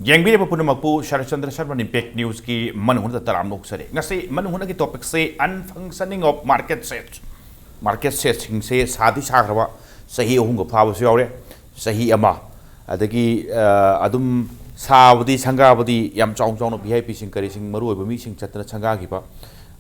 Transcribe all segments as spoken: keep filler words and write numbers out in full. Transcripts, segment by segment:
ꯌꯦꯡꯕꯤꯔꯤꯕ ꯄꯨꯝꯅꯃꯛꯄꯨ ꯁꯔꯠꯆꯟꯗ꯭ꯔ ꯁꯔꯃ ꯏꯝꯄꯦꯛ ꯅ꯭ꯌꯨꯁꯀꯤ ꯃꯅꯨꯡ ꯍꯨꯠꯅ ꯇꯔꯥꯝꯅ ꯑꯣꯛꯆꯔꯤ꯫ ꯉꯁꯤ ꯃꯅꯨꯡ ꯍꯨꯠꯅꯒꯤ ꯇꯣꯄꯤꯛꯁꯦ unfunctioning of market sets꯫ Market ꯁꯦꯠꯁꯤꯡꯁꯦ ꯁꯥꯗꯤ ꯁꯥꯈ꯭ꯔꯕ, ꯆꯍꯤ ꯑꯍꯨꯝꯒ ꯐꯥꯕꯁꯨ ꯌꯥꯎꯔꯦ, ꯆꯍꯤ ꯑꯃ, ꯑꯗꯒꯤ ꯑ, ꯑꯗꯨꯝ ꯁꯥꯕꯗꯤ, ꯁꯪꯒꯥꯕꯗꯤ ꯌꯥꯝ ꯆꯥꯎ ꯆꯥꯎꯅ ꯚꯤ ꯑꯥꯏ ꯄꯤꯁꯤꯡ ꯀꯔꯤꯁꯤꯡ ꯃꯔꯨ ꯑꯣꯏꯕ ꯃꯤꯁꯤꯡ ꯆꯠꯇꯅ ꯁꯪꯒꯥꯈꯤꯕ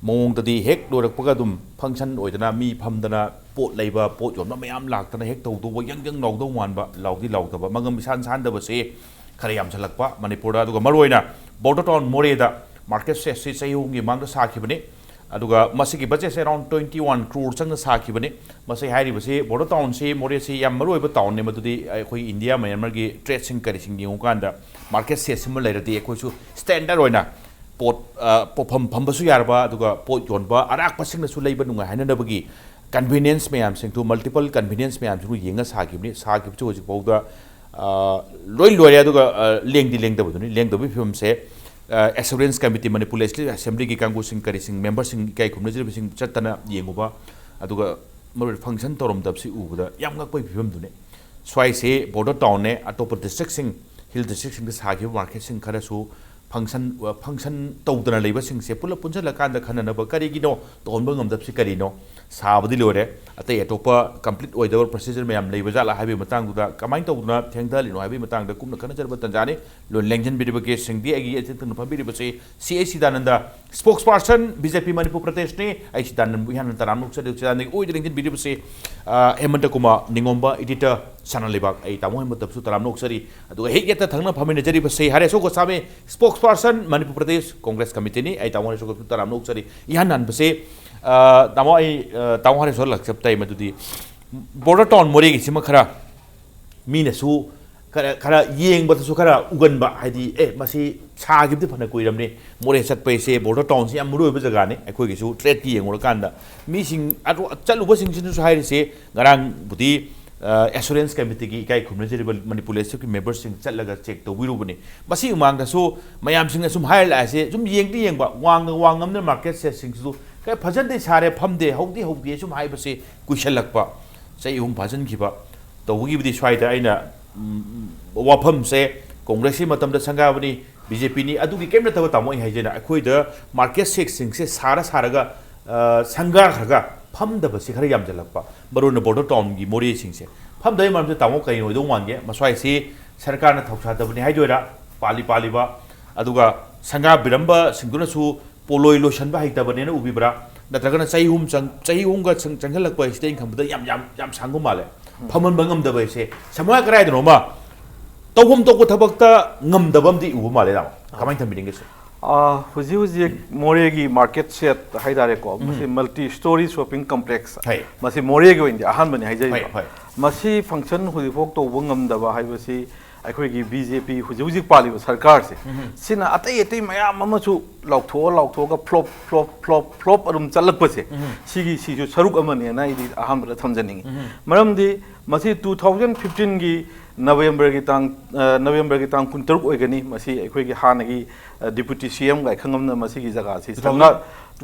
ꯃꯑꯣꯡꯗꯗꯤ ꯍꯦꯛ ꯂꯣꯏꯔꯛꯄꯒ ꯑꯗꯨꯝ ꯐꯪꯁꯟ ꯑꯣꯏꯗꯅ ꯃꯤ ꯐꯝꯗꯅ ꯄꯣꯠ ꯂꯩꯕ, ꯄꯣꯠ ꯌꯣꯟꯕ ꯃꯌꯥꯝ ꯂꯥꯛꯇꯅ ꯍꯦꯛ ꯇꯧꯗꯧꯕ, ꯌꯪ ꯌꯪ ꯂꯥꯎꯗꯧ ꯃꯥꯟꯕ, ꯂꯥꯎꯗꯤ ꯂꯥꯎꯗꯕ, ꯃꯉꯝ ꯏꯁꯥꯟ ꯁꯥꯟꯗꯕꯁꯦ ꯈꯔ ꯌꯥꯝꯁꯤꯜꯂꯛꯄ ꯃꯅꯤꯄꯨꯔꯗ꯫ ꯑꯗꯨꯒ ꯃꯔꯨꯑꯣꯏꯅ ꯕꯣꯔꯗꯔ ꯇꯥꯎꯟ ꯃꯣꯔꯦꯗ ꯃꯥꯔꯀꯦꯠ ꯁꯦꯠꯁꯤ ꯆꯍꯤ ꯑꯍꯨꯝꯒꯤ ꯃꯃꯥꯡꯗ ꯁꯥꯈꯤꯕꯅꯤ꯫ ꯑꯗꯨꯒ ꯃꯁꯤꯒꯤ ꯕꯖꯦꯠꯁꯦ around twenty one crore ꯆꯪꯅ ꯁꯥꯈꯤꯕꯅꯤ꯫ ꯃꯁꯤ ꯍꯥꯏꯔꯤꯕꯁꯤ ꯕꯣꯔꯗꯔ ꯇꯥꯎꯟꯁꯤ, ꯃꯣꯔꯦꯁꯤ ꯌꯥꯝ ꯃꯔꯨꯑꯣꯏꯕ ꯇꯥꯎꯟꯅꯤ꯫ ꯃꯗꯨꯗꯤ ꯑꯩꯈꯣꯏ ꯏꯟꯗꯤꯌꯥ ꯃꯌꯥꯝꯃꯔꯒꯤ ꯇ꯭ꯔꯦꯗꯁꯤꯡ ꯀꯔꯤꯁꯤꯡ ꯌꯦꯡꯉꯨꯀꯥꯟꯗ ꯃꯥꯔꯀꯦꯠ ꯁꯦꯠꯁꯤꯃ ꯂꯩꯔꯗꯤ ꯑꯩꯈꯣꯏꯁꯨ ꯁ꯭ꯇꯦꯟꯗꯔꯗ ꯑꯣꯏꯅ ꯄꯣꯠ, ꯑ, ꯄꯣꯠꯐꯝ ꯐꯝꯕꯁꯨ ꯌꯥꯔꯕ, ꯑꯗꯨꯒ ꯄꯣꯠ ꯌꯣꯟꯕ ꯑꯔꯥꯛꯄꯁꯤꯡꯅꯁꯨ ꯂꯩꯕ ꯅꯨꯡꯉꯥꯏꯍꯟꯅꯅꯕꯒꯤ ꯀꯟꯚꯤꯅꯤꯌꯦꯟꯁ ꯃꯌꯥꯝꯁꯤꯡꯗꯨ, ꯃꯜꯇꯤꯄꯜ ꯀꯟꯚꯤꯅꯤꯌꯦꯟꯁ ꯃꯌꯥꯝꯁꯤꯡꯗꯨ ꯌꯦꯡꯉ ꯁꯥꯈꯤꯕꯅꯤ꯫ ꯁꯥꯈꯤꯕꯁꯨ ꯍꯧꯖꯤꯛ ꯐꯥꯎꯗ, ꯑ, ꯂꯣꯏ ꯂꯣꯏꯔꯦ꯫ ꯑꯗꯨꯒ, ꯑ, ꯂꯦꯡꯗꯤ ꯂꯦꯡꯗꯕꯗꯨꯅꯤ꯫ ꯂꯦꯡꯗꯕꯒꯤ ꯐꯤꯕꯝꯁꯦ, ꯑ, ꯑꯦꯁꯨꯔꯦꯟꯁ ꯀꯃꯤꯇꯤ, ꯃꯅꯤꯄꯨꯔ ꯂꯦꯖꯤꯁꯂꯦꯇꯤꯚ ꯑꯦꯁꯦꯝꯕ꯭ꯂꯤꯒꯤ ꯀꯥꯡꯕꯨꯁꯤꯡ ꯀꯔꯤꯁꯤꯡ, ꯃꯦꯝꯕꯔꯁꯤꯡ ꯏꯀꯥꯏ ꯈꯨꯝꯅꯖꯔꯤꯕꯁꯤꯡ ꯆꯠꯇꯅ ꯌꯦꯡꯉꯨꯕ, ꯑꯗꯨꯒ ꯃꯔꯨ ꯐꯪꯁꯟ ꯇꯧꯔꯝꯗꯕꯁꯤ ꯎꯕꯗ ꯌꯥꯝ ꯉꯛꯄꯒꯤ ꯐꯤꯕꯝꯗꯨꯅꯤ꯫ ꯁ꯭ꯋꯥꯏꯁꯦ ꯕꯣꯔꯗꯔ ꯇꯥꯎꯟꯅꯦ, ꯑꯇꯣꯞꯄ ꯗꯤꯁꯇ꯭ꯔꯤꯛꯁꯤꯡ, ꯍꯤꯜ ꯗꯤꯁꯇ꯭ꯔꯤꯛꯁꯤꯡꯗ ꯁꯥꯈꯤꯕ ꯃꯥꯔꯀꯦꯠꯁꯤꯡ ꯈꯔꯁꯨ ꯐꯪꯁꯟ, ꯐꯪꯁꯟ ꯇꯧꯗꯅ ꯂꯩꯕꯁꯤꯡꯁꯦ ꯄꯨꯂꯞ ꯄꯨꯟꯁꯤꯜꯂꯀꯥꯟꯗ ꯈꯟꯅꯅꯕ, ꯀꯔꯤꯒꯤꯅꯣ ꯇꯧꯍꯟꯕ ꯉꯝꯗꯕꯁꯤ ꯀꯔꯤꯅꯣ? ꯁꯥꯕꯗꯤ ꯂꯣꯏꯔꯦ, ꯑꯇꯩ ꯑꯇꯣꯞꯄ ꯀꯝꯄ꯭ꯂꯤꯠ ꯑꯣꯏꯗꯕ ꯄ꯭ꯔꯣꯁꯤꯖꯔ ꯃꯌꯥꯝ ꯂꯩꯕ ꯖꯥꯠꯂꯥ ꯍꯥꯏꯕꯒꯤ ꯃꯇꯥꯡꯗꯨꯗ, ꯀꯃꯥꯏꯅ ꯇꯧꯗꯅ ꯊꯦꯡꯊꯍꯜꯂꯤꯅꯣ ꯍꯥꯏꯕꯒꯤ ꯃꯇꯥꯡꯗ ꯀꯨꯞꯅ ꯈꯟꯅꯖꯔꯕ ꯇꯥꯟꯖꯥꯅꯤ꯫ ꯂꯣꯟ ꯂꯦꯡꯁꯤꯟꯕꯤꯔꯤꯕ ꯒꯦꯁꯁꯤꯡꯗꯤ ꯑꯩꯒꯤ ꯑꯆꯤꯟ ꯊꯪꯅ ꯐꯝꯕꯤꯔꯤꯕꯁꯤ ꯁꯤ ꯑꯩꯆ ꯁꯤꯗꯥꯅꯟꯗ, ꯁ꯭ꯄꯣꯛꯁ ꯄꯥꯔꯁꯟ ꯕꯤ ꯖꯦ ꯄꯤ ꯃꯅꯤꯄꯨꯔ ꯄ꯭ꯔꯗꯦꯁꯅꯤ꯫ ꯑꯩ ꯁꯤꯗꯥꯅꯟꯗꯕꯨ ꯏꯍꯥꯟ ꯍꯥꯟꯅ ꯇꯔꯥꯝꯅ ꯑꯣꯛꯆꯔꯤ꯫ ꯁꯤꯗꯥꯅꯟꯗꯒꯤ ꯑꯣꯏꯗ ꯂꯦꯡꯁꯤꯟꯕꯤꯔꯤꯕꯁꯤ, ꯑ, ꯍꯦꯃꯟꯇ ꯀꯨꯃꯥꯔ ꯅꯤꯡꯉꯣꯝꯕ, ꯏꯗꯤꯇꯔ ꯁꯅꯥ ꯂꯩꯕꯥꯛ꯫ ꯑꯩ ꯇꯥꯃꯣ ꯍꯦꯃꯟꯇꯕꯨꯁꯨ ꯇꯔꯥꯝꯅ ꯑꯣꯛꯆꯔꯤ꯫ ꯑꯗꯨꯒ ꯍꯦꯛ ꯌꯦꯠꯇ ꯊꯪꯅ ꯐꯝꯃꯤꯟꯅꯖꯔꯤꯕꯁꯤ ꯍꯔꯦꯁꯣ ꯒꯣꯁꯥꯃꯤ, ꯁ꯭ꯄꯣꯛꯁ ꯄꯥꯔꯁꯟ ꯃꯅꯤꯄꯨꯔ ꯄ꯭ꯔꯗꯦꯁ ꯀꯣꯡꯒ꯭ꯔꯦꯁ ꯀꯃꯤꯇꯤꯅꯤ꯫ ꯑꯩ ꯇꯥꯃꯣ ꯍꯔꯦꯁꯣ ꯒꯣꯁꯥꯃꯤꯕꯨ ꯇꯔꯥꯝꯅ ꯑꯣꯛꯆꯔꯤ꯫ ꯏꯍꯥꯟ ꯍꯥꯟꯕꯁꯤ, ꯑ, ꯇꯥꯃꯣ ꯑꯩ, ꯑ, ꯇꯥꯃꯣ ꯍꯔꯦꯁꯣ ꯂꯥꯛꯆꯕ ꯇꯥꯏ꯫ ꯃꯗꯨꯗꯤ ꯕꯣꯔꯗꯔ ꯇꯥꯎꯟ ꯃꯣꯔꯦꯒꯤꯁꯤꯃ ꯈꯔ ꯃꯤꯅꯁꯨ ꯈꯔ, ꯈꯔ ꯌꯦꯡꯕꯗꯁꯨ ꯈꯔ ꯎꯒꯟꯕ, ꯍꯥꯏꯗꯤ, "ꯑꯦ, ꯃꯁꯤ ꯁꯥꯈꯤꯕꯗꯤ ꯐꯅ ꯀꯨꯏꯔꯕꯅꯤ, ꯃꯣꯔꯦ ꯆꯠꯄ ꯍꯥꯏꯁꯦ, ꯕꯣꯔꯗꯔ ꯇꯥꯎꯟꯁꯤ ꯌꯥꯝ ꯃꯔꯨ ꯑꯣꯏꯕ ꯖꯒꯥꯅꯤ, ꯑꯩꯈꯣꯏꯒꯤꯁꯨ ꯇ꯭ꯔꯦꯗꯀꯤ ꯌꯦꯡꯉꯨꯔꯀꯥꯟꯗ ꯃꯤꯁꯤꯡ ꯑꯗꯨ ꯆꯠꯂꯨꯕꯁꯤꯡꯁꯤꯅꯁꯨ ꯍꯥꯏꯔꯤꯁꯦ", ꯉꯔꯥꯡꯕꯨꯗꯤ, ꯑ, ꯑꯦꯁꯨꯔꯦꯟꯁ ꯀꯃꯤꯇꯤꯒꯤ ꯏꯀꯥꯏ ꯈꯨꯝꯅꯖꯔꯤꯕ ꯃꯅꯤꯄꯨꯔ ꯂꯦꯖꯤꯁꯂꯦꯇꯤꯚꯀꯤ ꯃꯦꯝꯕꯔꯁꯤꯡ ꯆꯠꯂꯒ ꯆꯦꯛ ꯇꯧꯕꯤꯔꯨꯕꯅꯤ꯫ ꯃꯁꯤꯒꯤ ꯃꯃꯥꯡꯗꯁꯨ ꯃꯌꯥꯝꯁꯤꯡꯅ ꯁꯨꯝ ꯍꯥꯏꯔ ꯂꯥꯛꯑꯁꯦ, ꯁꯨꯝ ꯌꯦꯡꯗꯤ ꯌꯦꯡꯕ, ꯋꯥꯡꯅ ꯋꯥꯡꯉꯝꯅ ꯃꯥꯔꯀꯦꯠ ꯁꯦꯠꯁꯤꯡꯁꯤꯁꯨ ꯈꯔ ꯐꯖꯅꯗꯤ ꯁꯥꯔꯦ, ꯐꯝꯗꯦ, ꯍꯧꯗꯤ ꯍꯧꯗꯦ ꯁꯨꯝ ꯍꯥꯏꯕꯁꯦ ꯀꯨꯏꯁꯜꯂꯛꯄ꯫ ꯆꯍꯤ ꯑꯍꯨꯝ ꯐꯥꯖꯤꯟꯈꯤꯕ꯫ ꯇꯧꯕꯒꯤꯕꯨꯗꯤ ꯁ꯭ꯋꯥꯏꯗ ꯑꯩꯅ, ꯎꯝ, ꯋꯥꯐꯝꯁꯦ ꯀꯣꯡꯒ꯭ꯔꯦꯁꯀꯤ ꯃꯇꯝꯗ ꯁꯪꯒꯥꯕꯅꯤ, ꯕꯤ ꯖꯦ ꯄꯤꯅꯤ, ꯑꯗꯨꯒꯤ ꯀꯔꯤꯝ ꯅꯠꯇꯕ, ꯇꯥꯃꯣ꯫ ꯑꯩ ꯍꯥꯏꯖꯩꯅ, ꯑꯩꯈꯣꯏꯗ ꯃꯥꯔꯀꯦꯠ ꯁꯦꯛꯁꯤꯡꯁꯦ ꯁꯥꯔ ꯁꯥꯔꯒ, ꯑ, ꯁꯪꯒꯥꯈ꯭ꯔꯒ ꯐꯝꯗꯕꯁꯤ ꯈꯔ ꯌꯥꯝꯁꯤꯜꯂꯛꯄ, ꯃꯔꯨ ꯑꯣꯏꯅ ꯕꯣꯔꯗꯔ ꯇꯥꯎꯟꯒꯤ ꯃꯣꯔꯦꯁꯤꯡꯁꯦ꯫ ꯐꯝꯗꯕꯒꯤ ꯃꯔꯝꯁꯦ, ꯇꯥꯃꯣ, ꯀꯔꯤ ꯑꯣꯏꯗꯧ ꯃꯥꯟꯒꯦ? ꯃꯁ꯭ꯋꯥꯏꯁꯤ ꯁꯔꯀꯥꯔꯅ ꯊꯧꯁꯥꯗꯕꯅꯤ ꯍꯥꯏꯗꯣꯏꯔꯥ, ꯄꯥꯜꯂꯤ ꯄꯥꯜꯂꯤꯕ, ꯑꯗꯨꯒ ꯁꯪꯒꯥꯕꯤꯔꯝꯕꯁꯤꯡꯗꯨꯅꯁꯨ ꯄꯣꯂꯣꯏ ꯂꯣꯏꯁꯟꯕ ꯍꯩꯇꯕꯅꯦꯅ ꯎꯕꯤꯕ꯭ꯔꯥ? ꯅꯠꯇ꯭ꯔꯒꯅ ꯆꯍꯤ ꯑꯍꯨꯝ ꯆꯪ-, ꯆꯍꯤ ꯑꯍꯨꯝꯒ ꯆꯪ-, ꯆꯪꯁꯤꯜꯂꯛꯄ ꯍꯥꯏꯁꯤꯗ ꯑꯩꯅ ꯈꯟꯕꯗ ꯌꯥꯝ, ꯌꯥꯝ, ꯌꯥꯝ ꯁꯥꯡꯕ ꯃꯥꯜꯂꯦ꯫ ꯐꯝꯍꯟꯕ ꯉꯝꯗꯕ ꯍꯥꯏꯁꯦ ꯁꯃꯥꯖ ꯀꯗꯥꯏꯗꯅꯣꯃ ꯇꯧꯐꯝ ꯊꯣꯛꯄ ꯊꯕꯛꯇ ꯉꯝꯗꯕ ꯑꯃꯗꯤ ꯎꯕ ꯃꯥꯜꯂꯦ, ꯇꯥꯃꯣ꯫ ꯀꯃꯥꯏꯅ ꯊꯝꯕꯤꯅꯤꯡꯒꯦ, ꯁꯦ? ꯑꯥ, ꯍꯧꯖꯤꯛ ꯍꯧꯖꯤꯛ ꯃꯣꯔꯦꯒꯤ ꯃꯥꯔꯀꯦꯠ ꯁꯦꯠ ꯍꯥꯏꯇꯥꯔꯦꯀꯣ, ꯎꯝ꯫ ꯃꯁꯤ ꯃꯜꯇꯤ ꯁ꯭ꯇꯣꯔꯤ ꯁꯣꯞꯄꯤꯡ ꯀꯝꯄ꯭ꯂꯦꯛꯁ, ꯍꯣꯏ꯫ ꯃꯁꯤ ꯃꯣꯔꯦꯒꯤ ꯑꯣꯏꯅꯗꯤ ꯑꯍꯥꯟꯕꯅꯤ ꯍꯥꯏꯖꯔꯤꯕ꯫ ꯍꯣꯏ, ꯍꯣꯏ꯫ ꯃꯁꯤ ꯐꯪꯁꯟ ꯍꯧꯖꯤꯛꯐꯥꯎ ꯇꯧꯕ ꯉꯝꯗꯕ ꯍꯥꯏꯕꯁꯤ ꯑꯩꯈꯣꯏꯒꯤ ꯕꯤ ꯖꯦ ꯄꯤ, ꯍꯧꯖꯤꯛ ꯍꯧꯖꯤꯛ ꯄꯥꯜꯂꯤꯕ ꯁꯔꯀꯥꯔꯁꯦ, ꯎꯝ꯫ ꯁꯤꯅ ꯑꯇꯩ ꯑꯇꯩ ꯃꯌꯥꯝ ꯑꯃꯁꯨ ꯂꯥꯎꯊꯣꯛꯑ ꯂꯥꯎꯊꯣꯛꯑꯒ ꯐ꯭ꯂꯣꯞ, ꯐ꯭ꯂꯣꯞ, ꯐ꯭ꯂꯣꯞ, ꯐ꯭ꯂꯣꯞ ꯑꯗꯨꯝ ꯆꯠꯂꯛꯄꯁꯦ, ꯎꯝ꯫ ꯁꯤꯒꯤ, ꯁꯤꯁꯨ ꯁꯔꯨꯛ ꯑꯃꯅꯦꯅ ꯑꯩꯗꯤ ꯑꯍꯥꯟꯕꯗ ꯊꯝꯖꯅꯤꯡꯉꯤ꯫ ꯎꯝ꯫ ꯃꯔꯝꯗꯤ ꯃꯁꯤ ꯇꯨ ꯊꯥꯎꯖꯟ ꯐꯤꯐꯇꯤꯟꯒꯤ ꯅꯕꯦꯝꯕꯔꯒꯤ ꯇꯥꯡ, ꯑ, ꯅꯕꯦꯝꯕꯔꯒꯤ ꯇꯥꯡ ꯀꯨꯟꯇꯔꯨꯛ ꯑꯣꯏꯒꯅꯤ꯫ ꯃꯁꯤ ꯑꯩꯈꯣꯏꯒꯤ ꯍꯥꯟꯅꯒꯤ, ꯑ, ꯗꯤꯄꯨꯇꯤ ꯁꯤ ꯑꯦꯝ ꯒꯥꯏꯈꯪꯉꯝꯅ ꯃꯁꯤꯒꯤ ꯖꯒꯥꯁꯤ ꯇꯨ ꯊꯥꯎꯖꯟ ꯁꯪꯒꯥ-,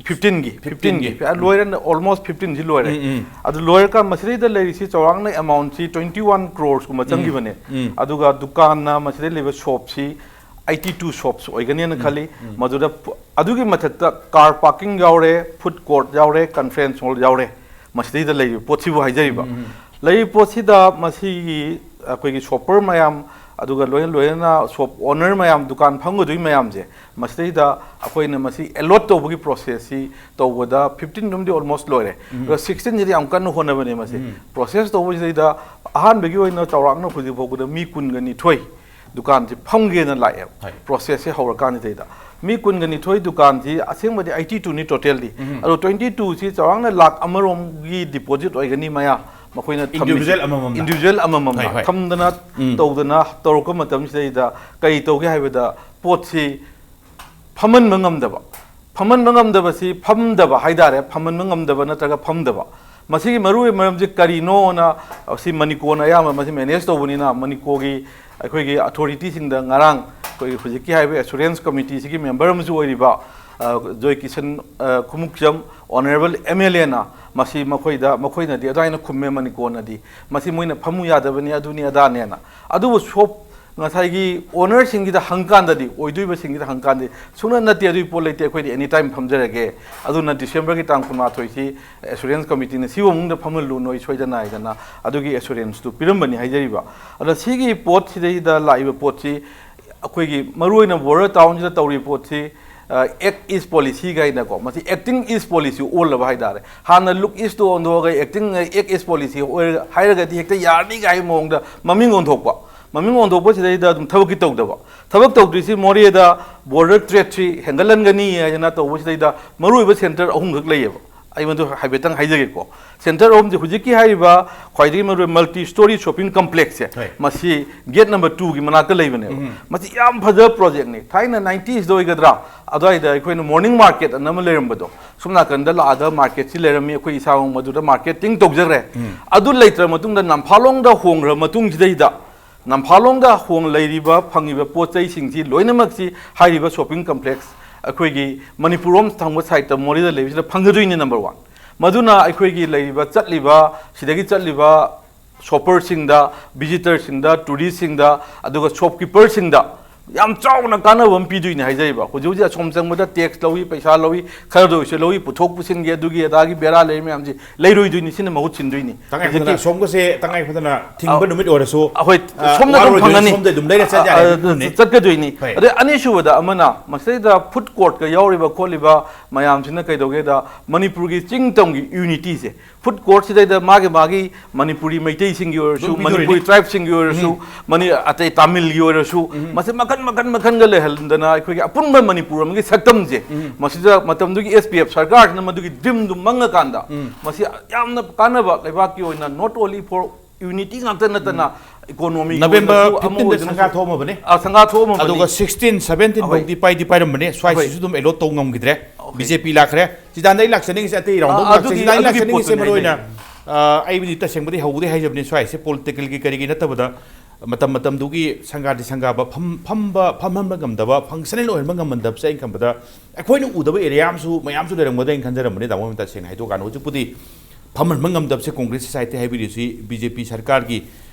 ꯐꯤꯐꯇꯤꯟꯒꯤ, ꯐꯤꯐꯇꯤꯟꯒꯤ꯫ ꯐꯤꯐꯇꯤꯟꯒꯤ꯫ ꯑ, ꯂꯣꯏꯔꯦ, almost ꯐꯤꯐꯇꯤꯟꯁꯤ ꯂꯣꯏꯔꯦ꯫ ꯎꯝ, ꯎꯝ꯫ ꯑꯗꯨ ꯂꯣꯏꯔꯀꯥꯟ ꯃꯁꯤꯗꯩꯗ ꯂꯩꯔꯤꯁꯤ ꯆꯥꯎꯔꯥꯛꯅ ꯑꯦꯃꯥꯎꯟꯁꯤ ꯇ꯭ꯋꯦꯟꯇꯤ ꯋꯥꯟ ꯀ꯭ꯔꯣꯔꯁꯀꯨꯝꯕ ꯎꯝ, ꯆꯪꯈꯤꯕꯅꯦ꯫ ꯎꯝ꯫ ꯑꯗꯨꯒ ꯗꯨꯀꯥꯟꯅ ꯃꯁꯤꯗꯩ ꯂꯩꯕ ꯁꯣꯞꯁꯤ ꯑꯩꯠꯇꯤ ꯇꯨ ꯁꯣꯞꯁ ꯑꯣꯏꯒꯅꯦꯅ ꯎꯝ, ꯈꯜꯂꯤ꯫ ꯎꯝ꯫ ꯃꯗꯨꯗ ꯄꯨ-, ꯑꯗꯨꯒꯤ ꯃꯊꯛꯇ ꯀꯥꯔ ꯄꯥꯔꯀꯤꯡ ꯌꯥꯎꯔꯦ, ꯐꯨꯗ ꯀꯣꯔꯠ ꯌꯥꯎꯔꯦ, ꯀꯟꯐ꯭ꯔꯦꯟꯁ ꯍꯣꯜ ꯌꯥꯎꯔꯦ꯫ ꯃꯁꯤꯗꯩꯗ ꯂꯩꯔꯤꯕ ꯄꯣꯠꯁꯤꯕꯨ ꯍꯥꯏꯖꯔꯤꯕ꯫ ꯎꯝ, ꯎꯝ꯫ ꯂꯩꯔꯤꯕ ꯄꯣꯠꯁꯤꯗ ꯃꯁꯤꯒꯤ ꯑꯩꯈꯣꯏꯒꯤ ꯁꯣꯞꯄꯔ ꯃꯌꯥꯝ, ꯑꯗꯨꯒ ꯂꯣꯏꯅ ꯂꯣꯏꯅꯅ ꯁꯣꯞ ꯑꯣꯅꯔ ꯃꯌꯥꯝ, ꯗꯨꯀꯥꯟ ꯐꯝꯒꯗꯣꯏ ꯃꯌꯥꯝꯁꯦ, ꯃꯁꯤꯗꯩꯗ ꯑꯩꯈꯣꯏꯅ ꯃꯁꯤ ꯑꯦꯂꯣꯠ ꯇꯧꯕꯒꯤ ꯄ꯭ꯔꯣꯁꯦꯁꯁꯤ ꯇꯧꯕꯗ ꯐꯤꯐꯇꯤꯟꯗꯨꯝꯗꯤ almost ꯂꯣꯏꯔꯦ꯫ ꯎꯝ꯫ ꯑꯗꯣ ꯁꯤꯛꯁꯇꯤꯟꯁꯤꯗꯤ ꯌꯥꯝ ꯀꯟꯅ ꯍꯣꯠꯅꯕꯅꯦ ꯃꯁꯤ꯫ ꯎꯝ꯫ ꯄ꯭ꯔꯣꯁꯦꯁ ꯇꯧꯕꯁꯤꯗꯩꯗ ꯑꯍꯥꯟꯕꯒꯤ ꯑꯣꯏꯅ ꯆꯥꯎꯔꯥꯛꯅ ꯍꯧꯖꯤꯛ ꯐꯥꯎꯕꯗ ꯃꯤ ꯀꯨꯟꯒ ꯅꯤꯊꯣꯏ ꯗꯨꯀꯥꯟꯁꯤ ꯐꯝꯒꯦꯅ ꯂꯥꯛꯑꯦꯕ꯫ ꯍꯣꯏ꯫ ꯄ꯭ꯔꯣꯁꯦꯁꯁꯦ ꯍꯧꯔꯀꯥꯟꯁꯤꯗꯩꯗ ꯃꯤ ꯀꯨꯟꯒ ꯅꯤꯊꯣꯏ ꯗꯨꯀꯥꯟꯁꯤ ꯑꯁꯦꯡꯕꯗꯤ ꯑꯩꯠꯇꯤ ꯇꯨꯅꯤ ꯇꯣꯇꯦꯜꯗꯤ꯫ ꯎꯝ꯫ ꯑꯗꯣ ꯇ꯭ꯋꯦꯟꯇꯤ ꯇꯨꯁꯤ ꯆꯥꯎꯔꯥꯛꯅ ꯂꯥꯛ ꯑꯃꯔꯣꯝꯒꯤ ꯗꯤꯄꯣꯖꯤꯠ ꯑꯣꯏꯒꯅꯤ ꯃꯌꯥ ꯃꯈꯣꯏꯅ ꯊꯝꯃꯤꯁꯤ꯫ ꯏꯟꯗꯤꯕꯤꯖꯨꯋꯦꯜ ꯑꯃꯃꯝꯅ꯫ ꯏꯟꯗꯤꯕꯤꯖꯨꯋꯦꯜ ꯑꯃꯃꯝꯅ ꯍꯣꯏ, ꯍꯣꯏ꯫ ꯊꯝꯗꯅ ꯎꯝ꯫ ꯇꯧꯗꯅ ꯇꯧꯔꯛꯄ ꯃꯇꯝꯁꯤꯗꯩꯗ ꯀꯔꯤ ꯇꯧꯒꯦ ꯍꯥꯏꯕꯗ ꯄꯣꯠꯁꯤ ꯐꯝꯍꯟꯕ ꯉꯝꯗꯕ꯫ ꯐꯝꯍꯟꯕ ꯉꯝꯗꯕꯁꯤ ꯐꯝꯗꯕ ꯍꯥꯏꯇꯥꯔꯦ, ꯐꯝꯍꯟꯕ ꯉꯝꯗꯕ ꯅꯠꯇ꯭ꯔꯒ ꯐꯝꯗꯕ꯫ ꯃꯁꯤꯒꯤ ꯃꯔꯨꯑꯣꯏꯕ ꯃꯔꯝꯁꯤ ꯀꯔꯤꯅꯣꯅ, ꯁꯤ ꯃꯅꯤꯀꯣꯅ ꯑꯌꯥꯝꯕ ꯃꯁꯤ ꯃꯦꯅꯦꯖ ꯇꯧꯕꯅꯤꯅ, ꯃꯅꯤꯀꯣꯒꯤ ꯑꯩꯈꯣꯏꯒꯤ ꯑꯊꯣꯔꯤꯇꯤꯁꯤꯡꯗ ꯉꯔꯥꯡ ꯑꯩꯈꯣꯏꯒꯤ ꯍꯧꯖꯤꯛꯀꯤ ꯍꯥꯏꯔꯤꯕ ꯑꯦꯁꯨꯔꯦꯟꯁ ꯀꯃꯤꯇꯤꯁꯤꯒꯤ ꯃꯦꯝꯕꯔ ꯑꯃꯁꯨ ꯑꯣꯏꯔꯤꯕ, ꯑ, ꯖꯣꯏ ꯀꯤꯁꯟ, ꯑ, ꯈꯨꯃꯨꯛꯆꯝ, ꯑꯣꯅꯔꯦꯕꯜ ꯑꯦꯝ ꯑꯦꯜ ꯑꯦꯅ ꯃꯁꯤ ꯃꯈꯣꯏꯗ, ꯃꯈꯣꯏꯅꯗꯤ ꯑꯗꯨꯃꯥꯏꯅ ꯈꯨꯝꯃꯦ, ꯃꯅꯤꯀꯣꯅꯗꯤ ꯃꯁꯤ ꯃꯣꯏꯅ ꯐꯝꯃꯨ ꯌꯥꯗꯕꯅꯤ, ꯑꯗꯨꯅꯤ ꯑꯗꯥꯅꯦꯅ꯫ ꯑꯗꯨꯕꯨ ꯁꯣꯞ ꯉꯁꯥꯏꯒꯤ ꯑꯣꯅꯔꯁꯤꯡꯒꯤꯗ ꯍꯪꯀꯥꯟꯗꯗꯤ, ꯑꯣꯏꯗꯣꯏꯕꯁꯤꯡꯒꯤꯗ ꯍꯪꯀꯥꯟꯗꯗꯤ, "ꯁꯨꯡꯅ ꯅꯠꯇꯦ, ꯑꯗꯨꯒꯤ ꯄꯣꯠ ꯂꯩꯇꯦ, ꯑꯩꯈꯣꯏꯗꯤ ꯑꯦꯅꯤ ꯇꯥꯏꯝ ꯐꯝꯖꯔꯒꯦ, ꯑꯗꯨꯅ ꯗꯤꯁꯦꯝꯕꯔꯒꯤ ꯇꯥꯡ ꯀꯨꯟꯃꯥꯊꯣꯏꯁꯤ ꯑꯦꯁꯨꯔꯦꯟꯁ ꯀꯃꯤꯇꯤꯅ ꯁꯤꯒꯤ ꯃꯑꯣꯡꯗ ꯐꯝꯍꯜꯂꯨ, ꯅꯣꯏ ꯁꯣꯏꯗꯅ" ꯍꯥꯏꯗꯅ ꯑꯗꯨꯒꯤ ꯑꯦꯁꯨꯔꯦꯟꯁꯇꯨ ꯄꯤꯔꯝꯕꯅꯤ ꯍꯥꯏꯖꯔꯤꯕ꯫ ꯑꯗꯣ ꯁꯤꯒꯤ ꯄꯣꯠꯁꯤꯗꯩꯗ ꯂꯥꯛꯏꯕ ꯄꯣꯠꯁꯤ, ꯑꯩꯈꯣꯏꯒꯤ ꯃꯔꯨꯑꯣꯏꯅ ꯕꯣꯔꯗꯔ ꯇꯥꯎꯟꯁꯤꯗ ꯇꯧꯔꯤꯕ ꯄꯣꯠꯁꯤ, ꯑꯦꯛ ꯏꯁ ꯄꯣꯂꯤꯁꯤ ꯀꯥꯏꯅꯀꯣ, ꯃꯁꯤ ꯑꯦꯛꯇꯤꯡ ꯏꯁ ꯄꯣꯂꯤꯁꯤ ꯑꯣꯜꯂꯕ ꯍꯥꯏꯇꯥꯔꯦ꯫ ꯍꯥꯟꯅ ꯂꯨꯛ ꯏꯁꯇꯨ ꯑꯣꯟꯊꯣꯛꯑꯒ ꯑꯦꯛꯇꯤꯡ, ꯑꯦꯛ ꯏꯁ ꯄꯣꯂꯤꯁꯤ ꯑꯣꯏꯔ-, ꯍꯥꯏꯔꯒꯗꯤ ꯍꯦꯛꯇ ꯌꯥꯔꯅꯤ ꯀꯥꯏ ꯃꯑꯣꯡꯗ ꯃꯃꯤꯡ ꯑꯣꯟꯊꯣꯛꯄ꯫ ꯃꯃꯤꯡ ꯑꯣꯟꯊꯣꯛꯄꯁꯤꯗꯩꯗ ꯑꯗꯨꯝ ꯊꯕꯛꯀꯤ ꯇꯧꯗꯕ꯫ ꯊꯕꯛ ꯇꯧꯗ꯭ꯔꯤꯁꯤ ꯃꯣꯔꯦꯗ ꯕꯣꯔꯗꯔ ꯊ꯭ꯔꯦꯠꯁꯤ ꯍꯦꯟꯒꯠꯍꯟꯒꯅꯤ ꯍꯥꯏꯗꯅ ꯇꯧꯕꯁꯤꯗꯩꯗ ꯃꯔꯨꯑꯣꯏꯕ ꯁꯦꯟꯇꯔ ꯑꯍꯨꯝꯈꯛ ꯂꯩꯌꯦꯕ꯫ ꯑꯩ ꯃꯗꯨ ꯍꯥꯏꯐꯦꯠꯇꯪ ꯍꯥꯏꯖꯒꯦꯀꯣ꯫ ꯁꯦꯟꯇꯔ ꯑꯍꯨꯝꯁꯦ ꯍꯧꯖꯤꯛꯀꯤ ꯍꯥꯏꯔꯤꯕ ꯈ꯭ꯋꯥꯏꯗꯒꯤ ꯃꯔꯨ multi story shopping complex ꯁꯦ, ꯍꯣꯏ꯫ ꯃꯁꯤ ꯒꯦꯠ ꯅꯝꯕꯔ ꯇꯨꯒꯤ ꯃꯅꯥꯛꯇ ꯂꯩꯕꯅꯦꯕ꯫ ꯎꯝ꯫ ꯃꯁꯤ ꯌꯥꯝ ꯐꯖꯕ ꯄ꯭ꯔꯣꯖꯦꯛꯅꯤ꯫ ꯊꯥꯏꯅ ꯅꯥꯏꯟꯇꯤꯁꯇ ꯑꯣꯏꯒꯗ꯭ꯔꯥ, ꯑꯗꯨꯋꯥꯏꯗ ꯑꯩꯈꯣꯏꯅ ꯃꯣꯔꯅꯤꯡ ꯃꯥꯔꯀꯦꯠ ꯑꯅ ꯑꯃ ꯂꯩꯔꯝꯕꯗꯣ, ꯁꯣꯝ ꯅꯥꯀꯟꯗ ꯂꯥꯛꯑꯒ ꯃꯥꯔꯀꯦꯠꯁꯤ ꯂꯩꯔꯝꯃꯤ, ꯑꯩꯈꯣꯏ ꯏꯁꯥꯃꯛ ꯃꯗꯨꯗ ꯃꯥꯔꯀꯦꯇꯤꯡ ꯇꯧꯖꯈ꯭ꯔꯦ꯫ ꯎꯝ꯫ ꯑꯗꯨ ꯂꯩꯇ꯭ꯔ ꯃꯇꯨꯡꯗ ꯅꯝꯐꯥꯂꯣꯡꯗ ꯍꯣꯡꯈ꯭ꯔ ꯃꯇꯨꯡꯁꯤꯗꯩꯗ, ꯅꯝꯐꯥꯂꯣꯡꯗ ꯍꯣꯡ ꯂꯩꯔꯤꯕ, ꯐꯪꯉꯤꯕ ꯄꯣꯠ ꯆꯩꯁꯤꯡꯁꯤ ꯂꯣꯏꯅꯃꯛꯁꯤ ꯍꯥꯏꯔꯤꯕ ꯁꯣꯞꯄꯤꯡ ꯀꯝꯄ꯭ꯂꯦꯛꯁ, ꯑꯩꯈꯣꯏꯒꯤ ꯃꯅꯤꯄꯨꯔ ꯔꯣꯝ ꯊꯪꯕ ꯁꯥꯏꯠꯇ ꯃꯣꯔꯦꯗ ꯂꯩꯕꯁꯤꯗ ꯐꯪꯒꯗꯣꯏꯅꯤ, ꯅꯝꯕꯔ ꯋꯥꯟ꯫ ꯃꯗꯨꯅ ꯑꯩꯈꯣꯏꯒꯤ ꯂꯩꯔꯤꯕ, ꯆꯠꯂꯤꯕ, ꯁꯤꯗꯒꯤ ꯆꯠꯂꯤꯕ ꯁꯣꯞꯄꯔꯁꯤꯡꯗ, ꯚꯤꯖꯤꯇꯔꯁꯤꯡꯗ, ꯇꯨꯔꯤꯁꯁꯤꯡꯗ, ꯑꯗꯨꯒ ꯁꯣꯞꯀꯤꯄꯔꯁꯤꯡꯗ ꯌꯥꯝ ꯆꯥꯎꯅ ꯀꯥꯟꯅꯕ ꯑꯃ ꯄꯤꯗꯣꯏꯅꯤ ꯍꯥꯏꯖꯔꯤꯕ꯫ ꯍꯧꯖꯤꯛ ꯍꯧꯖꯤꯛ ꯑꯁꯣꯝ ꯆꯪꯕꯗ ꯇꯦꯛꯁ ꯂꯧꯏ, ꯄꯩꯁꯥ ꯂꯧꯏ, ꯈꯔꯗ ꯑꯣꯏꯁꯨ ꯂꯧꯏ, ꯄꯨꯊꯣꯛ ꯄꯨꯁꯤꯟꯒꯤ ꯑꯗꯨꯒꯤ ꯑꯗꯥꯒꯤ ꯕꯦꯔꯥ ꯂꯩꯔꯤ ꯃꯌꯥꯝꯁꯤ ꯂꯩꯔꯣꯏꯗꯣꯏꯅꯤ, ꯁꯤꯅ ꯃꯍꯨꯠ ꯁꯤꯟꯗꯣꯏꯅꯤ꯫ ꯇꯉꯥꯏ ꯐꯗꯅ ꯍꯧꯖꯤꯛꯀꯤ ꯁꯣꯝꯒꯁꯦ ꯇꯉꯥꯏ ꯐꯗꯅ ꯊꯤꯡꯕ ꯑ, ꯅꯨꯃꯤꯠ ꯑꯣꯏꯔꯁꯨ, ꯑꯩꯈꯣꯏ ꯑ, ꯁꯣꯝꯗ ꯑꯗꯨꯝ ꯋꯥꯔꯣꯏꯗꯣꯏꯅꯤ, ꯐꯪꯒꯅꯤ꯫ ꯁꯣꯝꯗ ꯑꯗꯨꯝ ꯂꯩꯔ ꯆꯠ ꯌꯥꯔꯦ, ꯑ, ꯑ, ꯑꯗꯨꯅꯅꯦ꯫ ꯆꯠꯀꯗꯣꯏꯅꯤ꯫ ꯍꯣꯏ꯫ ꯑꯗꯩ ꯑꯅꯤꯁꯨꯕꯗ ꯑꯃꯅ, ꯃꯁꯤꯗꯩꯗ ꯐꯨꯗ ꯀꯣꯔꯠꯀ ꯌꯥꯎꯔꯤꯕ ꯈꯣꯠꯂꯤꯕ ꯃꯌꯥꯝꯁꯤꯅ ꯀꯩꯗꯧꯒꯦꯗ, ꯃꯅꯤꯄꯨꯔꯒꯤ ꯆꯤꯡ ꯇꯝꯒꯤ ꯌꯨꯅꯤꯇꯤꯁꯦ, ꯐꯨꯗ ꯀꯣꯔꯠꯁꯤꯗꯩꯗ ꯃꯥꯒꯤ ꯃꯥꯒꯤ ꯃꯅꯤꯄꯨꯔꯤ ꯃꯩꯇꯩꯁꯤꯡꯒꯤ ꯑꯣꯏꯔꯁꯨ, ꯑꯗꯨꯝ ꯄꯤꯗꯣꯔꯤꯅꯤ꯫ ꯃꯅꯤꯄꯨꯔꯤ ꯇ꯭ꯔꯥꯏꯕꯁꯤꯡꯒꯤ ꯑꯣꯏꯔꯁꯨ, ꯎꯝ꯫ ꯃꯅꯤ-, ꯑꯇꯩ ꯇꯥꯃꯤꯜꯒꯤ ꯑꯣꯏꯔꯁꯨ, ꯎꯝ꯫ ꯃꯁꯤ ꯃꯈꯟ ꯃꯈꯟ ꯃꯈꯟꯒ ꯂꯩꯍꯟꯗꯅ ꯑꯩꯈꯣꯏꯒꯤ ꯑꯄꯨꯟꯕ ꯃꯅꯤꯄꯨꯔ ꯑꯃꯒꯤ ꯁꯛꯇꯝꯁꯦ, ꯎꯝ꯫ ꯃꯁꯤꯗ ꯃꯇꯝꯗꯨꯒꯤ ꯑꯦꯁ ꯄꯤ ꯑꯦꯐ ꯁꯔꯀꯥꯔꯁꯤꯅ ꯃꯗꯨꯒꯤ ꯗ꯭ꯔꯤꯝꯗꯨ ꯃꯪꯉꯀꯥꯟꯗ, ꯎꯝ꯫ ꯃꯁꯤ ꯌꯥꯝꯅ ꯀꯥꯟꯅꯕ, ꯂꯩꯕꯥꯛꯀꯤ ꯑꯣꯏꯅ not only for unity ꯉꯥꯛꯇ ꯅꯠꯇꯅ, ꯎꯝ꯫ ꯏꯀꯣꯅꯣꯃꯤꯒꯤ ꯅꯕꯦꯝꯕꯔ ꯑꯣꯏꯔꯁꯨ, ꯑꯃ ꯐꯤꯐꯇꯤꯟꯗ ꯑꯣꯏꯔꯁꯨ, ꯁꯪꯒꯥ ꯊꯣꯛꯑꯝꯃꯕꯅꯤ꯫ ꯑ, ꯁꯪꯒꯥ ꯊꯣꯛꯑꯝꯃꯕꯅꯤ꯫ ꯑꯗꯨꯒ ꯁꯤꯛꯁꯇꯤꯟ, ꯁꯚꯦꯟꯇꯤꯟ ꯑꯍꯣꯏ꯫ ꯐꯥꯎꯗꯤ ꯄꯥꯏꯗꯤ ꯄꯥꯏꯔꯝꯕꯅꯤ꯫ ꯁ꯭ꯋꯥꯏꯁꯤꯁꯨ ꯑꯍꯣꯏ꯫ ꯑꯗꯨꯝ ꯑꯦꯂꯣꯠ ꯇꯧ ꯉꯝꯈꯤꯗ꯭ꯔꯦ꯫ ꯑꯍꯣꯏ꯫ ꯕꯤ ꯖꯦ ꯄꯤ ꯂꯥꯛꯈ꯭ꯔꯦ꯫ ꯁꯤꯗꯥꯟꯗ ꯑꯩ ꯂꯥꯛꯆꯅꯤꯡꯉꯤꯁꯦ ꯑꯇꯩ ꯔꯥꯎꯟ ꯑ, ꯑꯃꯨꯛ ꯑꯗꯨꯒꯤ, ꯂꯥꯛꯆ-, ꯁꯤꯗꯥꯟꯗ ꯑꯩ ꯑꯗꯨꯒꯤ ꯂꯥꯛꯆꯅꯤꯡꯉꯤꯁꯦ ꯄꯣꯠꯇꯨꯅꯦ꯫ ꯃꯔꯨ ꯑꯣꯏꯅ, ꯑ, ꯑꯩꯕꯨꯗꯤ ꯇꯁꯦꯡꯕꯗꯤ ꯍꯧꯕꯗꯤ ꯍꯥꯏꯖꯕꯅꯤ, ꯁ꯭ꯋꯥꯏꯁꯦ ꯄꯣꯂꯤꯇꯤꯀꯦꯜꯒꯤ ꯀꯔꯤꯒꯤ ꯅꯠꯇꯕꯗ ꯃꯇꯝ ꯃꯇꯝꯗꯨꯒꯤ ꯁꯪꯒꯥꯗꯤ ꯁꯪꯒꯥꯕ, ꯐꯝ-, ꯐꯝꯕ, ꯐꯝꯍꯟꯕ ꯉꯝꯗꯕ, ꯐꯪꯁꯅꯦꯜ ꯑꯣꯏꯍꯟꯕ ꯉꯝꯍꯟꯗꯕꯁꯦ ꯑꯩꯅ ꯈꯟꯕꯗ ꯑꯩꯈꯣꯏꯅ ꯎꯗꯕ ꯑꯦꯔꯤꯌꯥ ꯑꯃꯁꯨ ꯃꯌꯥꯝꯁꯨ ꯂꯩꯔꯝꯒꯗ꯭ꯔꯥ ꯍꯥꯏꯅ ꯈꯟꯖꯔꯝꯕꯅꯤ, ꯇꯥꯃꯣ꯫ ꯇꯁꯦꯡꯅ ꯍꯥꯏꯗꯣꯛꯀꯥꯟꯗ ꯍꯧꯖꯤꯛꯄꯨꯗꯤ ꯐꯝꯍꯟꯕ ꯉꯝꯗꯕꯁꯦ ꯀꯣꯡꯒ꯭ꯔꯦꯁ ꯁꯣꯁꯥꯏꯇꯤ ꯍꯥꯏꯕꯤꯔꯤꯁꯤ ꯕꯤ ꯖꯦ ꯄꯤ ꯁꯔꯀꯥꯔꯒꯤ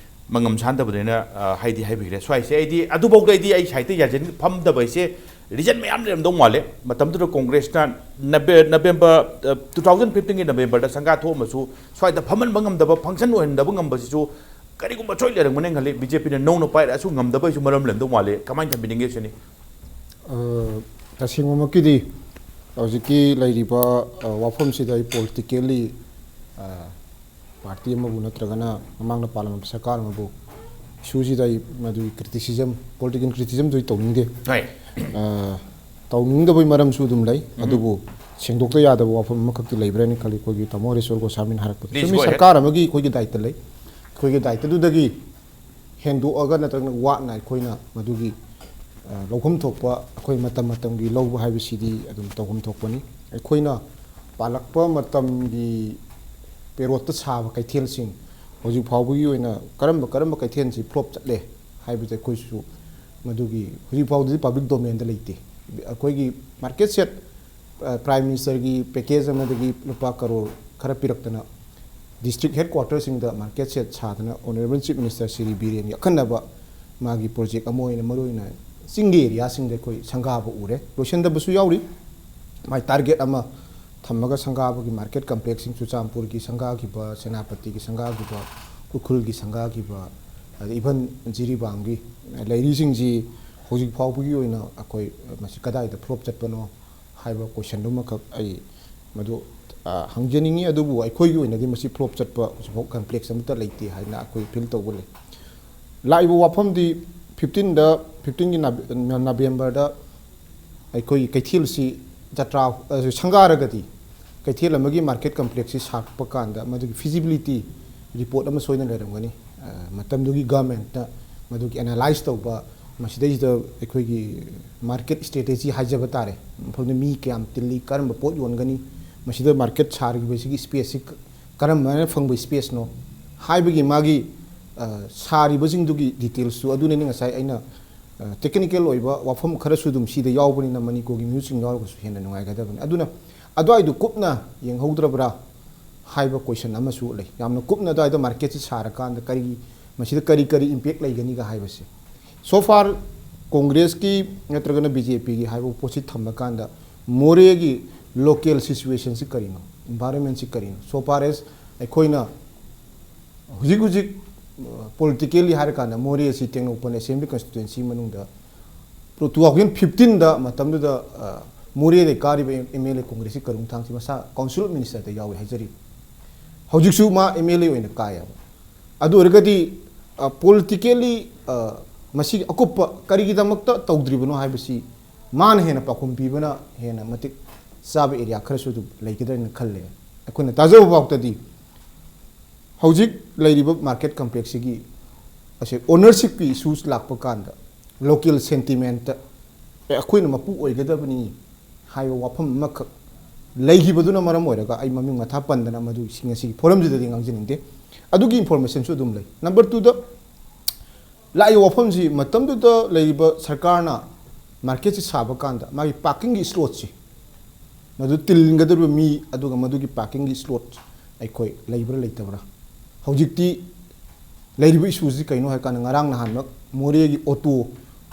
ꯃꯉꯝ ꯁꯥꯟꯗꯕꯅꯤꯅ, ꯑ, ꯍꯥꯏꯗꯤ ꯍꯥꯏꯕꯤꯈ꯭ꯔꯦ꯫ ꯁ꯭ꯋꯥꯏꯁꯦ ꯑꯩꯗꯤ ꯑꯗꯨꯐꯥꯎꯗ ꯑꯩꯗꯤ ꯑꯩ ꯁꯥꯏꯠꯇ ꯌꯥꯖꯅꯤꯡ ꯐꯝꯗꯕ ꯍꯥꯏꯁꯦ reason ꯃꯌꯥꯝ ꯂꯩꯔꯝꯗꯧ ꯃꯥꯜꯂꯦ꯫ ꯃꯇꯝꯗꯨꯗ ꯀꯣꯡꯒ꯭ꯔꯦꯁꯅ ꯅꯕꯦ-, ꯅꯕꯦꯝꯕꯔ, ꯑ, two thousand fifteen ꯒꯤ ꯅꯕꯦꯝꯕꯔꯗ ꯁꯪꯒꯥ ꯊꯣꯛꯑꯝꯃꯁꯨ ꯁ꯭ꯋꯥꯏꯗ ꯐꯝꯍꯟꯕ ꯉꯝꯗꯕ, function ꯑꯣꯏꯍꯟꯗꯕ ꯉꯝꯕꯁꯤꯁꯨ ꯀꯔꯤꯒꯨꯝꯕ ꯁꯣꯏ ꯂꯩꯔꯝꯒꯅꯤ ꯈꯜꯂꯤ꯫ ꯕꯤ ꯖꯦ ꯄꯤꯅ ꯅꯧꯅ ꯄꯥꯏꯔꯛꯑꯁꯨ ꯉꯝꯗꯕꯒꯤꯁꯨ ꯃꯔꯝ ꯂꯩꯔꯝꯗꯧ ꯃꯥꯜꯂꯦ꯫ ꯀꯃꯥꯏꯅ ꯊꯝꯕꯤꯅꯤꯡꯒꯦ ꯁꯤꯅꯤ꯫ ꯑ, ꯇꯁꯦꯡꯕꯃꯛꯀꯤꯗꯤ ꯍꯧꯖꯤꯛꯀꯤ ꯂꯩꯔꯤꯕ, ꯑ, ꯋꯥꯐꯝꯁꯤꯗ ꯑꯩ politically, ꯑ, party ꯑꯃꯕꯨ ꯅꯠꯇ꯭ꯔꯒꯅ ꯃꯃꯥꯡꯗ ꯄꯥꯜꯂꯝꯕ ꯁꯔꯀꯥꯔ ꯑꯃꯕꯨ issue ꯁꯤꯗ ꯑꯩ ꯃꯗꯨꯒꯤ criticism, political criticism ꯗꯨ ꯑꯩ ꯇꯧꯅꯤꯡꯗꯦ꯫ ꯍꯣꯏ꯫ ꯑ, ꯇꯧꯅꯤꯡꯗꯕꯒꯤ ꯃꯔꯝꯁꯨ ꯑꯗꯨꯝ ꯂꯩ, ꯎꯝ꯫ ꯑꯗꯨꯕꯨ ꯁꯦꯡꯗꯣꯛꯇ ꯌꯥꯗꯕ ꯋꯥꯐꯝ ꯑꯃꯈꯛꯇꯤ ꯂꯩꯕ꯭ꯔꯥ ꯍꯥꯏꯅ ꯈꯜꯂꯤ꯫ ꯑꯩꯈꯣꯏꯒꯤ ꯇꯥꯃꯣ ꯍꯔꯦꯁꯣꯔ ꯒꯣꯁꯥꯃꯤꯅ ꯍꯥꯏꯔꯛꯄꯗ Please ꯆꯨꯝꯃꯤ, go ahead꯫ ꯁꯔꯀꯥꯔ ꯑꯃꯒꯤ ꯑꯩꯈꯣꯏꯒꯤ ꯗꯥꯏꯇ ꯂꯩ꯫ ꯑꯩꯈꯣꯏꯒꯤ ꯗꯥꯏꯇꯗꯨꯗꯒꯤ ꯍꯦꯟꯗꯣꯛꯑꯒ ꯅꯠꯇ꯭ꯔꯒꯅ ꯋꯥꯠꯅ ꯑꯩꯈꯣꯏꯅ ꯃꯗꯨꯒꯤ, ꯑ, ꯂꯧꯐꯝ ꯊꯣꯛꯄ ꯑꯩꯈꯣꯏ ꯃꯇꯝ ꯃꯇꯝꯒꯤ ꯂꯧꯕ ꯍꯥꯏꯕꯁꯤꯗꯤ ꯑꯗꯨꯝ ꯇꯧꯐꯝ ꯊꯣꯛꯄꯅꯤ꯫ ꯑꯩꯈꯣꯏꯅ ꯄꯥꯜꯂꯛꯄ ꯃꯇꯝꯒꯤ ꯄꯦꯔꯣꯠꯇ ꯁꯥꯕ ꯀꯩꯊꯦꯜꯁꯤꯡ ꯍꯧꯖꯤꯛ ꯐꯥꯎꯕꯒꯤ ꯑꯣꯏꯅ ꯀꯔꯝꯕ ꯀꯔꯝꯕ ꯀꯩꯊꯦꯜꯁꯤ flop ꯆꯠꯂꯦ ꯍꯥꯏꯕꯁꯦ ꯑꯩꯈꯣꯏꯁꯨ ꯃꯗꯨꯒꯤ ꯍꯧꯖꯤꯛ ꯐꯥꯎꯗꯗꯤ public domain ꯗ ꯂꯩꯇꯦ꯫ ꯑꯩꯈꯣꯏꯒꯤ market shed, ꯑ, Prime Minister ꯒꯤ package ꯑꯃꯗꯒꯤ ꯂꯨꯄꯥ ꯀꯔꯣꯔ ꯈꯔ ꯄꯤꯔꯛꯇꯅ district headquarter ꯁꯤꯡꯗ market shed ꯁꯥꯗꯅ Honourable Chief Minister ꯁ꯭ꯔꯤ ꯕꯤꯔꯦꯟꯒꯤ ꯑꯈꯟꯅꯕ ꯃꯥꯒꯤ project ꯑꯃ ꯑꯣꯏꯅ ꯃꯔꯨꯑꯣꯏꯅ ꯆꯤꯡꯒꯤ area ꯁꯤꯡꯗ ꯑꯩꯈꯣꯏ ꯁꯪꯒꯥꯕ ꯎꯔꯦ꯫ ꯂꯣꯏꯁꯤꯟꯗꯕꯁꯨ ꯌꯥꯎꯔꯤ꯫ ꯃꯥꯏ target ꯑꯃ ꯊꯝꯃꯒ ꯁꯪꯒꯥꯕꯒꯤ market complex ꯁꯤꯡ ꯆꯨꯔꯆꯥꯟꯄꯨꯔꯒꯤ ꯁꯪꯒꯥꯈꯤꯕ, ꯁꯦꯅꯥꯄꯇꯤꯒꯤ ꯁꯪꯒꯥꯈꯤꯕ, ꯎꯈ꯭ꯔꯨꯜꯒꯤ ꯁꯪꯒꯥꯈꯤꯕ, ꯑꯗ even ꯖꯤꯔꯤꯕꯥꯝꯒꯤ ꯂꯩꯔꯤꯁꯤꯡꯁꯤ ꯍꯧꯖꯤꯛ ꯐꯥꯎꯕꯒꯤ ꯑꯣꯏꯅ ꯑꯩꯈꯣꯏ ꯃꯁꯤ ꯀꯗꯥꯏꯗ flop ꯆꯠꯄꯅꯣ ꯍꯥꯏꯕ question ꯗꯨꯃꯈꯛ ꯑꯩ ꯃꯗꯨ, ꯑ, ꯍꯪꯖꯅꯤꯡꯉꯤ꯫ ꯑꯗꯨꯕꯨ ꯑꯩꯈꯣꯏꯒꯤ ꯑꯣꯏꯅꯗꯤ ꯃꯁꯤ flop ꯆꯠꯄ ꯍꯧꯖꯤꯛꯐꯥꯎ complex ꯑꯃꯠꯇ ꯂꯩꯇꯦ ꯍꯥꯏꯅ ꯑꯩꯈꯣꯏ feel ꯇꯧꯕ ꯂꯩ꯫ ꯂꯥꯛꯏꯕ ꯋꯥꯐꯝꯗꯤ fifteen ꯗ, fifteen ꯒꯤ ꯅꯕꯦ-, November ꯗ ꯑꯩꯈꯣꯏꯒꯤ ꯀꯩꯊꯦꯜꯁꯤ ꯖꯇ꯭ꯔꯥ, ꯑ, ꯁꯪꯒꯥꯔꯒꯗꯤ ꯀꯩꯊꯦꯜ ꯑꯃꯒꯤ market complex ꯁꯤ ꯁꯥꯔꯛꯄ ꯀꯥꯟꯗ ꯃꯗꯨꯒꯤ feasibility report ꯑꯃ ꯁꯣꯏꯗꯅ ꯂꯩꯔꯝꯒꯅꯤ꯫ ꯑ, ꯃꯇꯝꯗꯨꯒꯤ government ꯅ ꯃꯗꯨꯒꯤ analyse ꯇꯧꯕ, ꯃꯁꯤꯗꯩꯁꯤꯗ ꯑꯩꯈꯣꯏꯒꯤ market strategy ꯍꯥꯏꯖꯕ ꯇꯥꯔꯦ, ꯃꯐꯝꯗ ꯃꯤ ꯀꯌꯥꯝ ꯇꯤꯜꯂꯤ, ꯀꯔꯝꯕ ꯄꯣꯠ ꯌꯣꯟꯒꯅꯤ, ꯃꯁꯤꯗ market ꯁꯥꯔꯤꯕꯁꯤꯒꯤ space ꯁꯤ ꯀ-, ꯀꯔꯝꯕ ꯍꯥꯏꯅ ꯐꯪꯕ space ꯅꯣ ꯍꯥꯏꯕꯒꯤ ꯃꯥꯒꯤ, ꯑ, ꯁꯥꯔꯤꯕꯁꯤꯡꯗꯨꯒꯤ details ꯇꯨ ꯑꯗꯨꯅꯅꯤ ꯉꯁꯥꯏ ꯑꯩꯅ, ꯑ, technical ꯑꯣꯏꯕ ꯋꯥꯐꯝ ꯈꯔꯁꯨ ꯑꯗꯨꯝ ꯁꯤꯗ ꯌꯥꯎꯕꯅꯤꯅ ꯃꯅꯤꯄꯨꯔꯒꯤ ꯃꯤꯍꯨꯠꯁꯤꯡ ꯌꯥꯎꯔꯒꯁꯨ ꯍꯦꯟꯅ ꯅꯨꯡꯉꯥꯏꯒꯗꯕꯅꯤ꯫ ꯑꯗꯨꯅ ꯑꯗꯨꯋꯥꯏꯗꯨ ꯀꯨꯞꯅ ꯌꯦꯡꯍꯧꯗ꯭ꯔꯕ꯭ꯔꯥ ꯍꯥꯏꯕ question ꯑꯃꯁꯨ ꯂꯩ꯫ ꯌꯥꯝꯅ ꯀꯨꯞꯅ ꯑꯗꯨꯋꯥꯏꯗ market ꯁꯤ ꯁꯥꯔꯀꯥꯟꯗ ꯀꯔꯤ, ꯃꯁꯤꯗ ꯀꯔꯤ ꯀꯔꯤ ꯏꯝꯄꯦꯛ ꯂꯩꯒꯅꯤꯒ ꯍꯥꯏꯕꯁꯦ꯫ So far ꯀꯣꯡꯒ꯭ꯔꯦꯁꯀꯤ ꯅꯠꯇ꯭ꯔꯒꯅ ꯕꯤ ꯖꯦ ꯄꯤꯒꯤ ꯍꯥꯏꯕ ꯄꯣꯠꯁꯤ ꯊꯝꯕ ꯀꯥꯟꯗ ꯃꯣꯔꯦꯒꯤ ꯂꯣꯀꯦꯜ ꯁꯤꯆꯨꯋꯦꯁꯟꯁꯤ ꯀꯔꯤꯅꯣ, ꯏꯟꯚꯥꯏꯔꯣꯟꯃꯦꯟꯁꯤ ꯀꯔꯤꯅꯣ? So far as ꯑꯩꯈꯣꯏꯅ ꯍꯧꯖꯤꯛ ꯍꯧꯖꯤꯛ ꯄꯣꯂꯤꯇꯤꯀꯦꯜꯂꯤ ꯍꯥꯏꯔꯀꯥꯟꯗ ꯃꯣꯔꯦ ꯑꯁꯤ ꯇꯦꯡꯅꯧꯄꯜ ꯑꯦꯁꯦꯝꯕ꯭ꯂꯤ ꯀꯟꯁꯇꯤꯇ꯭ꯋꯦꯟꯁꯤ ꯃꯅꯨꯡꯗ ꯇꯨ ꯊꯥꯎꯖꯟ ꯐꯤꯐꯇꯤꯟꯗ ꯃꯇꯝꯗꯨꯗ ꯃꯣꯔꯦꯗ ꯀꯥꯔꯤꯕ ꯑꯦꯝ ꯑꯦꯜ ꯑꯦ ꯀꯣꯡꯒ꯭ꯔꯦꯁꯀꯤ ꯀꯔꯨꯝ ꯊꯥꯡꯁꯤ ꯃꯁꯥ ꯀꯥꯎꯟꯁꯤꯜ ꯑꯣꯐ ꯃꯤꯅꯤꯁꯇꯔꯗ ꯌꯥꯎꯏ ꯍꯥꯏꯖꯔꯤ꯫ ꯍꯧꯖꯤꯛꯁꯨ ꯃꯥ ꯑꯦꯝ ꯑꯦꯜ ꯑꯦ ꯑꯣꯏꯅ ꯀꯥꯏꯌꯦꯕ꯫ ꯑꯗꯨ ꯑꯣꯏꯔꯒꯗꯤ ꯄꯣꯂꯤꯇꯤꯀꯦꯜꯂꯤ ꯃꯁꯤꯒꯤ ꯑꯀꯨꯞꯄ ꯀꯔꯤꯒꯤꯗꯃꯛꯇ ꯇꯧꯗ꯭ꯔꯤꯕꯅꯣ ꯍꯥꯏꯕꯁꯤ ꯃꯥꯅ ꯍꯦꯟꯅ ꯄꯥꯎꯈꯨꯝ ꯄꯤꯕꯅ ꯍꯦꯟꯅ ꯃꯇꯤꯛ ꯆꯥꯕ ꯑꯦꯔꯤꯌꯥ ꯈꯔꯁꯨ ꯑꯗꯨꯝ ꯂꯩꯒꯗ꯭ꯔꯥ ꯍꯥꯏꯅ ꯈꯜꯂꯦ꯫ ꯑꯩꯈꯣꯏꯅ ꯇꯥꯖꯕ ꯐꯥꯎꯗꯗꯤ ꯍꯧꯖꯤꯛ ꯂꯩꯔꯤꯕ ꯃꯥꯔꯀꯦꯠ ꯀꯝꯄ꯭ꯂꯦꯛꯁꯁꯤꯒꯤ ꯑꯁꯦ ꯑꯣꯅꯔꯁꯤꯞꯀꯤ ꯏꯁꯨꯁ ꯂꯥꯛꯄ ꯀꯥꯟꯗ ꯂꯣꯀꯦꯜ ꯁꯦꯟꯇꯤꯃꯦꯟꯇ ꯑꯦ ꯑꯩꯈꯣꯏꯅ ꯃꯄꯨ ꯑꯣꯏꯒꯗꯕꯅꯤ ꯍꯥꯏꯕ ꯋꯥꯐꯝ ꯑꯃꯈꯛ ꯂꯩꯈꯤꯕꯗꯨꯅ ꯃꯔꯝ ꯑꯣꯏꯔꯒ ꯑꯩ ꯃꯃꯤꯡ ꯃꯊꯥ ꯄꯟꯗꯅ ꯃꯗꯨ ꯉꯁꯤꯒꯤ ꯐꯣꯔꯝꯁꯤꯗꯗꯤ ꯉꯥꯡꯖꯅꯤꯡꯗꯦ꯫ ꯑꯗꯨꯒꯤ ꯏꯟꯐꯣꯔꯃꯦꯁꯟꯁꯨ ꯑꯗꯨꯝ ꯂꯩ꯫ ꯅꯝꯕꯔ ꯇꯨꯗ ꯂꯥꯛꯏꯕ ꯋꯥꯐꯝꯁꯤ ꯃꯇꯝꯗꯨꯗ ꯂꯩꯔꯤꯕ ꯁꯔꯀꯥꯔꯅ ꯃꯥꯔꯀꯦꯠꯁꯤ ꯁꯥꯕ ꯀꯥꯟꯗ ꯃꯥꯒꯤ ꯄꯥꯔꯀꯤꯡꯒꯤ ꯁ꯭ꯂꯣꯠꯁꯤ ꯃꯗꯨ ꯇꯤꯟꯒꯗꯧꯔꯤꯕ ꯃꯤ ꯑꯗꯨꯒ ꯃꯗꯨꯒꯤ ꯄꯥꯔꯀꯤꯡꯒꯤ ꯁ꯭ꯂꯣꯠ ꯑꯩꯈꯣꯏ ꯂꯩꯕ꯭ꯔꯥ ꯂꯩꯇꯕ꯭ꯔꯥ? ꯍꯧꯖꯤꯛꯇꯤ ꯂꯩꯔꯤꯕ ꯏꯁꯨꯁꯤ ꯀꯩꯅꯣ ꯍꯥꯏ ꯀꯥꯟꯗ ꯉꯔꯥꯡ ꯅꯍꯥꯟꯃꯛ ꯃꯣꯔꯦꯒꯤ ꯑꯣꯇꯣ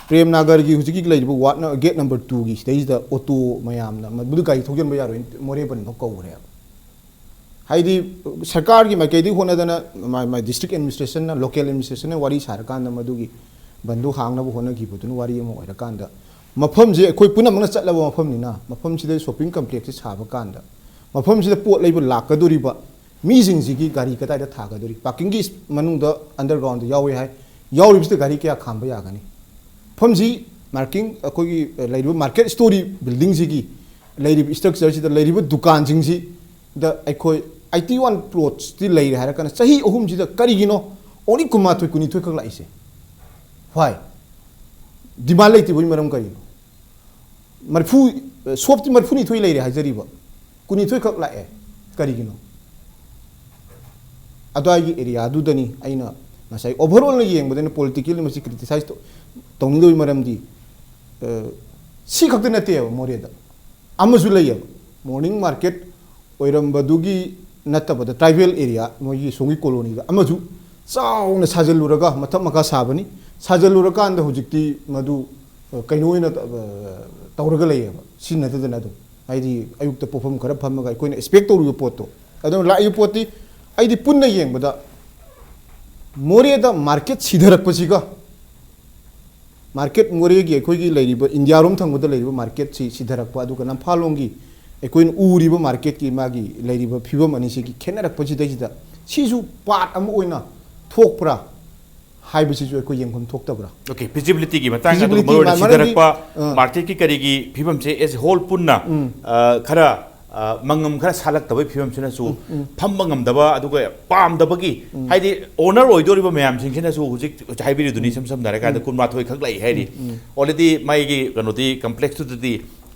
ꯄ꯭ꯔꯦꯝ ꯅꯥꯒꯔꯒꯤ ꯍꯧꯖꯤꯛꯀꯤ ꯂꯩꯔꯤꯕ ꯋꯥꯔꯗ ꯒꯦꯠ ꯅꯝꯕꯔ ꯇꯨꯒꯤ ꯁꯤꯗꯩꯁꯤꯗ ꯑꯣꯇꯣ ꯃꯌꯥꯝꯅ ꯃꯗꯨ ꯒꯥꯔꯤ ꯊꯧꯖꯤꯟꯕ ꯌꯥꯔꯣꯏ ꯃꯣꯔꯦ ꯕꯟ ꯐꯥꯎ ꯀꯧꯈ꯭ꯔꯦꯕ꯫ ꯍꯥꯏꯗꯤ ꯁꯔꯀꯥꯔꯒꯤ ꯃꯥꯏꯀꯩꯗꯒꯤ ꯍꯣꯠꯅꯗꯅ ꯃꯥꯏ ꯃꯥꯏ ꯗꯤꯁꯇ꯭ꯔꯤꯛ ꯑꯦꯗꯃꯤꯅꯤꯁꯇ꯭ꯔꯦꯁꯟꯅ ꯂꯣꯀꯦꯜ ꯑꯦꯗꯃꯤꯅꯤꯁꯇ꯭ꯔꯦꯁꯟꯅ ꯋꯥꯔꯤ ꯁꯥꯔꯀꯥꯟꯗ ꯃꯗꯨꯒꯤ ꯕꯟꯗꯨ ꯍꯥꯡꯅꯕ ꯍꯣꯠꯅꯈꯤꯕꯗꯨꯅ ꯋꯥꯔꯤ ꯑꯃ ꯑꯣꯏꯔꯀꯥꯟꯗ ꯃꯐꯝꯁꯦ ꯑꯩꯈꯣꯏ ꯄꯨꯝꯅꯃꯛꯅ ꯆꯠꯂꯕ ꯃꯐꯝꯅꯤꯅ ꯃꯐꯝꯁꯤꯗ ꯁꯣꯞꯄꯤꯡ ꯀꯝꯄ꯭ꯂꯦꯛꯁꯁꯦ ꯁꯥꯕ ꯀꯥꯟꯗ ꯃꯐꯝꯁꯤꯗ ꯄꯣꯠ ꯂꯩꯕ ꯂꯥꯛꯀꯗꯧꯔꯤꯕ ꯃꯤꯁꯤꯡꯁꯤꯒꯤ ꯒꯥꯔꯤ ꯀꯗꯥꯏꯗ ꯊꯥꯒꯗꯧꯔꯤ? ꯄꯥꯔꯀꯤꯡꯒꯤ ꯃꯅꯨꯡꯗ ꯑꯟꯗꯔꯒ꯭ꯔꯥꯎꯟꯗ ꯌꯥꯎꯋꯦ ꯍꯥꯏ, ꯌꯥꯎꯔꯤꯕꯁꯤꯗ ꯒꯥꯔꯤ ꯀꯌꯥ ꯈꯥꯝꯕ ꯌꯥꯒꯅꯤ? ꯃꯐꯝꯁꯤ ꯃꯥꯔꯀꯤꯡ ꯑꯩꯈꯣꯏꯒꯤ ꯂꯩꯔꯤꯕ ꯃꯥꯔꯀꯦꯠ ꯁ꯭ꯇꯣꯔꯤ ꯕꯤꯜꯗꯤꯡꯁꯤꯒꯤ ꯂꯩꯔꯤꯕ ꯏꯁꯇ꯭ꯔꯛꯆꯔꯁꯤꯗ ꯂꯩꯔꯤꯕ ꯗꯨꯀꯥꯟꯁꯤꯡꯁꯤꯗ ꯑꯩꯈꯣꯏ ꯑꯩꯠꯇꯤ ꯋꯥꯟ ꯄ꯭ꯂꯣꯠꯁꯇꯤ ꯂꯩꯔꯦ ꯍꯥꯏꯔꯀꯥꯟꯗ ꯆꯍꯤ ꯑꯍꯨꯝꯁꯤꯗ ꯀꯔꯤꯒꯤꯅꯣ ꯑꯣꯡꯂꯤ ꯀꯨꯟꯃꯥꯊꯣꯏ ꯀꯨꯟꯅꯤꯊꯣꯏ ꯈꯛ ꯂꯥꯛꯏꯁꯦ? ꯋꯥꯏ? ꯗꯤꯃꯥꯟ ꯂꯩꯇ꯭ꯔꯤꯕꯒꯤ ꯃꯔꯝ ꯀꯔꯤꯅꯣ? ꯃꯔꯤꯐꯨ, ꯁꯣꯞꯇꯤ ꯃꯔꯤꯐꯨꯅꯤꯊꯣꯏ ꯂꯩꯔꯦ ꯍꯥꯏꯖꯔꯤꯕ, ꯀꯨꯟꯅꯤꯊꯣꯏ ꯈꯛ ꯂꯥꯛꯑꯦ, ꯀꯔꯤꯒꯤꯅꯣ? ꯑꯗꯨꯋꯥꯏꯒꯤ ꯑꯦꯔꯤꯌꯥꯗꯨꯗꯅꯤ ꯑꯩꯅ ꯉꯁꯥꯏ ꯑꯣꯚꯔ ꯑꯣꯜꯅ ꯌꯦꯡꯕꯗ ꯑꯩꯅ ꯄꯣꯂꯤꯇꯤꯀꯦꯜꯂꯤ ꯃꯁꯤ ꯀ꯭ꯔꯤꯇꯤꯁꯥꯏꯁ ꯇꯧꯅꯤꯡꯗꯕꯒꯤ ꯃꯔꯝꯗꯤ ꯁꯤ ꯈꯛꯇ ꯅꯠꯇꯦꯕ ꯃꯣꯔꯦꯗ ꯑꯃꯁꯨ ꯂꯩꯌꯦꯕ꯫ ꯃꯣꯔꯅꯤꯡ ꯃꯥꯔꯀꯦꯠ ꯑꯣꯏꯔꯝꯕꯗꯨꯒꯤ ꯅꯠꯇꯕꯗ ꯇ꯭ꯔꯥꯏꯕꯦꯜ ꯑꯦꯔꯤꯌꯥ ꯃꯣꯏꯒꯤ ꯁꯣꯝꯒꯤ ꯀꯣꯂꯣꯅꯤꯗ ꯑꯃꯁꯨ ꯆꯥꯎꯅ ꯁꯥꯖꯜꯂꯨꯔꯒ ꯃꯊꯛ ꯃꯈꯥ ꯁꯥꯕꯅꯤ꯫ ꯁꯥꯖꯜꯂꯨꯔꯀꯥꯟꯗ ꯍꯧꯖꯤꯛꯇꯤ ꯃꯗꯨ, ꯑ, ꯀꯩꯅꯣ ꯑꯣꯏꯅ ꯇ-, ꯑ, ꯇꯧꯔꯒ ꯂꯩꯌꯦꯕ, ꯁꯤꯖꯤꯟꯅꯗꯗꯅ ꯑꯗꯨꯝ꯫ ꯍꯥꯏꯗꯤ ꯑꯌꯨꯛꯇ ꯄꯣꯠꯐꯝ ꯈꯔ ꯐꯝꯃꯒ ꯑꯩꯈꯣꯏꯅ expect ꯇꯧꯔꯤꯕ ꯄꯣꯠꯇꯣ, ꯑꯗꯨꯅ ꯂꯥꯛꯏꯕ ꯄꯣꯠꯇꯤ, ꯑꯩꯗꯤ ꯄꯨꯟꯅ ꯌꯦꯡꯕꯗ ꯃꯣꯔꯦꯗ market ꯁꯤꯊꯔꯛꯄꯁꯤꯒ, market ꯃꯣꯔꯦꯒꯤ ꯑꯩꯈꯣꯏꯒꯤ ꯂꯩꯔꯤꯕ ꯏꯟꯗꯤꯌꯥꯔꯣꯝ ꯊꯪꯕꯗ ꯂꯩꯔꯤꯕ market ꯁꯤ ꯁꯤꯊꯔꯛꯄ, ꯑꯗꯨꯒ ꯅꯝꯐꯥꯂꯣꯡꯒꯤ ꯑꯩꯈꯣꯏꯅ ꯎꯔꯤꯕ market ꯀꯤ ꯃꯥꯒꯤ ꯂꯩꯔꯤꯕ ꯐꯤꯕꯝ ꯑꯅꯤꯁꯤꯒꯤ ꯈꯦꯠꯅꯔꯛꯄꯁꯤꯗꯩꯁꯤꯗ ꯁꯤꯁꯨ part ꯑꯃ ꯑꯣꯏꯅ ꯊꯣꯛꯄ꯭ꯔꯥ ꯍꯥꯏꯕꯁꯤꯁꯨ ꯑꯩꯈꯣꯏ ꯌꯦꯡꯐꯝ ꯊꯣꯛꯇꯕ꯭ꯔꯥ? Okay, feasibility ꯒꯤ ꯃꯇꯥꯡꯗ, ꯑꯗꯨꯒ Feasibility ꯃꯔꯨꯑꯣꯏꯅ ꯃꯔꯝꯗꯤ, ꯁꯤꯊꯔꯛꯄ ꯑꯥ꯫ Market ꯀꯤ ꯀꯔꯤꯒꯤ ꯐꯤꯕꯝꯁꯦ as whole ꯄꯨꯟꯅ, ꯎꯝ꯫ ꯑ, ꯈꯔ, ꯑ, ꯃꯉꯝ ꯈꯔ ꯁꯥꯠꯂꯛꯇꯕꯒꯤ ꯐꯤꯕꯝꯁꯤꯅꯁꯨ, ꯐꯝꯕ ꯉꯝꯗꯕ, ꯑꯗꯨꯒ ꯄꯥꯝꯗꯕꯒꯤ, ꯍꯥꯏꯗꯤ owner ꯑꯣꯏꯗꯣꯔꯤꯕ ꯃꯌꯥꯝꯁꯤꯡꯁꯤꯅꯁꯨ ꯍꯧꯖꯤꯛ ꯍꯥꯏꯕꯤꯔꯤꯗꯨꯅꯤ, ꯏꯁꯝ ꯁꯝꯅ ꯍꯥꯏꯔꯀꯥꯟꯗ ꯀꯨꯟꯃꯥꯊꯣꯏ ꯈꯛ ꯂꯩ ꯍꯥꯏꯔꯤ꯫ Already ꯃꯥꯒꯤ ꯀꯩꯅꯣꯗꯤ, complex ꯇꯨꯗꯗꯤ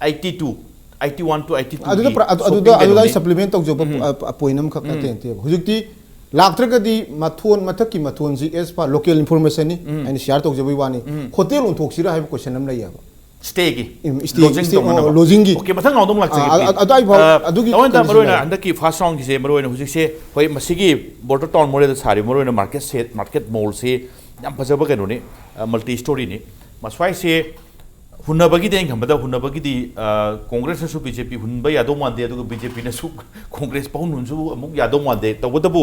eighty two, eighty one to eighty two ꯑꯗꯨꯗ ꯒꯤ pra-, ꯑꯗꯨ- ꯑꯗꯨꯗ shopping ꯑꯗꯨꯗ ꯑꯩ ꯀꯩꯅꯣꯅꯤ꯫ Supplement ꯇꯧꯖꯕ ꯄꯣ-, ꯑ, point ꯑꯃꯈꯛ ꯅꯠꯇꯦ, ꯅꯠꯇꯦꯕ꯫ ꯍꯧꯖꯤꯛꯇꯤ ꯂꯥꯛꯇ꯭ꯔꯒꯗꯤ ꯃꯊꯣꯟ, ꯃꯊꯛꯀꯤ ꯃꯊꯣꯟꯁꯤ as per local information ꯅꯤ, ꯑꯩꯅ share ꯇꯧꯖꯕꯒꯤ ꯋꯥꯅꯤ, hotel ꯑꯣꯟꯊꯣꯛꯁꯤꯔꯥ ꯍꯥꯏꯕ question ꯑꯃ ꯂꯩꯌꯦꯕ꯫ Stay ꯒꯤ, ꯎꯝ, stay, lodging stay, ꯇꯧꯅꯅꯕ꯫ ꯑꯣ, lodging ꯒꯤ꯫ Okay, ꯃꯊꯪ ꯉꯥꯎꯗꯧ ꯑ, ꯂꯥꯛꯆꯒꯦ꯫ ꯑ, ꯑꯗꯨꯋꯥꯏ ꯐꯥꯎ, ꯑꯗꯨꯒꯤ ꯑꯩꯉꯣꯟꯗ condition ꯃꯔꯨꯑꯣꯏꯅ ꯂꯩ꯫ ꯍꯟꯗꯛꯀꯤ first round ꯒꯤꯁꯦ ꯃꯔꯨꯑꯣꯏꯅ ꯍꯧꯖꯤꯛꯁꯦ, ꯍꯣꯏ, ꯃꯁꯤꯒꯤ Border Town ꯃꯣꯔꯦꯗ ꯁꯥꯔꯤꯕ ꯃꯔꯨꯑꯣꯏꯅ market ꯁꯦ, market mall ꯁꯤ ꯌꯥꯝ ꯐꯖꯕ ꯀꯩꯅꯣꯅꯤ, multi story ꯅꯤ꯫ ꯃꯁ꯭ꯋꯥꯏꯁꯦ ꯍꯨꯟꯅꯕꯒꯤꯗꯤ, ꯑꯩꯅ ꯈꯟꯕꯗ ꯍꯨꯟꯅꯕꯒꯤꯗꯤ, ꯑ, Congress ꯅꯁꯨ BJP ꯍꯨꯟꯕ ꯌꯥꯗꯧ ꯃꯥꯟꯗꯦ, ꯑꯗꯨꯒ BJP ꯅꯁꯨ Congress ꯄꯥꯎꯍꯨꯟ ꯍꯨꯟꯁꯨ ꯑꯃꯨꯛ ꯌꯥꯗꯧ ꯃꯥꯟꯗꯦ꯫ ꯇꯧꯕꯇꯕꯨ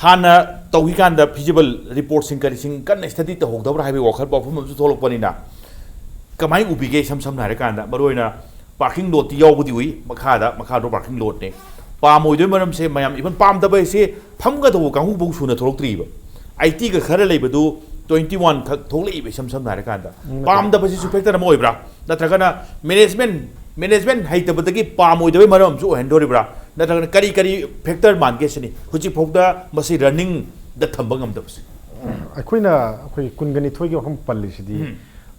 ꯍꯥꯟꯅ ꯇꯧꯈꯤꯀꯥꯟꯗ feasible report ꯁꯤꯡ ꯀꯔꯤꯁꯤꯡ ꯀꯟꯅ study ꯇꯧꯍꯧꯗꯕ꯭ꯔꯥ ꯍꯥꯏꯕꯒꯤ ꯋꯥꯈꯜ ꯋꯥꯐꯝ ꯑꯃꯁꯨ ꯊꯣꯛꯂꯛꯄꯅꯤꯅ, ꯀꯃꯥꯏꯅ ꯎꯕꯤꯒꯦ? ꯏꯁꯝ ꯁꯝꯅ ꯍꯥꯏꯔꯀꯥꯟꯗ ꯃꯔꯨꯑꯣꯏꯅ parking lot ꯇꯤ ꯌꯥꯎꯕꯗꯤ ꯎꯏ, ꯃꯈꯥꯗ, ꯃꯈꯥꯗꯣ parking lot ꯅꯦ꯫ ꯄꯥꯝꯃꯣꯏꯗꯣꯏ ꯃꯔꯝꯁꯦ, ꯃꯌꯥꯝ even ꯄꯥꯝꯗꯕ ꯍꯥꯏꯁꯦ ꯐꯝꯒꯗꯧꯕ ꯀꯥꯡꯕꯨ ꯐꯥꯎ ꯁꯨꯅ ꯊꯣꯛꯂꯛꯇ꯭ꯔꯤꯕ꯫ Eighty ꯒ ꯈꯔ ꯂꯩꯕꯗꯨ twenty one ꯈꯛ ꯊꯣꯛꯂꯛꯏꯕ, ꯏꯁꯝ ꯁꯝꯅ ꯍꯥꯏꯔꯀꯥꯟꯗ꯫ ꯄꯥꯝꯗꯕꯁꯤꯁꯨ factor ꯑꯃ ꯑꯣꯏꯕ꯭ꯔꯥ? ꯅꯠꯇ꯭ꯔꯒꯅ management, management ꯍꯩꯇꯕꯗꯒꯤ ꯄꯥꯝꯃꯣꯏꯗꯕꯒꯤ ꯃꯔꯝ ꯑꯃꯁꯨ ꯑꯣꯏꯍꯟꯗꯣꯔꯤꯕ꯭ꯔꯥ? ꯅꯠꯇ꯭ꯔꯒꯅ ꯀꯔꯤ ꯀꯔꯤ factor ꯃꯥꯟꯒꯦ ꯁꯤꯅꯤ ꯍꯧꯖꯤꯛ ꯐꯥꯎꯗ ꯃꯁꯤ running ꯗ ꯊꯝꯕ ꯉꯝꯗꯕꯁꯦ? ꯑꯩꯈꯣꯏꯅ, ꯑꯩꯈꯣꯏ ꯀꯨꯟꯒ ꯅꯤꯊꯣꯏꯒꯤ ꯋꯥꯐꯝ ꯄꯜꯂꯤꯁꯤꯗꯤ,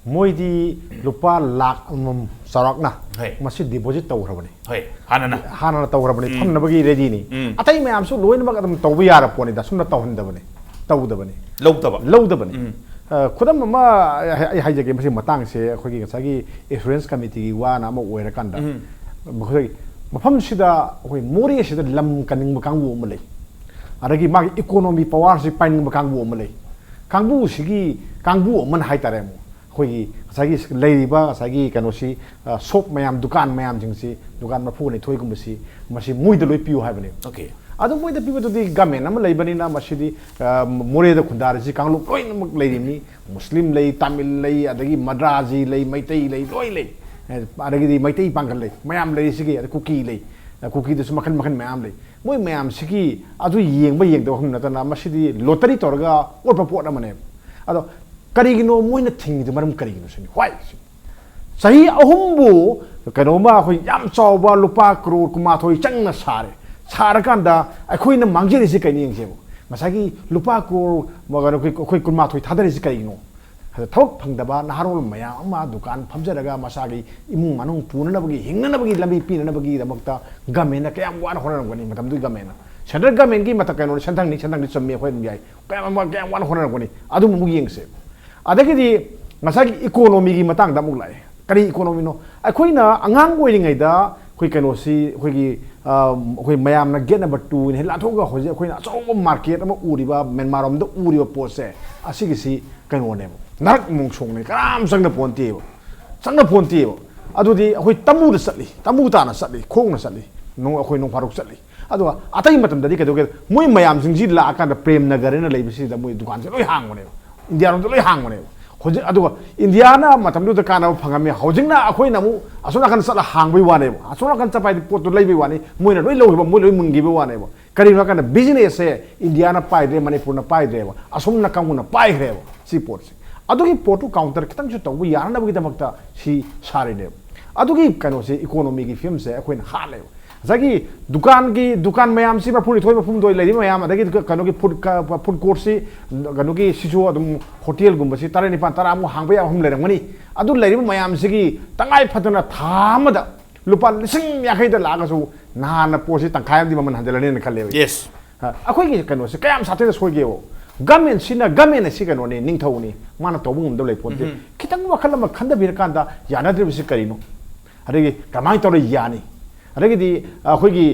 ꯃꯣꯏꯗꯤ ꯂꯨꯄꯥ ꯂꯥꯈ ꯑꯃꯃꯝ ꯆꯥꯎꯔꯥꯛꯅ ꯍꯣꯏ꯫ ꯃꯁꯤ deposit ꯇꯧꯈ꯭ꯔꯕꯅꯤ꯫ ꯍꯣꯏ, ꯍꯥꯟꯅꯅ꯫ ꯍꯥꯟꯅꯅ ꯇꯧꯈ꯭ꯔꯕꯅꯤ, ꯎꯝ꯫ ꯐꯝꯅꯕꯒꯤ ready ꯅꯤ꯫ ꯎꯝ꯫ ꯑꯇꯩ ꯃꯌꯥꯝꯁꯨ ꯂꯣꯏꯅꯃꯛ ꯑꯗꯨꯝ ꯇꯧꯕ ꯌꯥꯔ ꯄꯣꯠꯅꯤꯗ, ꯁꯨꯝꯅ ꯇꯧꯍꯟꯗꯕꯅꯤ, ꯇꯧꯗꯕꯅꯤ꯫ ꯂꯧꯗꯕ꯫ ꯂꯧꯗꯕꯅꯤ꯫ ꯎꯝ꯫ ꯑ, ꯈꯨꯗꯝ ꯑꯃ ꯑꯩ ꯑꯩ ꯍꯥꯏꯖꯒꯦ, ꯃꯁꯤ ꯃꯇꯥꯡꯁꯦ ꯑꯩꯈꯣꯏꯒꯤ ꯉꯁꯥꯏꯒꯤ assurance committee ꯒꯤ ꯋꯥꯅ ꯑꯃ ꯑꯣꯏꯔꯀꯥꯟꯗ, ꯎꯝ꯫ ꯃꯈꯣꯏ ꯃꯐꯝꯁꯤꯗ, ꯑꯩꯈꯣꯏ ꯃꯣꯔꯦꯁꯤꯗ ꯂꯝ ꯀꯟꯅꯤꯡꯕ ꯀꯥꯡꯕꯨ ꯑꯃ ꯂꯩ꯫ ꯑꯗꯒꯤ ꯃꯥꯒꯤ ꯏꯀꯣꯅꯣꯃꯤ ꯄꯋꯥꯔꯁꯤ ꯄꯥꯏꯅꯤꯡꯕ ꯀꯥꯡꯕꯨ ꯑꯃ ꯂꯩ꯫ ꯀꯥꯡꯕꯨꯁꯤꯒꯤ ꯀꯥꯡꯕꯨ ꯑꯃꯅ ꯍꯥꯏꯇꯥꯔꯦ, ꯑꯃꯨꯛ ꯑꯩꯈꯣꯏꯒꯤ ꯉꯁꯥꯏꯒꯤ ꯂꯩꯔꯤꯕ ꯉꯁꯥꯏꯒꯤ ꯀꯩꯅꯣꯁꯤ, ꯁꯣꯞ ꯃꯌꯥꯝ, ꯗꯨꯀꯥꯟ ꯃꯌꯥꯝꯁꯤꯡꯁꯤ, ꯗꯨꯀꯥꯟ ꯃꯔꯐꯨꯒ ꯅꯤꯊꯣꯏꯒꯨꯝꯕꯁꯤ, ꯃꯁꯤ ꯃꯣꯏꯗ ꯂꯣꯏ ꯄꯤꯌꯨ ꯍꯥꯏꯕꯅꯦꯕ꯫ Okay. ꯑꯗꯨ ꯃꯣꯏꯗ ꯄꯤꯕꯗꯨꯗꯤ ꯒꯃꯦꯟ ꯑꯃ ꯂꯩꯕꯅꯤꯅ, ꯃꯁꯤꯗꯤ ꯑ, ꯃꯣꯔꯦꯗ ꯈꯨꯟꯗꯥꯔꯤꯁꯤ ꯀꯥꯡꯂꯨꯞ ꯂꯣꯏꯅꯃꯛ ꯂꯩꯔꯤꯕꯅꯤ꯫ ꯃꯨꯁꯂꯤꯝ ꯂꯩ, ꯇꯥꯃꯤꯜ ꯂꯩ, ꯑꯗꯒꯤ ꯃꯗ꯭ꯔꯥꯖꯤ ꯂꯩ, ꯃꯩꯇꯩ ꯂꯩ, ꯂꯣꯏ ꯂꯩ꯫ ꯑꯦ, ꯑꯗꯒꯤꯗꯤ ꯃꯩꯇꯩ ꯄꯥꯡꯒꯜ ꯂꯩ, ꯃꯌꯥꯝ ꯂꯩꯔꯤꯁꯤꯒꯤ, ꯑꯗꯩ ꯀꯨꯀꯤ ꯂꯩ꯫ ꯑ, ꯀꯨꯀꯤꯗꯁꯨ ꯃꯈꯜ ꯃꯈꯜ ꯃꯌꯥꯝ ꯂꯩ꯫ ꯃꯣꯏ ꯃꯌꯥꯝꯁꯤꯒꯤ ꯑꯗꯨ ꯌꯦꯡꯕ ꯌꯦꯡꯗꯕ ꯈꯪꯕ ꯅꯠꯇꯅ, ꯃꯁꯤꯗꯤ ꯂꯣꯇꯔꯤ ꯇꯧꯔꯒ ꯑꯣꯠꯄ ꯄꯣꯠ ꯑꯃꯅꯦꯕ꯫ ꯑꯗꯣ ꯀꯔꯤꯒꯤꯅꯣ ꯃꯣꯏꯅ ꯊꯤꯡꯉꯤꯗꯨ? ꯃꯔꯝ ꯀꯔꯤꯒꯤꯅꯣ ꯁꯤꯅꯤ꯫ Why? ꯆꯍꯤ ꯑꯍꯨꯝꯕꯨ ꯀꯩꯅꯣꯝꯃ ꯑꯩꯈꯣꯏ ꯌꯥꯝ ꯆꯥꯎꯕ ꯂꯨꯄꯥ ꯀ꯭ꯔꯣꯔ ꯀꯨꯟꯃꯥꯊꯣꯏ ꯆꯪꯅ ꯁꯥꯔꯦ꯫ ꯁꯥꯔꯀꯥꯟꯗ ꯑꯩꯈꯣꯏꯅ ꯃꯥꯡꯖꯔꯤꯁꯤ ꯀꯩꯅꯣ ꯌꯦꯡꯁꯦꯕ꯫ ꯉꯁꯥꯏꯒꯤ ꯂꯨꯄꯥ ꯀ꯭ꯔꯣꯔ, ꯀꯩꯅꯣ, ꯑꯩꯈꯣꯏ, ꯑꯩꯈꯣꯏ ꯀꯨꯟꯃꯥꯊꯣꯏ ꯊꯥꯗꯔꯤꯁꯤ ꯀꯔꯤꯒꯤꯅꯣ? ꯑꯗ ꯊꯕꯛ ꯐꯪꯗꯕ ꯅꯍꯥꯔꯣꯜ ꯃꯌꯥꯝ ꯑꯃ ꯗꯨꯀꯥꯟ ꯐꯝꯖꯔꯒ ꯃꯁꯥꯒꯤ ꯏꯃꯨꯡ ꯃꯅꯨꯡ ꯄꯨꯅꯅꯕꯒꯤ, ꯍꯤꯡꯅꯅꯕꯒꯤ ꯂꯝꯕꯤ ꯄꯤꯅꯅꯕꯒꯤꯗꯃꯛꯇ ꯒꯃꯦꯟꯅ ꯀꯌꯥꯝ ꯋꯥꯅ ꯍꯣꯠꯅꯔꯝꯒꯅꯤ? ꯃꯇꯝꯗꯨꯒꯤ ꯒꯃꯦꯟꯅ, ꯁꯦꯟꯇ꯭ꯔꯦꯜ ꯒꯃꯦꯟꯒꯤ ꯃꯇꯝ, ꯀꯩꯅꯣ, ꯁꯦꯟꯊꯪꯅꯤ, ꯁꯦꯟꯊꯪꯗꯤ ꯆꯨꯝꯃꯤ, ꯑꯩꯈꯣꯏ ꯑꯗꯨꯝ ꯌꯥꯏ, ꯀꯌꯥꯝ ꯑꯃ, ꯀꯌꯥꯝ ꯋꯥꯅ ꯍꯣꯠꯅꯔꯝꯒꯅꯤ? ꯑꯗꯨꯝ ꯑꯃꯨꯛ ꯌꯦꯡꯁꯦ꯫ ꯑꯗꯒꯤꯗꯤ ꯉꯁꯥꯏꯒꯤ ꯏꯀꯣꯅꯣꯃꯤꯒꯤ ꯃꯇꯥꯡꯗ ꯑꯃꯨꯛ ꯂꯥꯛꯑꯦ꯫ ꯀꯔꯤ ꯏꯀꯣꯅꯣꯃꯤꯅꯣ? ꯑꯩꯈꯣꯏꯅ ꯑꯉꯥꯡ ꯑꯣꯏꯔꯤꯉꯩꯗ ꯑꯩꯈꯣꯏ ꯀꯩꯅꯣꯁꯤ, ꯑꯩꯈꯣꯏꯒꯤ, ꯑ, ꯑꯩꯈꯣꯏ ꯃꯌꯥꯝꯅ gate number two ꯅ ꯍꯦꯛ ꯂꯥꯟꯊꯣꯛꯑꯒ ꯍꯧꯖꯤꯛ ꯑꯩꯈꯣꯏꯅ ꯑꯆꯧꯕ market ꯑꯃ ꯎꯔꯤꯕ, ꯃ꯭ꯌꯥꯟꯃꯥꯔ ꯔꯣꯝꯗ ꯎꯔꯤꯕ ꯄꯣꯠꯁꯦ, ꯑꯁꯤꯒꯤꯁꯤ ꯀꯩꯅꯣꯅꯦꯕ, ꯅꯔꯛ ꯃꯣꯡꯁꯣꯡꯅꯦ, ꯀꯅꯥꯝ ꯆꯪꯅ ꯄꯣꯟꯇꯦꯕ, ꯆꯪꯅ ꯄꯣꯟꯇꯦꯕ꯫ ꯑꯗꯨꯗꯤ ꯑꯩꯈꯣꯏ ꯇꯝꯕꯨꯗ ꯆꯠꯂꯤ, ꯇꯝꯕꯨ ꯇꯥꯅ ꯆꯠꯂꯤ, ꯈꯣꯡꯅ ꯆꯠꯂꯤ, ꯅꯣꯡ-, ꯑꯩꯈꯣꯏ ꯅꯣꯡ ꯐꯥꯗꯣꯛ ꯆꯠꯂꯤ꯫ ꯑꯗꯨꯒ ꯑꯇꯩ ꯃꯇꯝꯗꯗꯤ ꯀꯩꯗꯧꯒꯦ? ꯃꯣꯏ ꯃꯌꯥꯝꯁꯤꯡꯁꯤ ꯂꯥꯛꯑꯀꯥꯟꯗ ꯄ꯭ꯔꯦꯝ ꯅꯒꯔ ꯍꯥꯏꯅ ꯂꯩꯕꯁꯤꯗ ꯃꯣꯏ ꯗꯨꯀꯥꯟꯁꯦ ꯂꯣꯏ ꯍꯥꯡꯕꯅꯦꯕ, ꯏꯟꯗꯤꯌꯥꯔꯣꯝꯗ ꯂꯣꯏ ꯍꯥꯡꯕꯅꯦꯕ꯫ ꯍꯧꯖꯤꯛ, ꯑꯗꯨꯒ ꯏꯟꯗꯤꯌꯥꯅ ꯃꯇꯝꯗꯨꯗ ꯀꯥꯟꯅꯕ ꯐꯪꯉꯝꯃꯤ, ꯍꯧꯖꯤꯛꯅ ꯑꯩꯈꯣꯏꯅ ꯑꯃꯨꯛ ꯑꯁꯣꯝ ꯅꯥꯀꯟꯗ ꯆꯠꯂ ꯍꯥꯡꯕꯩ ꯋꯥꯅꯦꯕ꯫ ꯑꯁꯣꯝ ꯅꯥꯀꯟ ꯆꯠꯄ ꯍꯥꯏꯗꯤ ꯄꯣꯠꯇꯣ ꯂꯩꯕꯩ ꯋꯥꯅꯤ, ꯃꯣꯏꯅ ꯂꯣꯏ ꯂꯧꯈꯤꯕ, ꯃꯣꯏ ꯂꯣꯏ ꯃꯨꯟꯈꯤꯕꯩ ꯋꯥꯅꯦꯕ꯫ ꯀꯔꯤꯒꯤꯅꯣ ꯍꯥꯏ ꯀꯥꯟꯗ business ꯁꯦ ꯏꯟꯗꯤꯌꯥꯅ ꯄꯥꯏꯗ꯭ꯔꯦ, ꯃꯅꯤꯄꯨꯔꯅ ꯄꯥꯏꯗ꯭ꯔꯦꯕ, ꯑꯁꯣꯝꯅ ꯀꯥꯡꯕꯨꯅ ꯄꯥꯏꯈ꯭ꯔꯦꯕ ꯁꯤ ꯄꯣꯠꯁꯦ꯫ ꯑꯗꯨꯒꯤ ꯄꯣꯠꯇꯨ counter ꯈꯤꯇꯪꯁꯨ ꯇꯧꯕ ꯌꯥꯅꯅꯕꯒꯤꯗꯃꯛꯇ ꯁꯤ ꯁꯥꯔꯤꯅꯦꯕ꯫ ꯑꯗꯨꯒꯤ ꯀꯩꯅꯣꯁꯦ, ꯏꯀꯣꯅꯣꯃꯤꯒꯤ ꯐꯤꯕꯝꯁꯦ ꯑꯩꯈꯣꯏꯅ ꯍꯥꯠꯂꯦꯕ꯫ ꯉꯁꯥꯏꯒꯤ ꯗꯨꯀꯥꯟꯒꯤ, ꯗꯨꯀꯥꯟ ꯃꯌꯥꯝꯁꯤ ꯃꯔꯐꯨꯅꯤꯊꯣꯏ, ꯃꯔꯐꯨꯍꯨꯝꯗꯣꯏ ꯂꯩꯔꯤꯕ ꯃꯌꯥꯝ, ꯑꯗꯒꯤ ꯀꯩꯅꯣꯒꯤ ꯐꯨꯗ, ꯐꯨꯗ ꯀꯣꯔꯠꯁꯤ, ꯀꯩꯅꯣꯒꯤ ꯁꯤꯁꯨ ꯑꯗꯨꯝ ꯍꯣꯇꯦꯜꯒꯨꯝꯕꯁꯤ ꯇꯔꯦꯠ, ꯅꯤꯄꯥꯟ, ꯇꯔꯥꯃꯨꯛ ꯍꯥꯡꯕ ꯌꯥꯕ ꯃꯐꯝ ꯂꯩꯔꯝꯒꯅꯤ꯫ ꯑꯗꯨ ꯂꯩꯔꯤꯕ ꯃꯌꯥꯝꯁꯤꯒꯤ ꯇꯉꯥꯏ ꯐꯗꯅ ꯊꯥ ꯑꯃꯗ ꯂꯨꯄꯥ ꯂꯤꯁꯤꯡ ꯌꯥꯡꯈꯩꯗ ꯂꯥꯛꯑꯒꯁꯨ ꯅꯍꯥꯟꯅ ꯄꯣꯠꯁꯤ ꯇꯪꯈꯥꯏ ꯑꯃꯗꯤ ꯃꯃꯜ ꯍꯟꯖꯤꯜꯂꯅꯤꯅ ꯈꯜꯂꯦꯕ꯫ Yes. ꯑ, ꯑꯩꯈꯣꯏꯒꯤ ꯀꯩꯅꯣꯁꯦ ꯀꯌꯥꯝ ꯁꯥꯊꯤꯅ ꯁꯣꯏꯒꯦꯕ? ꯒꯃꯦꯟꯁꯤꯅ, ꯒꯃꯦꯟ ꯑꯁꯤ ꯀꯩꯅꯣꯅꯤ, ꯅꯤꯡꯊꯧꯅꯤ, ꯃꯥꯅ ꯇꯧꯕ ꯉꯝꯗꯕ ꯂꯩ ꯄꯣꯠꯇꯦ꯫ ꯈꯤꯇꯪ ꯋꯥꯈꯜ ꯑꯃ ꯈꯟꯊꯕꯤꯔꯀꯥꯟꯗ ꯌꯥꯅꯗ꯭ꯔꯤꯕꯁꯤ ꯀꯔꯤꯅꯣ? ꯑꯗꯒꯤ ꯀꯃꯥꯏꯅ ꯇꯧꯔ ꯌꯥꯅꯤ? ꯑꯗꯒꯤꯗꯤ ꯑꯩꯈꯣꯏꯒꯤ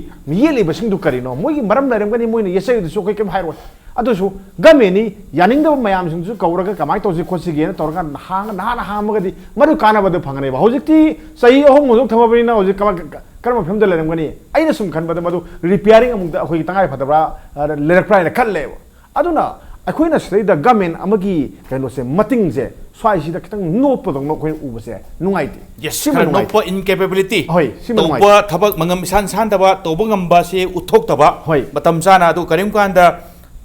ꯌꯦꯠꯂꯤꯕꯁꯤꯡꯗꯨ ꯀꯔꯤꯅꯣ? ꯃꯣꯏꯒꯤ ꯃꯔꯝ ꯂꯩꯔꯝꯒꯅꯤ, ꯃꯣꯏꯅ ꯌꯦꯠꯆꯔꯤꯗꯨꯁꯨ ꯑꯩꯈꯣꯏ ꯀꯩꯝ ꯍꯥꯏꯔꯣꯏ꯫ ꯑꯗꯨꯁꯨ ꯒꯃꯦꯟꯅꯤ ꯌꯥꯅꯤꯡꯗꯕ ꯃꯌꯥꯝꯁꯤꯡꯗꯨꯁꯨ ꯀꯧꯔꯒ ꯀꯃꯥꯏꯅ ꯇꯧꯁꯤ ꯈꯣꯠꯁꯤꯒꯦꯅ ꯇꯧꯔꯒ ꯅꯍꯥꯟ ꯅꯍꯥꯟ ꯍꯥꯡꯉꯒꯗꯤ ꯃꯗꯨ ꯀꯥꯟꯅꯕꯗꯨ ꯐꯪꯒꯅꯦꯕ꯫ ꯍꯧꯖꯤꯛꯇꯤ ꯆꯍꯤ ꯑꯍꯨꯝ ꯍꯧꯖꯤꯛ ꯊꯝꯃꯕꯅꯤꯅ ꯍꯧꯖꯤꯛ ꯀꯃꯥꯏ-, ꯀꯔꯝꯕ ꯐꯤꯕꯝꯗ ꯂꯩꯔꯝꯒꯅꯤ? ꯑꯩꯅ ꯁꯨꯝ ꯈꯟꯕꯗ ꯃꯗꯨ ꯔꯤꯄꯤꯌꯥꯔꯤꯡ ꯑꯃꯨꯛꯇ ꯑꯩꯈꯣꯏꯒꯤ ꯇꯉꯥꯏ ꯐꯗꯕ꯭ꯔꯥ, ꯑ, ꯂꯩꯔꯛꯄ꯭ꯔꯥ ꯍꯥꯏꯅ ꯈꯜꯂꯦꯕ꯫ ꯑꯗꯨꯅ ꯑꯩꯈꯣꯏꯅ ꯁꯤꯗꯩꯗ ꯒꯃꯦꯟ ꯑꯃꯒꯤ ꯀꯩꯅꯣꯁꯦ, ꯃꯇꯤꯡꯁꯦ ꯁ꯭ꯋꯥꯏꯁꯤꯗ ꯈꯤꯇꯪ ꯅꯣꯞꯄꯗꯧꯅ ꯑꯩꯈꯣꯏꯅ ꯎꯕꯁꯦ ꯅꯨꯡꯉꯥꯏꯇꯦ꯫ ꯌꯦꯁ, ꯁꯤꯃ ꯈꯔ ꯅꯨꯡꯉꯥꯏꯇꯦ꯫ ꯅꯣꯞꯄ, ꯏꯟꯀꯦꯄꯦꯕꯤꯂꯤꯇꯤ꯫ ꯍꯣꯏ, ꯁꯤꯃ ꯅꯨꯡꯉꯥꯏꯇꯦ꯫ ꯇꯧꯕ ꯊꯕꯛ ꯃꯉꯝ ꯏꯁꯥꯟ ꯁꯥꯟꯗꯕ, ꯇꯧꯕ ꯉꯝꯕꯁꯦ ꯎꯠꯊꯣꯛꯇꯕ꯫ ꯍꯣꯏ꯫ ꯃꯇꯝ ꯆꯥꯅ꯫ ꯑꯗꯨ ꯀꯔꯤꯒꯨꯝ ꯀꯥꯟꯗ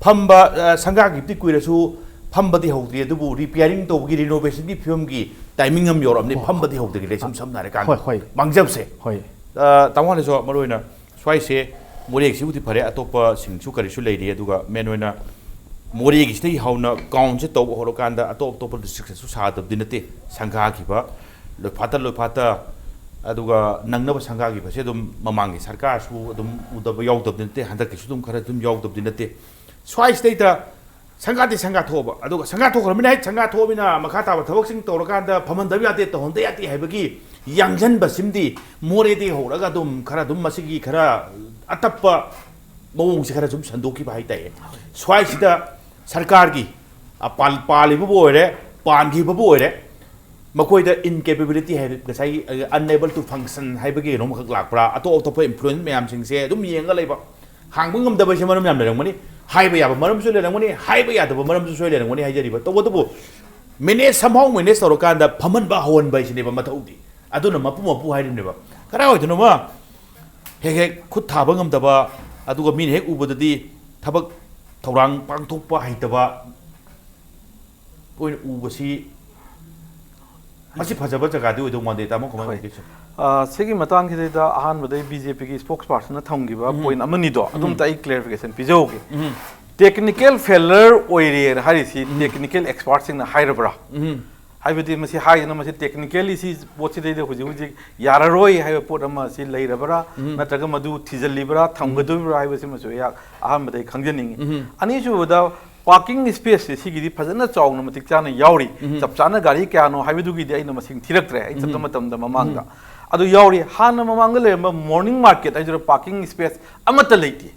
ꯐꯝꯕ, ꯑ, ꯁꯪꯒꯥꯈꯤꯕꯗꯤ ꯀꯨꯏꯔꯁꯨ ꯐꯝꯕꯗꯤ ꯍꯧꯗ꯭ꯔꯤ, ꯑꯗꯨꯕꯨ ꯔꯤꯄꯤꯌꯥꯔꯤꯡ ꯇꯧꯕꯒꯤ, ꯔꯤꯅꯣꯚꯦꯁꯟꯒꯤ ꯐꯤꯕꯝꯒꯤ ꯇꯥꯏꯃꯤꯡ ꯑꯃ ꯌꯧꯔꯛꯑꯕꯅꯤ꯫ ꯍꯣꯏ꯫ ꯐꯝꯕꯗꯤ ꯍꯧꯗ꯭ꯔꯤ, ꯂꯩ ꯁꯨꯝ ꯁꯝꯅ ꯍꯥꯏꯔꯀꯥꯟꯗ꯫ ꯍꯣꯏ, ꯍꯣꯏ꯫ ꯃꯥꯡꯖꯕꯁꯦ꯫ ꯍꯣꯏ꯫ ꯑ, ꯇꯥꯃꯣ ꯍꯥꯟꯅꯁꯨ ꯃꯔꯨ ꯑꯣꯏꯅ ꯁ꯭ꯋꯥꯏꯁꯦ, ꯃꯣꯔꯦꯒꯤꯁꯤꯕꯨꯗꯤ ꯐꯔꯦ, ꯑꯇꯣꯞꯄꯁꯤꯡꯁꯨ ꯀꯔꯤꯁꯨ ꯂꯩꯔꯤ, ꯑꯗꯨꯒ ꯃꯦꯟ ꯑꯣꯏꯅ ꯃꯣꯔꯦꯒꯤꯁꯤꯗꯒꯤ ꯍꯧꯅ ꯀꯥꯎꯟꯁꯦ ꯇꯧꯕ ꯍꯧꯔꯀꯥꯟꯗ ꯑꯇꯣꯞ ꯑꯇꯣꯞꯄ ꯗꯤꯁꯇ꯭ꯔꯤꯛꯁꯤꯁꯨ ꯁꯥꯗꯕꯗꯤ ꯅꯠꯇꯦ꯫ ꯁꯪꯒꯥꯈꯤꯕ, ꯂꯣꯏꯐꯥꯠꯇ ꯂꯣꯏꯐꯥꯠꯇ, ꯑꯗꯨꯒ ꯅꯪꯅꯕ ꯁꯪꯒꯥꯈꯤꯕꯁꯦ ꯑꯗꯨꯝ ꯃꯃꯥꯡꯒꯤ ꯁꯔꯀꯥꯔꯁꯨ ꯑꯗꯨꯝ ꯎꯗꯕ ꯌꯥꯎꯗꯕꯗꯤ ꯅꯠꯇꯦ, ꯍꯟꯗꯛꯀꯤꯁꯨ ꯑꯗꯨꯝ ꯈꯔ ꯑꯗꯨꯝ ꯌꯥꯎꯗꯕꯗꯤ ꯅꯠꯇꯦ꯫ ꯁ꯭ꯋꯥꯏꯁꯤꯗꯩꯗ ꯁꯪꯒꯥꯗꯤ ꯁꯪꯒꯥ ꯊꯣꯛꯑꯕ, ꯑꯗꯨꯒ ꯁꯪꯒꯥ ꯊꯣꯛꯈ꯭ꯔꯃꯤꯅ, ꯍꯦꯛ ꯁꯪꯒꯥ ꯊꯣꯛꯑꯃꯤꯅ ꯃꯈꯥ ꯇꯥꯕ ꯊꯕꯛꯁꯤꯡ ꯇꯧꯔꯀꯥꯟꯗ ꯐꯝꯍꯟꯗꯕ ꯌꯥꯗꯦ, ꯇꯧꯍꯟꯗ ꯌꯥꯗꯦ ꯍꯥꯏꯕꯒꯤ ꯌꯥꯡꯁꯤꯟꯕꯁꯤꯃꯗꯤ ꯃꯣꯔꯦꯗꯒꯤ ꯍꯧꯔꯒ ꯑꯗꯨꯝ ꯈꯔ ꯑꯗꯨꯝ ꯃꯁꯤꯒꯤ ꯈꯔ ꯑꯇꯞꯄ ꯃꯑꯣꯡꯁꯦ ꯈꯔ ꯁꯨꯝ ꯁꯟꯗꯣꯛꯈꯤꯕ ꯍꯥꯏꯇꯥꯔꯦ꯫ ꯁ꯭ꯋꯥꯏꯁꯤꯗ ꯁꯔꯀꯥꯔꯒꯤ, ꯑ, ꯄꯥꯜ-, ꯄꯥꯜꯂꯤꯕꯕꯨ ꯑꯣꯏꯔꯦ, ꯄꯥꯟꯈꯤꯕꯕꯨ ꯑꯣꯏꯔꯦ, ꯃꯈꯣꯏꯗ ꯏꯟꯀꯦꯄꯦꯕꯤꯂꯤꯇꯤ ꯍꯥꯏꯕ, ꯉꯁꯥꯏꯒꯤ, ꯑ, unable to function ꯍꯥꯏꯕꯒꯤ ꯀꯩꯅꯣꯝꯈꯛ ꯂꯥꯛꯄ꯭ꯔꯥ? ꯑꯇꯣꯞ ꯑꯇꯣꯞꯄ ꯏꯟꯐ꯭ꯂꯨꯌꯦꯟꯁ ꯃꯌꯥꯝꯁꯤꯡꯁꯦ ꯑꯗꯨꯝ ꯌꯦꯡꯉꯒ ꯂꯩꯕ꯫ ꯍꯥꯡꯕ ꯉꯝꯗꯕꯁꯦ ꯃꯔꯝ ꯌꯥꯝ ꯂꯩꯔꯝꯒꯅꯤ, ꯍꯥꯏꯕ ꯌꯥꯕ ꯃꯔꯝꯁꯨ ꯂꯩꯔꯝꯒꯅꯤ, ꯍꯥꯏꯕ ꯌꯥꯗꯕ ꯃꯔꯝꯁꯨ ꯁꯣꯏ ꯂꯩꯔꯝꯒꯅꯤ ꯍꯥꯏꯖꯔꯤꯕ꯫ ꯇꯧꯕꯇꯕꯨ ꯃꯦꯅꯦꯖ, somehow ꯃꯦꯅꯦꯖ ꯇꯧꯔꯀꯥꯟꯗ ꯐꯝꯍꯟꯕ ꯍꯧꯍꯟꯕ ꯍꯥꯏꯁꯤꯅꯦꯕ ꯃꯊꯧꯗꯤ꯫ ꯑꯗꯨꯅ ꯃꯄꯨ ꯃꯄꯨ ꯍꯥꯏꯔꯤꯕꯅꯦꯕ꯫ ꯀꯗꯥꯏꯋꯥꯏꯗꯅꯣꯃ ꯍꯦꯛ ꯍꯦꯛ ꯈꯨꯠ ꯊꯥꯕ ꯉꯝꯗꯕ, ꯑꯗꯨꯒ ꯃꯤꯅ ꯍꯦꯛ ꯎꯕꯗꯗꯤ ꯊꯕꯛ ꯊꯧꯔꯥꯡ ꯄꯥꯡꯊꯣꯛꯄ ꯍꯩꯇꯕ ꯑꯣꯏꯅ ꯎꯕꯁꯤ, ꯃꯁꯤ ꯐꯖꯕ ꯖꯒꯥꯗꯤ ꯑꯣꯏꯗꯧ ꯃꯥꯟꯗꯦ꯫ ꯇꯥꯃꯣ, ꯀꯃꯥꯏꯅ ꯍꯣꯏ꯫ ꯎꯒꯦ ꯁꯨꯝ? ꯑ, ꯁꯤꯒꯤ ꯃꯇꯥꯡꯁꯤꯗꯩꯗ ꯑꯍꯥꯟꯕꯗꯩ ꯕꯤ ꯖꯦ ꯄꯤꯒꯤ ꯁ꯭ꯄꯣꯛꯁ ꯄꯥꯔꯁꯟꯅ ꯊꯝꯈꯤꯕ ꯄꯣꯏꯟ ꯑꯃꯅꯤꯗꯣ ꯑꯗꯨꯝꯇ ꯑꯩ ꯀ꯭ꯂꯦꯔꯤꯐꯤꯀꯦꯁꯟ ꯄꯤꯖꯍꯧꯒꯦ꯫ ꯇꯦꯛꯅꯤꯀꯦꯜ ꯐꯦꯂꯔ ꯑꯣꯏꯔꯦꯅ ꯍꯥꯏꯔꯤꯁꯤ ꯇꯦꯛꯅꯤꯀꯦꯜ ꯑꯦꯛꯁꯄꯥꯔꯠꯁꯤꯡꯅ ꯍꯥꯏꯔꯕ꯭ꯔꯥ? ꯍꯥꯏꯕꯗꯤ ꯃꯁꯤ ꯍꯥꯏꯗꯅ ꯃꯁꯤ ꯇꯦꯛꯅꯤꯀꯦꯜꯂꯤ ꯁꯤ ꯄꯣꯠꯁꯤꯗꯩꯗ ꯍꯧꯖꯤꯛ ꯍꯧꯖꯤꯛ ꯌꯥꯔꯔꯣꯏ ꯍꯥꯏꯕ ꯄꯣꯠ ꯑꯃ ꯁꯤ ꯂꯩꯔꯕ꯭ꯔꯥ? ꯅꯠꯇ꯭ꯔꯒ ꯃꯗꯨ ꯊꯤꯖꯤꯜꯂꯤꯕ꯭ꯔꯥ, ꯊꯝꯒꯗꯣꯔꯤꯕ꯭ꯔꯥ ꯍꯥꯏꯕꯁꯤꯃꯁꯨ ꯑꯩꯍꯥꯛ ꯑꯍꯥꯟꯕꯗ ꯑꯩ ꯈꯪꯖꯅꯤꯡꯉꯤ꯫ ꯑꯅꯤꯁꯨꯕꯗ, ꯄꯥꯔꯀꯤꯡ ꯁ꯭ꯄꯦꯁꯁꯦ ꯁꯤꯒꯤꯗꯤ ꯐꯖꯅ ꯆꯥꯎꯅ ꯃꯇꯤꯛ ꯆꯥꯅ ꯌꯥꯎꯔꯤ꯫ ꯆꯞ ꯆꯥꯅ ꯒꯥꯔꯤ ꯀꯌꯥꯅꯣ ꯍꯥꯏꯕꯗꯨꯒꯤꯗꯤ ꯑꯩꯅ ꯃꯁꯤꯡ ꯊꯤꯔꯛꯇ꯭ꯔꯦ ꯑꯩ ꯆꯠꯄ ꯃꯇꯝꯗ ꯃꯃꯥꯡꯗ꯫ ꯑꯗꯨ ꯌꯥꯎꯔꯤ꯫ ꯍꯥꯟꯅ ꯃꯃꯥꯡꯗ ꯂꯩꯔꯝꯕ morning market ꯍꯥꯏꯗꯨꯅ parking space ꯑꯃꯠꯇ ꯂꯩꯇꯦ꯫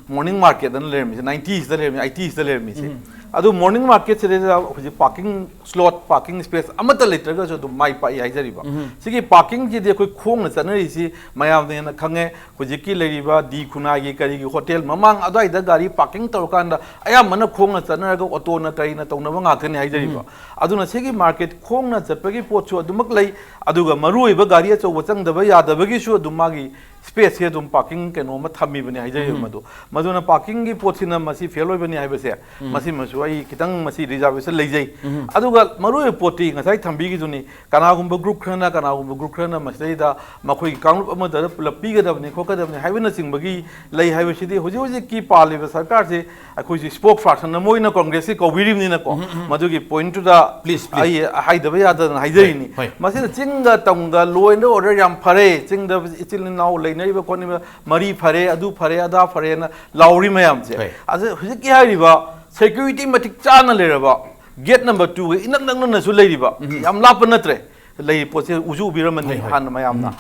Morning market ꯑꯅ ꯂꯩꯔꯝꯃꯤꯁꯦ, ꯅꯥꯏꯟꯇꯤꯁꯤꯗ ꯂꯩꯔꯝꯃꯤ, ꯑꯩꯇꯤꯁꯤꯗ ꯂꯩꯔꯝꯃꯤꯁꯦ꯫ ꯑꯗꯨ morning marketꯁꯤꯗꯩꯗ ꯍꯧꯖꯤꯛ parking slot, parking space ꯑꯃꯠꯇ ꯂꯩꯇ꯭ꯔꯒꯁꯨ ꯑꯗꯨꯝ ꯃꯥꯏ ꯄꯥꯛꯏ ꯍꯥꯏꯖꯔꯤꯕ꯫ ꯁꯤꯒꯤ parkingꯁꯤꯗꯤ ꯑꯩꯈꯣꯏ ꯈꯣꯡꯅ ꯆꯠꯅꯔꯤꯁꯤ ꯃꯌꯥꯝꯅ ꯍꯦꯟꯅ ꯈꯪꯉꯦ꯫ ꯍꯧꯖꯤꯛꯀꯤ ꯂꯩꯔꯤꯕ ꯗꯤ ꯈꯨꯟꯅꯥꯏꯒꯤ ꯀꯔꯤꯒꯤ hotel ꯃꯃꯥꯡ ꯑꯗꯨꯋꯥꯏꯗ ꯒꯥꯔꯤ parking ꯇꯧꯔꯀꯥꯟꯗ ꯑꯌꯥꯝꯕꯅ ꯈꯣꯡꯅ ꯆꯠꯅꯔꯒ ꯑꯣꯇꯣꯅ ꯀꯔꯤꯅ ꯇꯧꯅꯕ ꯉꯥꯛꯇꯅꯤ ꯍꯥꯏꯖꯔꯤꯕ꯫ ꯑꯗꯨꯅ ꯁꯤꯒꯤ market ꯈꯣꯡꯅ ꯆꯠꯄꯒꯤ ꯄꯣꯠꯁꯨ ꯑꯗꯨꯃꯛ ꯂꯩ, ꯑꯗꯨꯒ ꯃꯔꯨꯑꯣꯏꯕ ꯒꯥꯔꯤ ꯑꯆꯧꯕ ꯆꯪꯗꯕ ꯌꯥꯗꯕꯒꯤꯁꯨ ꯑꯗꯨꯝ ꯃꯥꯒꯤ spaceꯁꯦ ꯑꯗꯨꯝ parking ꯀꯩꯅꯣ ꯑꯃ ꯊꯝꯃꯤꯕꯅꯤ ꯍꯥꯏꯖꯔꯤꯕ꯫ ꯃꯗꯨ, ꯃꯗꯨꯅ parkingꯒꯤ ꯄꯣꯠꯁꯤꯅ ꯃꯁꯤ fail ꯑꯣꯏꯕꯅꯤ ꯍꯥꯏꯕꯁꯦ, ꯃꯁꯤꯃꯁꯨ ꯑꯩ ꯈꯤꯇꯪ ꯃꯁꯤ reservation ꯂꯩꯖꯩ꯫ ꯑꯗꯨꯒ ꯃꯔꯨꯑꯣꯏꯕ ꯄꯣꯠꯇꯤ ꯉꯁꯥꯏ ꯊꯝꯕꯤꯈꯤꯗꯨꯅꯤ, ꯀꯅꯥꯒꯨꯝꯕ group ꯈꯔꯅ, ꯀꯅꯥꯒꯨꯝꯕ group ꯈꯔꯅ ꯃꯁꯤꯗꯩꯗ ꯃꯈꯣꯏꯒꯤ ꯀꯥꯡꯂꯨꯞ ꯑꯃꯗ ꯄꯨꯂꯞ ꯄꯤꯒꯗꯕꯅꯤ, ꯈꯣꯠꯀꯗꯕꯅꯤ ꯍꯥꯏꯕꯅꯆꯤꯡꯕꯒꯤ ꯂꯩ ꯍꯥꯏꯕꯁꯤꯗꯤ ꯍꯧꯖꯤꯛ ꯍꯧꯖꯤꯛꯀꯤ ꯄꯥꯜꯂꯤꯕ ꯁꯔꯀꯥꯔꯁꯤ ꯑꯩꯈꯣꯏꯁꯤ spokesperson ꯑꯃ ꯑꯣꯏꯅ ꯀꯣꯡꯒ꯭ꯔꯦꯁꯀꯤ ꯀꯧꯕꯤꯔꯤꯕꯅꯤꯅꯀꯣ, ꯃꯗꯨꯒꯤ pointꯇꯨꯗ please, please. ꯑꯩ ꯍꯥꯏꯗꯕ ꯌꯥꯗꯗꯅ ꯍꯥꯏꯖꯔꯤꯅꯤ꯫ ꯍꯣꯏ, ꯍꯣꯏ꯫ ꯃꯁꯤꯗ ꯆꯤꯡꯒ ꯇꯝꯒ law and order ꯌꯥꯝ ꯐꯔꯦ, ꯆꯤꯡꯗ ꯏꯆꯤꯜ ꯏꯅꯥꯎ ꯂꯩꯅꯔꯤꯕ ꯈꯣꯠꯅꯔꯤꯕ ꯃꯔꯤ ꯐꯔꯦ, ꯑꯗꯨ ꯐꯔꯦ, ꯑꯗꯥ ꯐꯔꯦꯅ ꯂꯥꯎꯔꯤ ꯃꯌꯥꯝꯁꯦ꯫ ꯍꯣꯏ꯫ ꯑꯗꯨ ꯍꯧꯖꯤꯛꯀꯤ ꯍꯥꯏꯔꯤꯕ security ꯃꯇꯤꯛ ꯆꯥꯅ ꯂꯩꯔꯕ gate number twoꯒ ꯏꯅꯛ ꯅꯛꯅꯅꯁꯨ ꯂꯩꯔꯤꯕ, ꯌꯥꯝ ꯂꯥꯞꯄ ꯅꯠꯇ꯭ꯔꯦ꯫ ꯂꯩꯔꯤꯕ ꯄꯣꯠꯁꯦ ꯎꯁꯨ ꯎꯕꯤꯔꯝꯃꯅꯤ ꯍꯣꯏ, ꯍꯣꯏ꯫ ꯍꯥꯟꯅ ꯃꯌꯥꯝꯅ꯫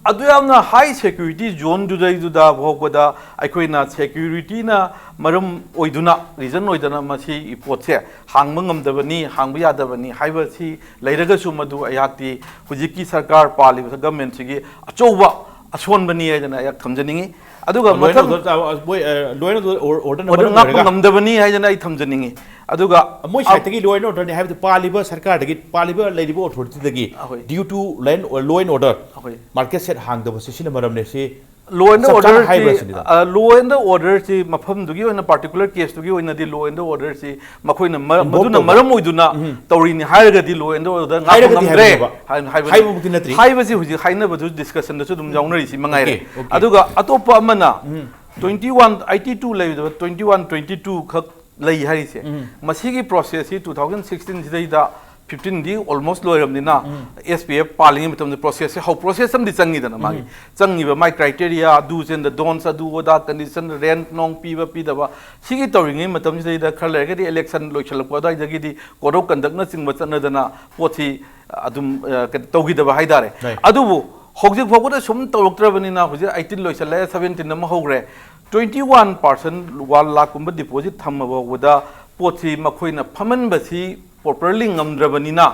ꯑꯗꯨ ꯌꯥꯝꯅ high security zoneꯗꯨꯗꯩꯗꯨꯗ ꯐꯥꯎꯕꯗ ꯑꯩꯈꯣꯏꯅ securityꯅ ꯃꯔꯝ ꯑꯣꯏꯗꯨꯅ, reason ꯑꯣꯏꯗꯅ ꯃꯁꯤ ꯄꯣꯠꯁꯦ ꯍꯥꯡꯕ ꯉꯝꯗꯕꯅꯤ, ꯍꯥꯡꯕ ꯌꯥꯗꯕꯅꯤ ꯍꯥꯏꯕꯁꯤ ꯂꯩꯔꯒꯁꯨ ꯃꯗꯨ ꯑꯩꯍꯥꯛꯇꯤ ꯍꯧꯖꯤꯛꯀꯤ ꯁꯔꯀꯥꯔ ꯄꯥꯜꯂꯤꯕ governmentꯁꯤꯒꯤ ꯑꯆꯧꯕ ꯑꯁꯣꯟꯕꯅꯤ ꯍꯥꯏꯗꯅ ꯑꯩꯍꯥꯛ ꯊꯝꯖꯅꯤꯡꯉꯤ꯫ ꯑꯗꯨꯒ law and ꯃꯊꯪ order, ꯑ, ꯃꯣꯏ, ꯑ, law and order, order order ꯉꯥꯛꯄ ꯉꯝꯗꯕꯅꯤ ꯍꯥꯏꯗꯅ ꯑꯩ ꯊꯝꯖꯅꯤꯡꯉꯤ꯫ ꯑꯗꯨꯒ ꯃꯣꯏ ꯑ, sideꯇꯒꯤ law and orderꯅꯤ ꯍꯥꯏꯕꯗꯤ ꯄꯥꯜꯂꯤꯕ ꯁꯔꯀꯥꯔꯗꯒꯤ, ꯄꯥꯜꯂꯤꯕ ꯂꯩꯔꯤꯕ authorityꯗꯒꯤ ꯑꯩꯈꯣꯏ due to law and, law and order ꯑꯩꯈꯣꯏ market set ꯍꯥꯡꯗꯕꯁꯦ ꯁꯤꯅ ꯃꯔꯝꯅꯦ ꯁꯤ law and ꯆꯞ ꯆꯥꯅ order ꯍꯥꯏꯕ꯭ꯔꯥ ꯁꯤ, ꯁꯤꯅꯤꯗ? ꯑ, law and orderꯁꯤ ꯃꯐꯝꯗꯨꯒꯤ ꯑꯣꯏꯅ particular caseꯇꯨꯒꯤ ꯑꯣꯏꯅꯗꯤ law and orderꯁꯤ ꯃꯈꯣꯏꯅ ꯃꯔ-, involve ꯃꯗꯨꯅ ꯇꯧꯕ꯫ ꯃꯔꯝ ꯑꯣꯏꯗꯨꯅ ꯎꯝ꯫ ꯇꯧꯔꯤꯅꯤ ꯍꯥꯏꯔꯒꯗꯤ law and order ꯉꯥꯛꯄ ꯍꯥꯏꯔꯒꯗꯤ ꯉꯝꯗ꯭ꯔꯦ ꯍꯥꯏꯕꯅꯦꯕ꯫ ꯍꯥꯏ-, ꯍꯥꯏꯕꯅꯤ꯫ ꯍꯥꯏꯕꯃꯛꯇꯤ ꯅꯠꯇ꯭ꯔꯤ꯫ ꯍꯥꯏꯕꯁꯤ ꯍꯧꯖꯤꯛ ꯍꯥꯏꯅꯕꯗꯨ discussionꯗꯁꯨ ꯑꯗꯨꯝ ꯌꯥꯎꯅꯔꯤꯁꯤ ꯃꯉꯥꯏꯔꯦ꯫ Okay, okay꯫ ꯑꯗꯨꯒ ꯑꯇꯣꯞꯄ ꯑꯃꯅ ꯎꯝ꯫ twenty one eighty two ꯂꯩꯕꯗ twenty one twenty two ꯈꯛ ꯂꯩ ꯍꯥꯏꯔꯤꯁꯦ꯫ ꯎꯝ꯫ ꯃꯁꯤꯒꯤ processꯁꯤ two thousand sixteen ꯁꯤꯗꯩꯗ fifteenꯗꯤ almost ꯂꯣꯏꯔꯕꯅꯤꯅ ꯎꯝ꯫ S P F ꯄꯥꯜꯂꯤꯉꯩ ꯃꯇꯝꯗ processꯁꯦ ꯍꯧ-, process ꯑꯃꯗꯤ ꯆꯪꯉꯤꯗꯅ ꯃꯥꯒꯤ꯫ ꯎꯝ꯫ ꯆꯪꯉꯤꯕ ꯃꯥꯒꯤ criteria, do's and the don'ts, ꯑꯗꯨ ꯑꯗꯥ condition, rent ꯅꯣꯡ ꯄꯤꯕ ꯄꯤꯗꯕ, ꯁꯤꯒꯤ ꯇꯧꯔꯤꯉꯩ ꯃꯇꯝꯁꯤꯗꯩꯗ ꯈꯔ ꯂꯩꯔꯒꯗꯤ election ꯂꯣꯏꯁꯤꯜꯂꯛꯄ ꯑꯗꯨꯋꯥꯏꯗꯒꯤꯗꯤ code of conductꯅꯆꯤꯡꯕ ꯆꯠꯅꯗꯅ ꯄꯣꯠꯁꯤ ꯑꯗꯨꯝ, ꯑ, ꯀꯩꯅꯣ ꯇꯧꯈꯤꯗꯕ ꯍꯥꯏꯇꯥꯔꯦ꯫ Right꯫ ꯑꯗꯨꯕꯨ ꯍꯧꯖꯤꯛ ꯐꯥꯎꯕꯗ ꯁꯨꯝ ꯇꯧꯔꯛꯇ꯭ꯔꯕꯅꯤꯅ, ꯍꯧꯖꯤꯛ eighteen ꯂꯣꯏꯁꯤꯜꯂꯛꯑꯦ, seventeen ꯑꯃ ꯍꯧꯈ꯭ꯔꯦ, twenty one percent, one lakh ꯀꯨꯝꯕ deposit ꯊꯝꯃ ꯐꯥꯎꯕꯗ ꯄꯣꯠꯁꯤ ꯃꯈꯣꯏꯅ ꯐꯝꯍꯟꯕꯁꯤ properly ꯉꯝꯗ꯭ꯔꯕꯅꯤꯅ,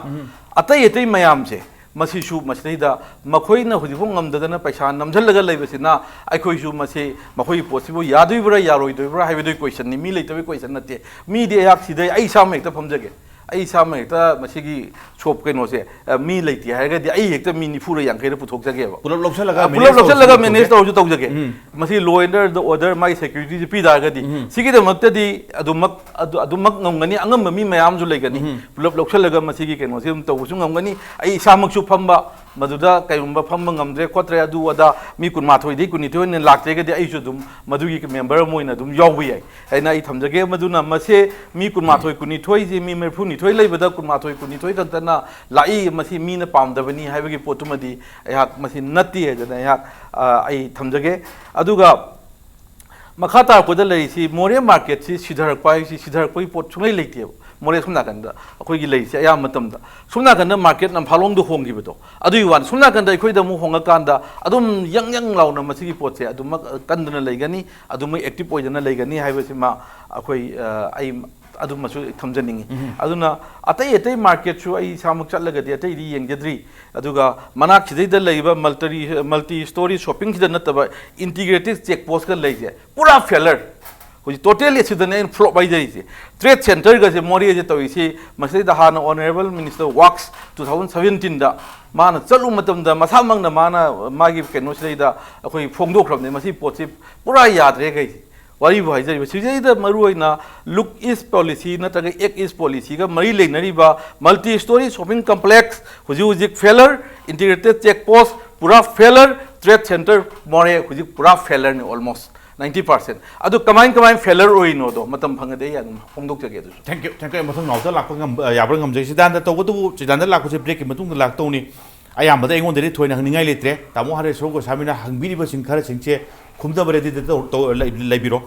ꯑꯇꯩ ꯑꯇꯩ ꯃꯌꯥꯝꯁꯦ, ꯃꯁꯤꯁꯨ ꯃꯁꯤꯗꯩꯗ ꯃꯈꯣꯏꯅ ꯍꯧꯖꯤꯛꯐꯥꯎ ꯉꯝꯗꯗꯅ ꯄꯩꯁꯥ ꯅꯝꯁꯤꯜꯂꯒ ꯂꯩꯕꯁꯤꯅ, ꯑꯩꯈꯣꯏꯁꯨ ꯃꯁꯤ ꯃꯈꯣꯏꯒꯤ ꯄꯣꯠꯁꯤꯕꯨ ꯌꯥꯗꯣꯏꯕ꯭ꯔꯥ ꯌꯥꯔꯣꯏꯗꯣꯏꯕ꯭ꯔꯥ ꯍꯥꯏꯕꯗꯨꯒꯤ question ꯅꯤ, ꯃꯤ ꯂꯩꯇꯕꯒꯤ question ꯅꯠꯇꯦ꯫ ꯃꯤꯗꯤ ꯑꯩꯍꯥꯛ ꯁꯤꯗꯩ ꯑꯩ ꯏꯁꯥꯃꯛ ꯍꯦꯛꯇ ꯐꯝꯖꯒꯦ, ꯑꯩ ꯏꯁꯥꯃꯛ ꯍꯦꯛꯇ ꯃꯁꯤꯒꯤ shop ꯀꯩꯅꯣꯁꯦ, ꯑ, ꯃꯤ ꯂꯩꯇꯦ ꯍꯥꯏꯔꯒꯗꯤ ꯑꯩ ꯍꯦꯛꯇ ꯃꯤ ꯅꯤꯐꯨꯔ ꯌꯥꯡꯈꯩꯔ ꯄꯨꯊꯣꯛꯆꯒꯦꯕ꯫ ꯄꯨꯂꯞ ꯂꯧꯁꯤꯜꯂꯒ ꯑ, ꯄꯨꯂꯞ manage ꯇꯧꯔꯁꯨ ꯂꯧꯁꯤꯜꯂꯒ ꯄꯨꯊꯣꯛꯀꯦ꯫ Manage ꯇꯧꯔꯁꯨ ꯇꯧꯖꯒꯦ꯫ ꯎꯝ꯫ ꯃꯁꯤ law and order ꯃꯥꯒꯤ security ꯁꯦ ꯄꯤ ꯇꯥꯔꯒꯗꯤ, ꯎꯝ꯫ ꯁꯤꯒꯤꯗꯃꯛꯇꯗꯤ ꯑꯗꯨꯃꯛ, ꯑꯗꯨ, ꯑꯗꯨꯃꯛ ꯉꯝꯒꯅꯤ, ꯑꯉꯝꯕ ꯃꯤ ꯃꯌꯥꯝꯁꯨ ꯂꯩꯒꯅꯤ꯫ ꯎꯝ꯫ ꯄꯨꯂꯞ ꯂꯧꯁꯤꯜꯂꯒ ꯃꯁꯤꯒꯤ ꯀꯩꯅꯣꯁꯦ ꯑꯗꯨꯝ ꯇꯧꯕꯁꯨ ꯉꯝꯒꯅꯤ꯫ ꯑꯩ ꯏꯁꯥꯃꯛꯁꯨ ꯐꯝꯕ, ꯃꯗꯨꯗ ꯀꯩꯒꯨꯝꯕ ꯐꯝꯕ ꯉꯝꯗ꯭ꯔꯦ ꯈꯣꯠꯇ꯭ꯔꯦ ꯑꯗꯨ ꯑꯗꯥ ꯃꯤ ꯀꯨꯟꯃꯥꯊꯣꯏꯗꯒꯤ ꯀꯨꯟꯅꯤꯊꯣꯏ ꯑꯣꯏꯅ ꯂꯥꯛꯇ꯭ꯔꯒꯗꯤ ꯑꯩꯁꯨ ꯑꯗꯨꯝ ꯃꯗꯨꯒꯤ member ꯑꯃ ꯑꯣꯏꯅ ꯑꯗꯨꯝ ꯌꯥꯎꯕ ꯌꯥꯏ ꯍꯥꯏꯅ ꯑꯩ ꯊꯝꯖꯒꯦ꯫ ꯃꯗꯨꯅ ꯃꯁꯦ ꯃꯤ ꯀꯨꯟꯃꯥꯊꯣꯏ ꯀꯨꯟꯅꯤꯊꯣꯏꯁꯤ, ꯃꯤ ꯃꯔꯤꯐꯨꯅꯤꯊꯣꯏ ꯂꯩꯕꯗ ꯀꯨꯟꯃꯥꯊꯣꯏ ꯀꯨꯟꯅꯤꯊꯣꯏ ꯈꯛꯇꯅ ꯂꯥꯛꯏ, ꯃꯁꯤ ꯃꯤꯅ ꯄꯥꯝꯗꯕꯅꯤ ꯍꯥꯏꯕꯒꯤ ꯄꯣꯠꯇꯨꯃꯗꯤ ꯑꯩꯍꯥꯛ ꯃꯁꯤ ꯅꯠꯇꯦ ꯍꯥꯏꯗꯅ ꯑꯩꯍꯥꯛ, ꯑ, ꯑꯩ ꯊꯝꯖꯒꯦ꯫ ꯑꯗꯨꯒ ꯃꯈꯥ ꯇꯥꯔꯛꯄꯗ ꯂꯩꯔꯤꯁꯤ ꯃꯣꯔꯦ market ꯁꯤ ꯁꯤꯊꯔꯛꯄ ꯍꯥꯏꯁꯤ, ꯁꯤꯊꯔꯛꯄꯒꯤ ꯄꯣꯠ ꯁꯨꯡꯂꯩ ꯂꯩꯇꯦꯕ꯫ ꯃꯣꯔꯦ ꯁꯣꯝ ꯅꯥꯀꯟꯗ ꯑꯩꯈꯣꯏꯒꯤ ꯂꯩꯔꯤꯁꯦ ꯑꯌꯥꯝꯕ ꯃꯇꯝꯗ ꯁꯣꯝ ꯅꯥꯀꯟꯗ market ꯅꯝꯐꯥꯂꯣꯡꯗ ꯍꯣꯡꯈꯤꯕꯗꯣ ꯑꯗꯨꯒꯤ ꯋꯥꯅꯤ꯫ ꯁꯣꯝ ꯅꯥꯀꯟꯗ ꯑꯩꯈꯣꯏꯗ ꯑꯃꯨꯛ ꯍꯣꯡꯉꯀꯥꯟꯗ ꯑꯗꯨꯝ ꯌꯪ ꯌꯪ ꯂꯥꯎꯅ ꯃꯁꯤꯒꯤ ꯄꯣꯠꯁꯦ ꯑꯗꯨꯃꯛ ꯀꯟꯗꯅ ꯂꯩꯒꯅꯤ, ꯑꯗꯨꯃꯛ active ꯑꯣꯏꯗꯅ ꯂꯩꯒꯅꯤ ꯍꯥꯏꯕꯁꯤꯃ ꯑꯩꯈꯣꯏ, ꯑ, ꯑꯩ ꯑꯗꯨꯃꯁꯨ ꯊꯝꯖꯅꯤꯡꯉꯤ꯫ ꯑꯗꯨꯅ ꯑꯇꯩ ꯑꯇꯩ market ꯁꯨ ꯑꯩ ꯏꯁꯥꯃꯛ ꯆꯠꯂꯒꯗꯤ ꯑꯇꯩꯗꯤ ꯌꯦꯡꯖꯗ꯭ꯔꯤ, ꯑꯗꯨꯒ ꯃꯅꯥꯛꯁꯤꯗꯩꯗ ꯂꯩꯔꯤꯕ multi, multi story shopping ꯁꯤꯗ ꯅꯠꯇꯕ integrated check post ꯀ ꯂꯩꯁꯦ ꯄꯨꯔꯥ failure꯫ ꯍꯧꯖꯤꯛ totally ꯑꯁꯤꯗꯅꯦ ꯑꯩꯅ flop ꯍꯥꯏꯖꯔꯤꯁꯦ꯫ Trade centre ꯒꯁꯦ ꯃꯣꯔꯦꯁꯦ ꯇꯧꯔꯤꯁꯤ, ꯃꯁꯤꯗꯩꯗ ꯍꯥꯟꯅ Honourable Minister Works two thousand seventeen ꯗ ꯃꯥꯅ ꯆꯠꯂꯨꯕ ꯃꯇꯝꯗ ꯃꯁꯥꯃꯛꯅ ꯃꯥꯅ ꯃꯥꯒꯤ ꯀꯩꯅꯣꯁꯤꯗꯩꯗ ꯑꯩꯈꯣꯏ ꯐꯣꯡꯗꯣꯛꯈ꯭ꯔꯕꯅꯦ, ꯃꯁꯤ ꯄꯣꯠꯁꯤ ꯄꯨꯔꯥ ꯌꯥꯗ꯭ꯔꯦ ꯀꯩꯁꯦ꯫ ꯋꯥꯔꯤꯕꯨ ꯍꯥꯏꯖꯔꯤꯕ ꯁꯤꯗꯩꯗ ꯃꯔꯨꯑꯣꯏꯅ Look East Policy ꯅꯠꯇ꯭ꯔꯒ Act East Policy ꯒ ꯃꯔꯤ ꯂꯩꯅꯔꯤꯕ multi story shopping complex ꯍꯧꯖꯤꯛ ꯍꯧꯖꯤꯛ failure, integrated check post ꯄꯨꯔꯥ failure, trade centre ꯃꯣꯔꯦ ꯍꯧꯖꯤꯛ ꯄꯨꯔꯥ failure ꯅꯤ almost ninety percent꯫ ꯑꯗꯨ ꯀꯃꯥꯏ ꯀꯃꯥꯏ failure ꯑꯣꯏꯔꯤꯅꯣꯗꯣ ꯃꯇꯝ ꯐꯪꯉꯗꯤ ꯑꯩ ꯑꯗꯨꯝ ꯐꯣꯡꯗꯣꯛꯆꯒꯦ ꯑꯗꯨꯁꯨ꯫ Thank you, thank you꯫ ꯃꯊꯪ ꯅꯥꯎꯇ ꯂꯥꯛꯄ ꯉꯝꯕ, ꯌꯥꯕ꯭ꯔꯥ ꯉꯝꯖꯩ꯫ ꯁꯤꯗꯥꯟꯗ ꯇꯧꯕꯇꯕꯨ ꯁꯤꯗꯥꯟꯗ ꯂꯥꯛꯄꯁꯦ break ꯀꯤ ꯃꯇꯨꯡꯗ ꯂꯥꯛꯇꯧꯅꯤ꯫ ꯑꯌꯥꯝꯕꯗ ꯑꯩꯉꯣꯟꯗꯗꯤ ꯊꯣꯏꯅ ꯍꯪꯅꯤꯡꯉꯥꯏ ꯂꯩꯇ꯭ꯔꯦ꯫ ꯇꯥꯃꯣ ꯍꯔꯦꯁꯣꯔ ꯒꯣꯁꯥꯃꯤꯅ ꯍꯪꯕꯤꯔꯤꯕꯁꯤꯡ ꯈꯔꯁꯤꯡꯁꯦ ꯈꯨꯝꯗꯕ ready ꯗ ꯇꯧ-, ꯇꯧ-, ꯂꯩ-, ꯂꯩꯕꯤꯔꯣ꯫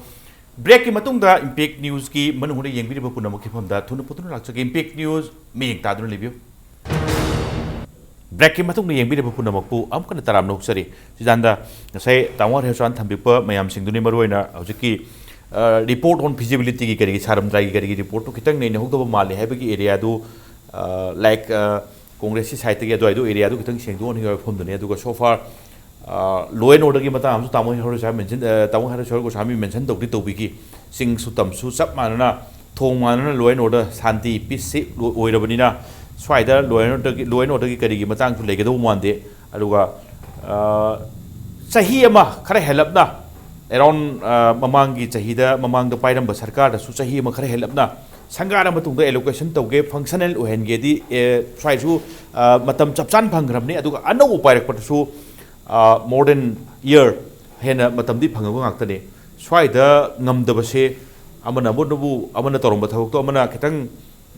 Break ꯀꯤ ꯃꯇꯨꯡꯗ Impact News ꯀꯤ ꯃꯅꯨꯡꯗ ꯌꯦꯡꯕꯤꯔꯤꯕ ꯄꯨꯝꯅꯃꯛꯀꯤ ꯃꯐꯝꯗ ꯊꯨꯅ ꯄꯨꯊꯨꯅ ꯂꯥꯛꯆꯒꯦ꯫ Impact News ꯃꯤꯠꯌꯦꯡ ꯇꯥꯗꯨꯅ ꯂꯩꯕꯤꯌꯨ꯫ ꯕ꯭ꯔꯦꯛꯀꯤ ꯃꯇꯨꯡꯗ ꯌꯦꯡꯕꯤꯔꯤꯕ ꯄꯨꯝꯅꯃꯛꯄꯨ ꯑꯃꯨꯛ ꯍꯟꯅ ꯇꯔꯥꯝꯅ ꯑꯣꯛꯆꯔꯤ꯫ ꯁꯤꯗꯥꯟꯗ ꯉꯁꯥꯏ ꯇꯥꯃꯣ ꯍꯔꯤꯍꯔ ꯁꯣꯍꯥꯟ ꯊꯝꯕꯤꯔꯛꯄ ꯃꯌꯥꯝꯁꯤꯡꯗꯨꯅꯤ ꯃꯔꯨꯑꯣꯏꯅ ꯍꯧꯖꯤꯛꯀꯤ, ꯑ, report on feasibility ꯒꯤ ꯀꯔꯤꯒꯤ ꯁꯥꯔꯝꯗ꯭ꯔꯥꯏꯒꯤ ꯀꯔꯤꯒꯤ report ꯇꯨ ꯈꯤꯇꯪ ꯅꯩꯅꯍꯧꯗꯕ ꯃꯥꯜꯂꯤ ꯍꯥꯏꯕꯒꯤ area ꯗꯨ, ꯑ, like, ꯑ, ꯀꯣꯡꯒ꯭ꯔꯦꯁꯀꯤ side ꯇꯒꯤ ꯑꯗꯨꯋꯥꯏꯗꯨ area ꯗꯨ ꯈꯤꯇꯪ ꯁꯦꯡꯗꯣꯛꯍꯟꯅꯤꯡꯉꯥꯏ ꯋꯥꯐꯝꯗꯨꯅꯤ꯫ ꯑꯗꯨꯒ so far, ꯑ, law and order ꯒꯤ ꯃꯇꯥꯡ ꯑꯃꯁꯨ ꯇꯥꯃꯣ ꯍꯔꯤꯍꯔ ꯁꯣꯍꯥꯟ mention, ꯑ, ꯇꯥꯃꯣ ꯍꯔꯤꯍꯔ ꯁꯣꯍꯥꯟ ꯒꯣꯁ꯭ꯋꯥꯃꯤ mention ꯇꯧꯗꯤ ꯇꯧꯕꯤꯈꯤ꯫ ꯆꯤꯡꯁꯨ ꯇꯝꯁꯨ ꯆꯞ ꯃꯥꯟꯅꯅ ꯊꯣꯡ ꯃꯥꯟꯅꯅ law and order, Shanti, peace ꯁꯤ ꯑꯣꯏꯔꯕꯅꯤꯅ ꯁ꯭ꯋꯥꯏꯗ law and order ꯒꯤ, law and order ꯒꯤ ꯀꯔꯤꯒꯤ ꯃꯇꯥꯡꯁꯨ ꯂꯩꯒꯗꯧꯕ ꯃꯥꯟꯗꯦ꯫ ꯑꯗꯨꯒ, ꯑ, ꯆꯍꯤ ꯑꯃ ꯈꯔ ꯍꯦꯜꯂꯞꯅ, around, ꯑ, ꯃꯃꯥꯡꯒꯤ ꯆꯍꯤꯗ, ꯃꯃꯥꯡꯗ ꯄꯥꯏꯔꯝꯕ ꯁꯔꯀꯥꯔꯗꯁꯨ ꯆꯍꯤ ꯑꯃ ꯈꯔ ꯍꯦꯜꯂꯞꯅ ꯁꯪꯒꯥꯔ ꯃꯇꯨꯡꯗ allocation ꯇꯧꯒꯦ, functional ꯑꯣꯏꯍꯟꯒꯦꯗꯤ, ꯑꯦ, ꯁ꯭ꯋꯥꯏꯁꯨ, ꯑ, ꯃꯇꯝ ꯆꯞ ꯆꯥꯅ ꯐꯪꯈ꯭ꯔꯕꯅꯤ꯫ ꯑꯗꯨꯒ ꯑꯅꯧꯕ ꯄꯥꯏꯔꯛꯄꯗꯁꯨ, ꯑ, more than year ꯍꯦꯟꯅ ꯃꯇꯝꯗꯤ ꯐꯪꯉꯕ ꯉꯥꯛꯇꯅꯤ꯫ ꯁ꯭ꯋꯥꯏꯗ ꯉꯝꯗꯕꯁꯦ ꯑꯃꯅ ꯑꯃꯅꯕꯨ, ꯑꯃꯅ ꯇꯧꯔꯝꯕ ꯊꯕꯛꯇꯣ ꯑꯃꯅ ꯈꯤꯇꯪ,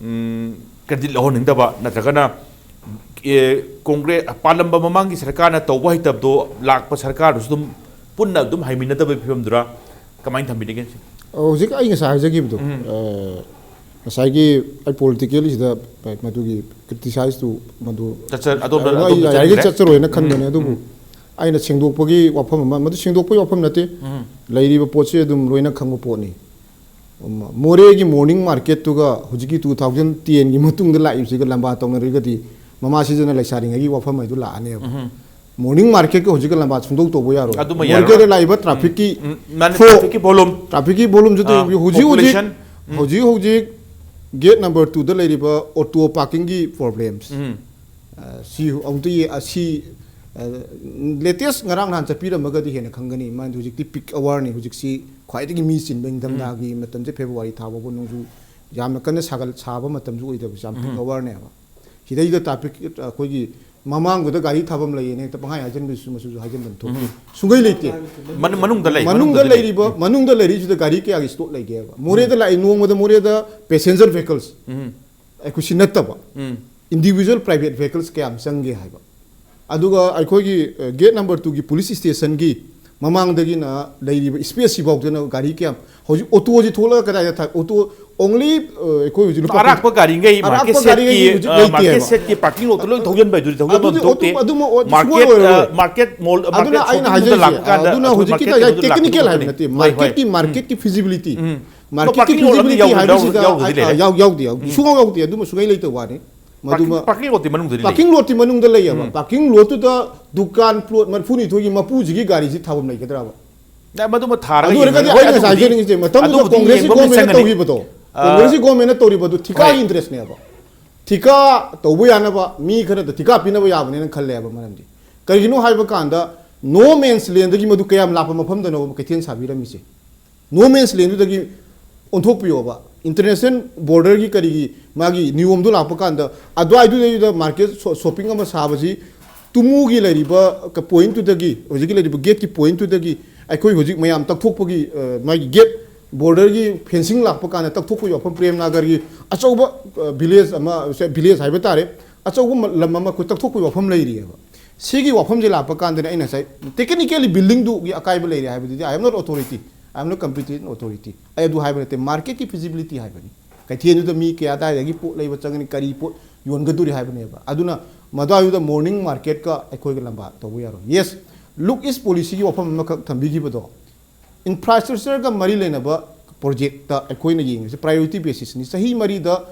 ꯎꯝ, credit ꯂꯧꯍꯟꯅꯤꯡꯗꯕ, ꯅꯠꯇ꯭ꯔꯒꯅ, ꯑꯦ, ꯀꯣꯡꯒ꯭ꯔꯦꯁ ꯄꯥꯜꯂꯝꯕ ꯃꯃꯥꯡꯒꯤ ꯁꯔꯀꯥꯔꯅ ꯇꯧꯕ ꯍꯩꯇꯕꯗꯣ ꯂꯥꯛꯄ ꯁꯔꯀꯥꯔꯗꯨꯁꯨ ꯑꯗꯨꯝ ꯄꯨꯟꯅ ꯑꯗꯨꯝ ꯍꯩꯃꯤꯟꯅꯗꯕꯒꯤ ꯐꯤꯕꯝꯗꯨꯔꯥ? ꯀꯃꯥꯏꯅ ꯊꯝꯕꯤꯅꯤꯡꯒꯦ? ꯍꯧꯖꯤꯛ ꯑꯩ ꯉꯁꯥꯏ ꯍꯥꯏꯖꯈꯤꯕꯗꯣ, ꯎꯝ꯫ ꯑ, ꯉꯁꯥꯏꯒꯤ ꯑꯩ political ꯁꯤꯗ ꯃꯗꯨꯒꯤ criticize ꯇꯨ ꯃꯗꯨ ꯆꯠꯆ-, ꯑꯗꯣꯝꯗ, ꯑꯩ ꯑꯗꯣꯝꯗ ꯌꯥꯔꯤꯈꯩ ꯆꯠꯈ꯭ꯔꯦ꯫ ꯆꯠꯆꯔꯣꯏꯅ ꯈꯟꯕꯅꯦ꯫ ꯎꯝ, ꯑꯗꯨꯕꯨ ꯎꯝ꯫ ꯑꯩꯅ ꯁꯦꯡꯗꯣꯛꯄꯒꯤ ꯋꯥꯐꯝ ꯑꯃ, ꯃꯗꯨ ꯁꯦꯡꯗꯣꯛꯄꯒꯤ ꯋꯥꯐꯝ ꯅꯠꯇꯦ꯫ ꯎꯝ꯫ ꯂꯩꯔꯤꯕ ꯄꯣꯠꯁꯤ ꯑꯗꯨꯝ ꯂꯣꯏꯅ ꯈꯪꯕ ꯄꯣꯠꯅꯤ꯫ ꯃꯣꯔꯦꯒꯤ morning market ꯇꯨꯒ ꯍꯧꯖꯤꯛꯀꯤ two thousand ten ꯒꯤ ꯃꯇꯨꯡꯗ ꯂꯥꯛꯏꯕꯁꯤꯒ ꯂꯝꯕꯥ ꯇꯧꯅꯔꯒꯗꯤ, ꯃꯃꯥ ꯁꯤꯖꯅ ꯂꯩꯁꯥꯔꯤꯉꯩꯒꯤ ꯋꯥꯐꯝ ꯍꯥꯏꯗꯨ ꯂꯥꯛꯑꯅꯦꯕ꯫ ꯎꯝ꯫ Morning market ꯀ ꯍꯧꯖꯤꯛꯀ ꯂꯝꯕꯥ ꯁꯨꯡꯗꯧ ꯇꯧꯕ ꯌꯥꯔꯣꯏ꯫ ꯑꯗꯨꯃ ꯃꯣꯔꯦꯗ ꯌꯥꯔꯣꯏ꯫ ꯂꯥꯛꯏꯕ traffic ꯀꯤ ꯎꯝ, ꯃꯥꯅꯦ, flow, traffic ꯀꯤ volume꯫ Traffic ꯀꯤ volume ꯁꯨ ꯑꯥ, ꯍꯧꯖꯤꯛ ꯍꯧꯖꯤꯛ, population꯫ ꯎꯝ꯫ ꯍꯧꯖꯤꯛ ꯍꯧꯖꯤꯛ gate number two ꯗ ꯂꯩꯔꯤꯕ auto parking ꯒꯤ problems꯫ ꯎꯝ꯫ ꯑ, ꯁꯤ ꯑꯃꯨꯛꯇ ꯌꯦ-, ꯑ, ꯁꯤ, ꯑ, latest ꯉꯔꯥꯡ ꯅꯍꯥꯟ ꯆꯠꯄꯤꯔꯝꯃꯒꯗꯤ ꯍꯦꯟꯅ ꯈꯪꯒꯅꯤ꯫ ꯃꯔꯝꯗꯤ ꯍꯧꯖꯤꯛꯇꯤ peak hour ꯅꯤ꯫ ꯍꯧꯖꯤꯛꯁꯤ ꯈ꯭ꯋꯥꯏꯗꯒꯤ ꯃꯤ ꯆꯤꯟꯕ ꯏꯪꯊꯝꯊꯥꯒꯤ ꯎꯝ꯫ ꯃꯇꯝꯁꯦ, February ꯊꯥ ꯐꯥꯎꯕ ꯅꯣꯡꯖꯨ ꯌꯥꯝꯅ ꯀꯟꯅ ꯁꯥꯒꯠ-, ꯁꯥꯕ ꯃꯇꯝꯁꯨ ꯑꯣꯏꯗꯕ, ꯌꯥꯝ peak ꯎꯝ꯫ Hour ꯅꯦꯕ꯫ ꯁꯤꯗꯩꯗ traffic, ꯑꯩꯈꯣꯏꯒꯤ ꯃꯃꯥꯡꯗꯨꯗ ꯒꯥꯔꯤ ꯊꯥꯐꯝ ꯂꯩꯌꯦꯅ ꯍꯦꯛꯇ ꯄꯪꯍꯥꯏ ꯍꯥꯏꯖꯟꯕꯁꯨ ꯃꯁꯤꯁꯨ ꯍꯥꯏꯖꯟꯐꯝ ꯊꯣꯛꯇꯦ꯫ ꯎꯝ꯫ ꯁꯨꯡꯂꯩ ꯂꯩꯇꯦ꯫ ꯃꯅꯨꯡ-, ꯃꯅꯨꯡꯗ ꯂꯩ, ꯃꯅꯨꯡꯗ ꯃꯅꯨꯡꯗ ꯂꯩ꯫ ꯂꯩꯔꯤꯕ, ꯃꯅꯨꯡꯗ ꯂꯩꯔꯤꯁꯤꯗ ꯒꯥꯔꯤ ꯀꯌꯥꯒꯤ slot ꯂꯩꯒꯦꯕ? ꯃꯣꯔꯦꯗ ꯎꯝ꯫ ꯂꯥꯛꯏ, ꯅꯣꯡꯃꯗ ꯃꯣꯔꯦꯗ passenger vehicles, ꯎꯝ꯫ ꯑꯩꯈꯣꯏ ꯁꯤ ꯅꯠꯇꯕ, ꯎꯝ꯫ Individual private vehicles ꯀꯌꯥꯝ ꯆꯪꯒꯦ ꯍꯥꯏꯕ꯫ ꯑꯗꯨꯒ ꯑꯩꯈꯣꯏꯒꯤ, ꯑ, gate number two ꯒꯤ police station ꯒꯤ ꯃꯃꯥꯡꯗꯒꯤꯅ ꯂꯩꯔꯤꯕ space ꯁꯤꯐꯥꯎꯗꯅ ꯒꯥꯔꯤ ꯀꯌꯥꯝ, ꯍꯧꯖꯤꯛ auto ꯁꯤ ꯊꯣꯛꯂꯒ ꯀꯗꯥꯏꯗ ꯊꯥ-, auto, only ꯑꯩꯈꯣꯏ ꯍꯧꯖꯤꯛ ꯂꯨꯄꯥ ꯑꯔꯥꯛꯄ ꯒꯥꯔꯤꯉꯩ ꯑꯔꯥꯛꯄ market ꯒꯥꯔꯤꯉꯩ ꯁꯦꯠꯀꯤ ꯍꯧꯖꯤꯛ ꯂꯩꯇꯦ market ꯍꯥꯏꯕ꯫ ꯁꯦꯠꯀꯤ parking lot ꯇ ꯂꯣꯏ ꯊꯧꯖꯤꯟꯕ ꯍꯥꯏꯗꯨꯗꯤ ꯊꯧꯖꯤꯟꯕ ꯑꯗꯨꯗꯤ ꯊꯣꯛꯇꯦ꯫ ꯑꯗꯨꯝ ꯑꯗꯨꯝ ꯑꯣ- Market ꯁꯨꯡꯑꯣꯏ ꯑꯣꯏꯔꯣꯏ꯫ market mall ꯑꯗꯨꯅ market ꯑꯩꯅ ꯃꯅꯨꯡꯗ ꯍꯥꯏꯖꯔꯤꯁꯦ, ꯂꯥꯛꯄ ꯀꯥꯟꯗ ꯑꯗꯨꯅ ꯑꯩꯈꯣꯏ ꯍꯧꯖꯤꯛꯀꯤ market ꯇ ꯑꯗꯨꯝ ꯂꯥꯛꯄ technical ꯍꯥꯏꯕ ꯊꯣꯛꯇꯦ꯫ ꯅꯠꯇꯦ, ꯍꯣꯏ, ꯍꯣꯏ꯫ market ꯀꯤ ꯎꯝ꯫ market ꯀꯤ feasibility, ꯎꯝ꯫ market ꯀꯤ Parking lot ꯑꯃꯗꯤ feasibility ꯌꯥꯎ- ꯍꯥꯏꯕꯁꯤꯗ ꯌꯥꯎ- ꯌꯥꯎꯗꯤ ꯂꯩꯔꯦ꯫ ꯌꯥꯎ ꯌꯥꯎꯗꯦ, ꯌꯥꯎꯗꯦ, ꯁꯨꯡꯌꯥꯎ ꯌꯥꯎꯗꯦ, ꯑꯗꯨꯃ ꯁꯨꯡꯂꯩ ꯂꯩꯇꯕ ꯋꯥꯅꯤ꯫ Parking ꯃꯗꯨꯃ parking lot ꯇꯤ ꯃꯅꯨꯡꯗꯗꯤ Parking lot ꯇꯤ ꯃꯅꯨꯡꯗ ꯂꯩꯌꯦꯕ꯫ ꯎꯝ꯫ Parking lot ꯇꯨꯗ ꯗꯨꯀꯥꯟ plot ꯃꯔꯤꯐꯨꯅꯤꯊꯣꯏꯒꯤ ꯃꯄꯨꯁꯤꯒꯤ ꯒꯥꯔꯤꯁꯤ ꯊꯥꯐꯝ ꯂꯩꯒꯗ꯭ꯔꯕ? ꯑꯦ, ꯃꯗꯨꯃ ꯊꯥꯔꯒ ꯑꯗꯨ ꯑꯣꯏꯔꯒꯗꯤ ꯌꯦꯡꯉꯨꯅꯦ꯫ ꯍꯣꯏ, ꯑꯩꯅ ꯉꯁꯥꯏ ꯑꯗꯨꯕꯨꯗꯤ- ꯍꯥꯏꯖꯅꯤꯡꯉꯤꯁꯦ, ꯃꯇꯝꯗꯨꯗ ꯑꯗꯨꯕꯨꯗꯤ ꯀꯣꯡꯒ꯭ꯔꯦꯁꯀꯤ ꯌꯦꯡꯕ ꯑꯃ ꯒꯣꯔꯃꯦꯟꯅ ꯆꯪꯒꯅꯤ꯫ ꯇꯧꯈꯤꯕꯗꯣ, ꯑ, ꯀꯣꯡꯒ꯭ꯔꯦꯁꯀꯤ ꯒꯣꯔꯃꯦꯟꯅ ꯇꯧꯔꯤꯕꯗꯨ ꯊꯤꯀꯥꯒꯤ ꯍꯣꯏ꯫ interest ꯅꯦꯕ꯫ ꯊꯤꯀꯥ ꯇꯧꯕ ꯌꯥꯅꯕ ꯃꯤ ꯈꯔꯗ ꯊꯤꯀꯥ ꯄꯤꯅꯕ ꯌꯥꯕꯅꯦꯅ ꯈꯜꯂꯦꯕ꯫ ꯃꯔꯝꯗꯤ ꯀꯔꯤꯒꯤꯅꯣ ꯍꯥꯏꯕ ꯀꯥꯟꯗ, no man's land ꯗꯒꯤ ꯃꯗꯨ ꯀꯌꯥꯝ ꯂꯥꯞꯄ ꯃꯐꯝꯗꯅꯣꯕ ꯀꯩꯊꯦꯜ ꯁꯥꯕꯤꯔꯝꯃꯤꯁꯦ? No man's land ꯗꯨꯗꯒꯤ ꯑꯣꯟꯊꯣꯛꯄꯤꯌꯣꯕ꯫ International border ꯒꯤ ꯀꯔꯤꯒꯤ ꯃꯥꯒꯤ ꯅꯤꯌꯣꯝꯗꯣ ꯂꯥꯛꯄ ꯀꯥꯟꯗ, ꯑꯗꯨꯋꯥꯏꯗꯨꯗꯩꯗꯨꯗ market ꯁꯣ-, shopping ꯑꯃ ꯁꯥꯕꯁꯤ ꯇꯨꯃꯨꯒꯤ ꯂꯩꯔꯤꯕ ꯀ-, point ꯇꯨꯗꯒꯤ, ꯍꯧꯖꯤꯛꯀꯤ ꯂꯩꯔꯤꯕ gate ꯀꯤ point ꯇꯨꯗꯒꯤ ꯑꯩꯈꯣꯏ ꯍꯧꯖꯤꯛ ꯃꯌꯥꯝ ꯇꯛꯊꯣꯛꯄꯒꯤ, ꯑ, ꯃꯥꯒꯤ gate border ꯒꯤ fencing ꯂꯥꯛꯄ ꯀꯥꯟꯗ ꯇꯛꯊꯣꯛꯄꯒꯤ ꯋꯥꯐꯝ, ꯄ꯭ꯔꯦꯝ ꯅꯥꯒꯔꯒꯤ ꯑꯆꯧꯕ, ꯑ, village ꯑꯃ, ꯁꯦ, village ꯍꯥꯏꯕ ꯇꯥꯔꯦ, ꯑꯆꯧꯕ ꯃ-, ꯂꯝ ꯑꯃ ꯑꯩꯈꯣꯏ ꯇꯛꯊꯣꯛꯄꯒꯤ ꯋꯥꯐꯝ ꯂꯩꯔꯤꯑꯕ꯫ ꯁꯤꯒꯤ ꯋꯥꯐꯝꯁꯦ ꯂꯥꯛꯄ ꯀꯥꯟꯗꯅꯦ ꯑꯩꯅ ꯉꯁꯥꯏ technically building ꯗꯨꯒꯤ ꯑꯀꯥꯏꯕ ꯂꯩꯔꯦ ꯍꯥꯏꯕꯗꯨꯗꯤ, I am not authority, I am not competent authority꯫ ꯑꯩ ꯑꯗꯨ ꯍꯥꯏꯕ ꯅꯠꯇꯦ, market ꯀꯤ feasibility ꯍꯥꯏꯕꯅꯤ꯫ ꯀꯩꯊꯦꯜꯗꯨꯗ ꯃꯤ ꯀꯌꯥ ꯑꯗꯥꯏꯗꯒꯤ ꯄꯣꯠ ꯂꯩꯕ ꯆꯪꯒꯅꯤ, ꯀꯔꯤ ꯄꯣꯠ ꯌꯣꯟꯒꯗꯣꯔꯤ ꯍꯥꯏꯕꯅꯦꯕ꯫ ꯑꯗꯨꯅ ꯃꯗꯨꯋꯥꯏꯗꯨꯗ morning market ꯀ ꯑꯩꯈꯣꯏꯒ ꯂꯝꯕꯥ ꯇꯧꯕ ꯌꯥꯔꯣꯏ꯫ Yes, look east policy ꯒꯤ ꯋꯥꯐꯝ ꯑꯃꯈꯛ ꯊꯝꯕꯤꯈꯤꯕꯗꯣ, infrastructure ꯒ ꯃꯔꯤ ꯂꯩꯅꯕ project ꯇ ꯑꯩꯈꯣꯏꯅ ꯌꯦꯡꯉꯤꯁꯦ priority basis ꯅꯤ꯫ ꯆꯍꯤ ꯃꯔꯤꯗ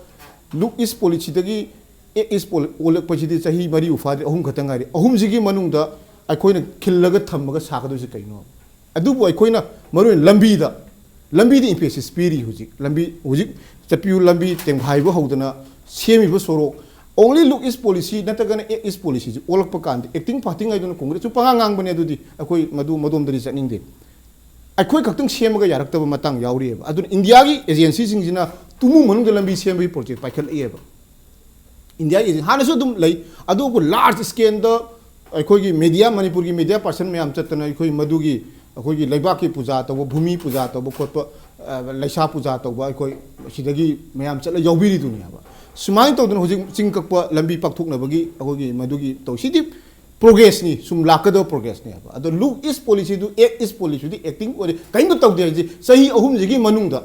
look east policy ꯗꯒꯤ act east pol-, ꯑꯣꯜꯂꯛꯄꯁꯤꯗꯤ ꯆꯍꯤ ꯃꯔꯤꯕꯨ ꯐꯥꯗ꯭ꯔꯤ, ꯑꯍꯨꯝ ꯈꯛꯇ ꯉꯥꯏꯔꯤ꯫ ꯑꯍꯨꯝꯁꯤꯒꯤ ꯃꯅꯨꯡꯗ ꯑꯩꯈꯣꯏꯅ ꯈꯤꯜꯂꯒ ꯊꯝꯃꯒ ꯁꯥꯒꯗꯣꯏꯁꯦ ꯀꯩꯅꯣ? ꯑꯗꯨꯕꯨ ꯑꯩꯈꯣꯏꯅ ꯃꯔꯨꯑꯣꯏꯅ ꯂꯝꯕꯤꯗ, ꯂꯝꯕꯤꯗ emphasis ꯄꯤꯔꯤ ꯍꯧꯖꯤꯛ꯫ ꯂꯝꯕꯤ ꯍꯧꯖꯤꯛ ꯆꯠꯄꯤꯌꯨ ꯂꯝꯕꯤ ꯇꯦꯡꯐꯥꯏꯕ ꯍꯧꯗꯅ ꯁꯦꯝꯃꯤꯕ ꯁꯣꯔꯣꯛ, only look east policy ꯅꯠꯇ꯭ꯔꯒꯅ act east policy ꯁꯤ ꯑꯣꯜꯂꯛꯄ ꯀꯥꯟꯗ acting party ꯉꯥꯏꯗꯨꯅ ꯀꯣꯡꯒ꯭ꯔꯦꯁꯁꯨ ꯄꯉꯥꯡ ꯉꯥꯡꯕꯅꯦ, ꯑꯗꯨꯗꯤ ꯑꯩꯈꯣꯏ ꯃꯗꯨ, ꯃꯗꯣꯝꯗꯗꯤ ꯆꯠꯅꯤꯡꯗꯦ꯫ ꯑꯩꯈꯣꯏ ꯈꯛꯇꯪ ꯁꯦꯝꯃꯒ ꯌꯥꯔꯛꯇꯕ ꯃꯇꯥꯡ ꯌꯥꯎꯔꯤꯑꯕ꯫ ꯑꯗꯨꯅ ꯏꯟꯗꯤꯌꯥꯒꯤ agency ꯁꯤꯡꯁꯤꯅ ꯇꯨꯃꯨ ꯃꯅꯨꯡꯗ ꯂꯝꯕꯤ ꯁꯦꯝꯕꯒꯤ project ꯄꯥꯏꯈꯠꯂꯛꯑꯦꯕ꯫ ꯏꯟꯗꯤꯌꯥꯒꯤ agency ꯍꯥꯟꯅꯁꯨ ꯑꯗꯨꯝ ꯂꯩ, ꯑꯗꯨꯕꯨ large scale ꯗ ꯑꯩꯈꯣꯏꯒꯤ media, ꯃꯅꯤꯄꯨꯔꯒꯤ media person ꯃꯌꯥꯝ ꯆꯠꯇꯅ ꯑꯩꯈꯣꯏ ꯃꯗꯨꯒꯤ, ꯑꯩꯈꯣꯏꯒꯤ ꯂꯩꯕꯥꯛꯀꯤ ꯄꯨꯖꯥ ꯇꯧꯕ, ꯚꯨꯃꯤ ꯄꯨꯖꯥ ꯇꯧꯕ ꯈꯣꯠꯄ, ꯑ, ꯂꯩꯁꯥ ꯄꯨꯖꯥ ꯇꯧꯕ ꯑꯩꯈꯣꯏ ꯁꯤꯗꯒꯤ ꯃꯌꯥꯝ ꯆꯠꯂ ꯌꯥꯎꯕꯤꯔꯤꯗꯨꯅꯦꯕ꯫ ꯁꯨꯃꯥꯏꯅ ꯇꯧꯗꯅ ꯍꯧꯖꯤꯛ ꯆꯤꯡ ꯀꯛꯄ ꯂꯝꯕꯤ ꯄꯥꯛꯊꯣꯛꯅꯕꯒꯤ ꯑꯩꯈꯣꯏꯒꯤ ꯃꯗꯨꯒꯤ ꯇꯧ-, ꯁꯤꯗꯤ progress ꯅꯤ, ꯁꯨꯝ ꯂꯥꯛꯀꯗꯕ progress ꯅꯦꯕ꯫ ꯑꯗꯣ look east policy ꯗꯨ, act east policy ꯗꯨ acting ꯑꯣꯏꯔꯦ, ꯀꯔꯤꯝꯇ ꯇꯧꯗꯦ ꯍꯥꯏꯁꯦ꯫ ꯆꯍꯤ ꯑꯍꯨꯝꯁꯤꯒꯤ ꯃꯅꯨꯡꯗ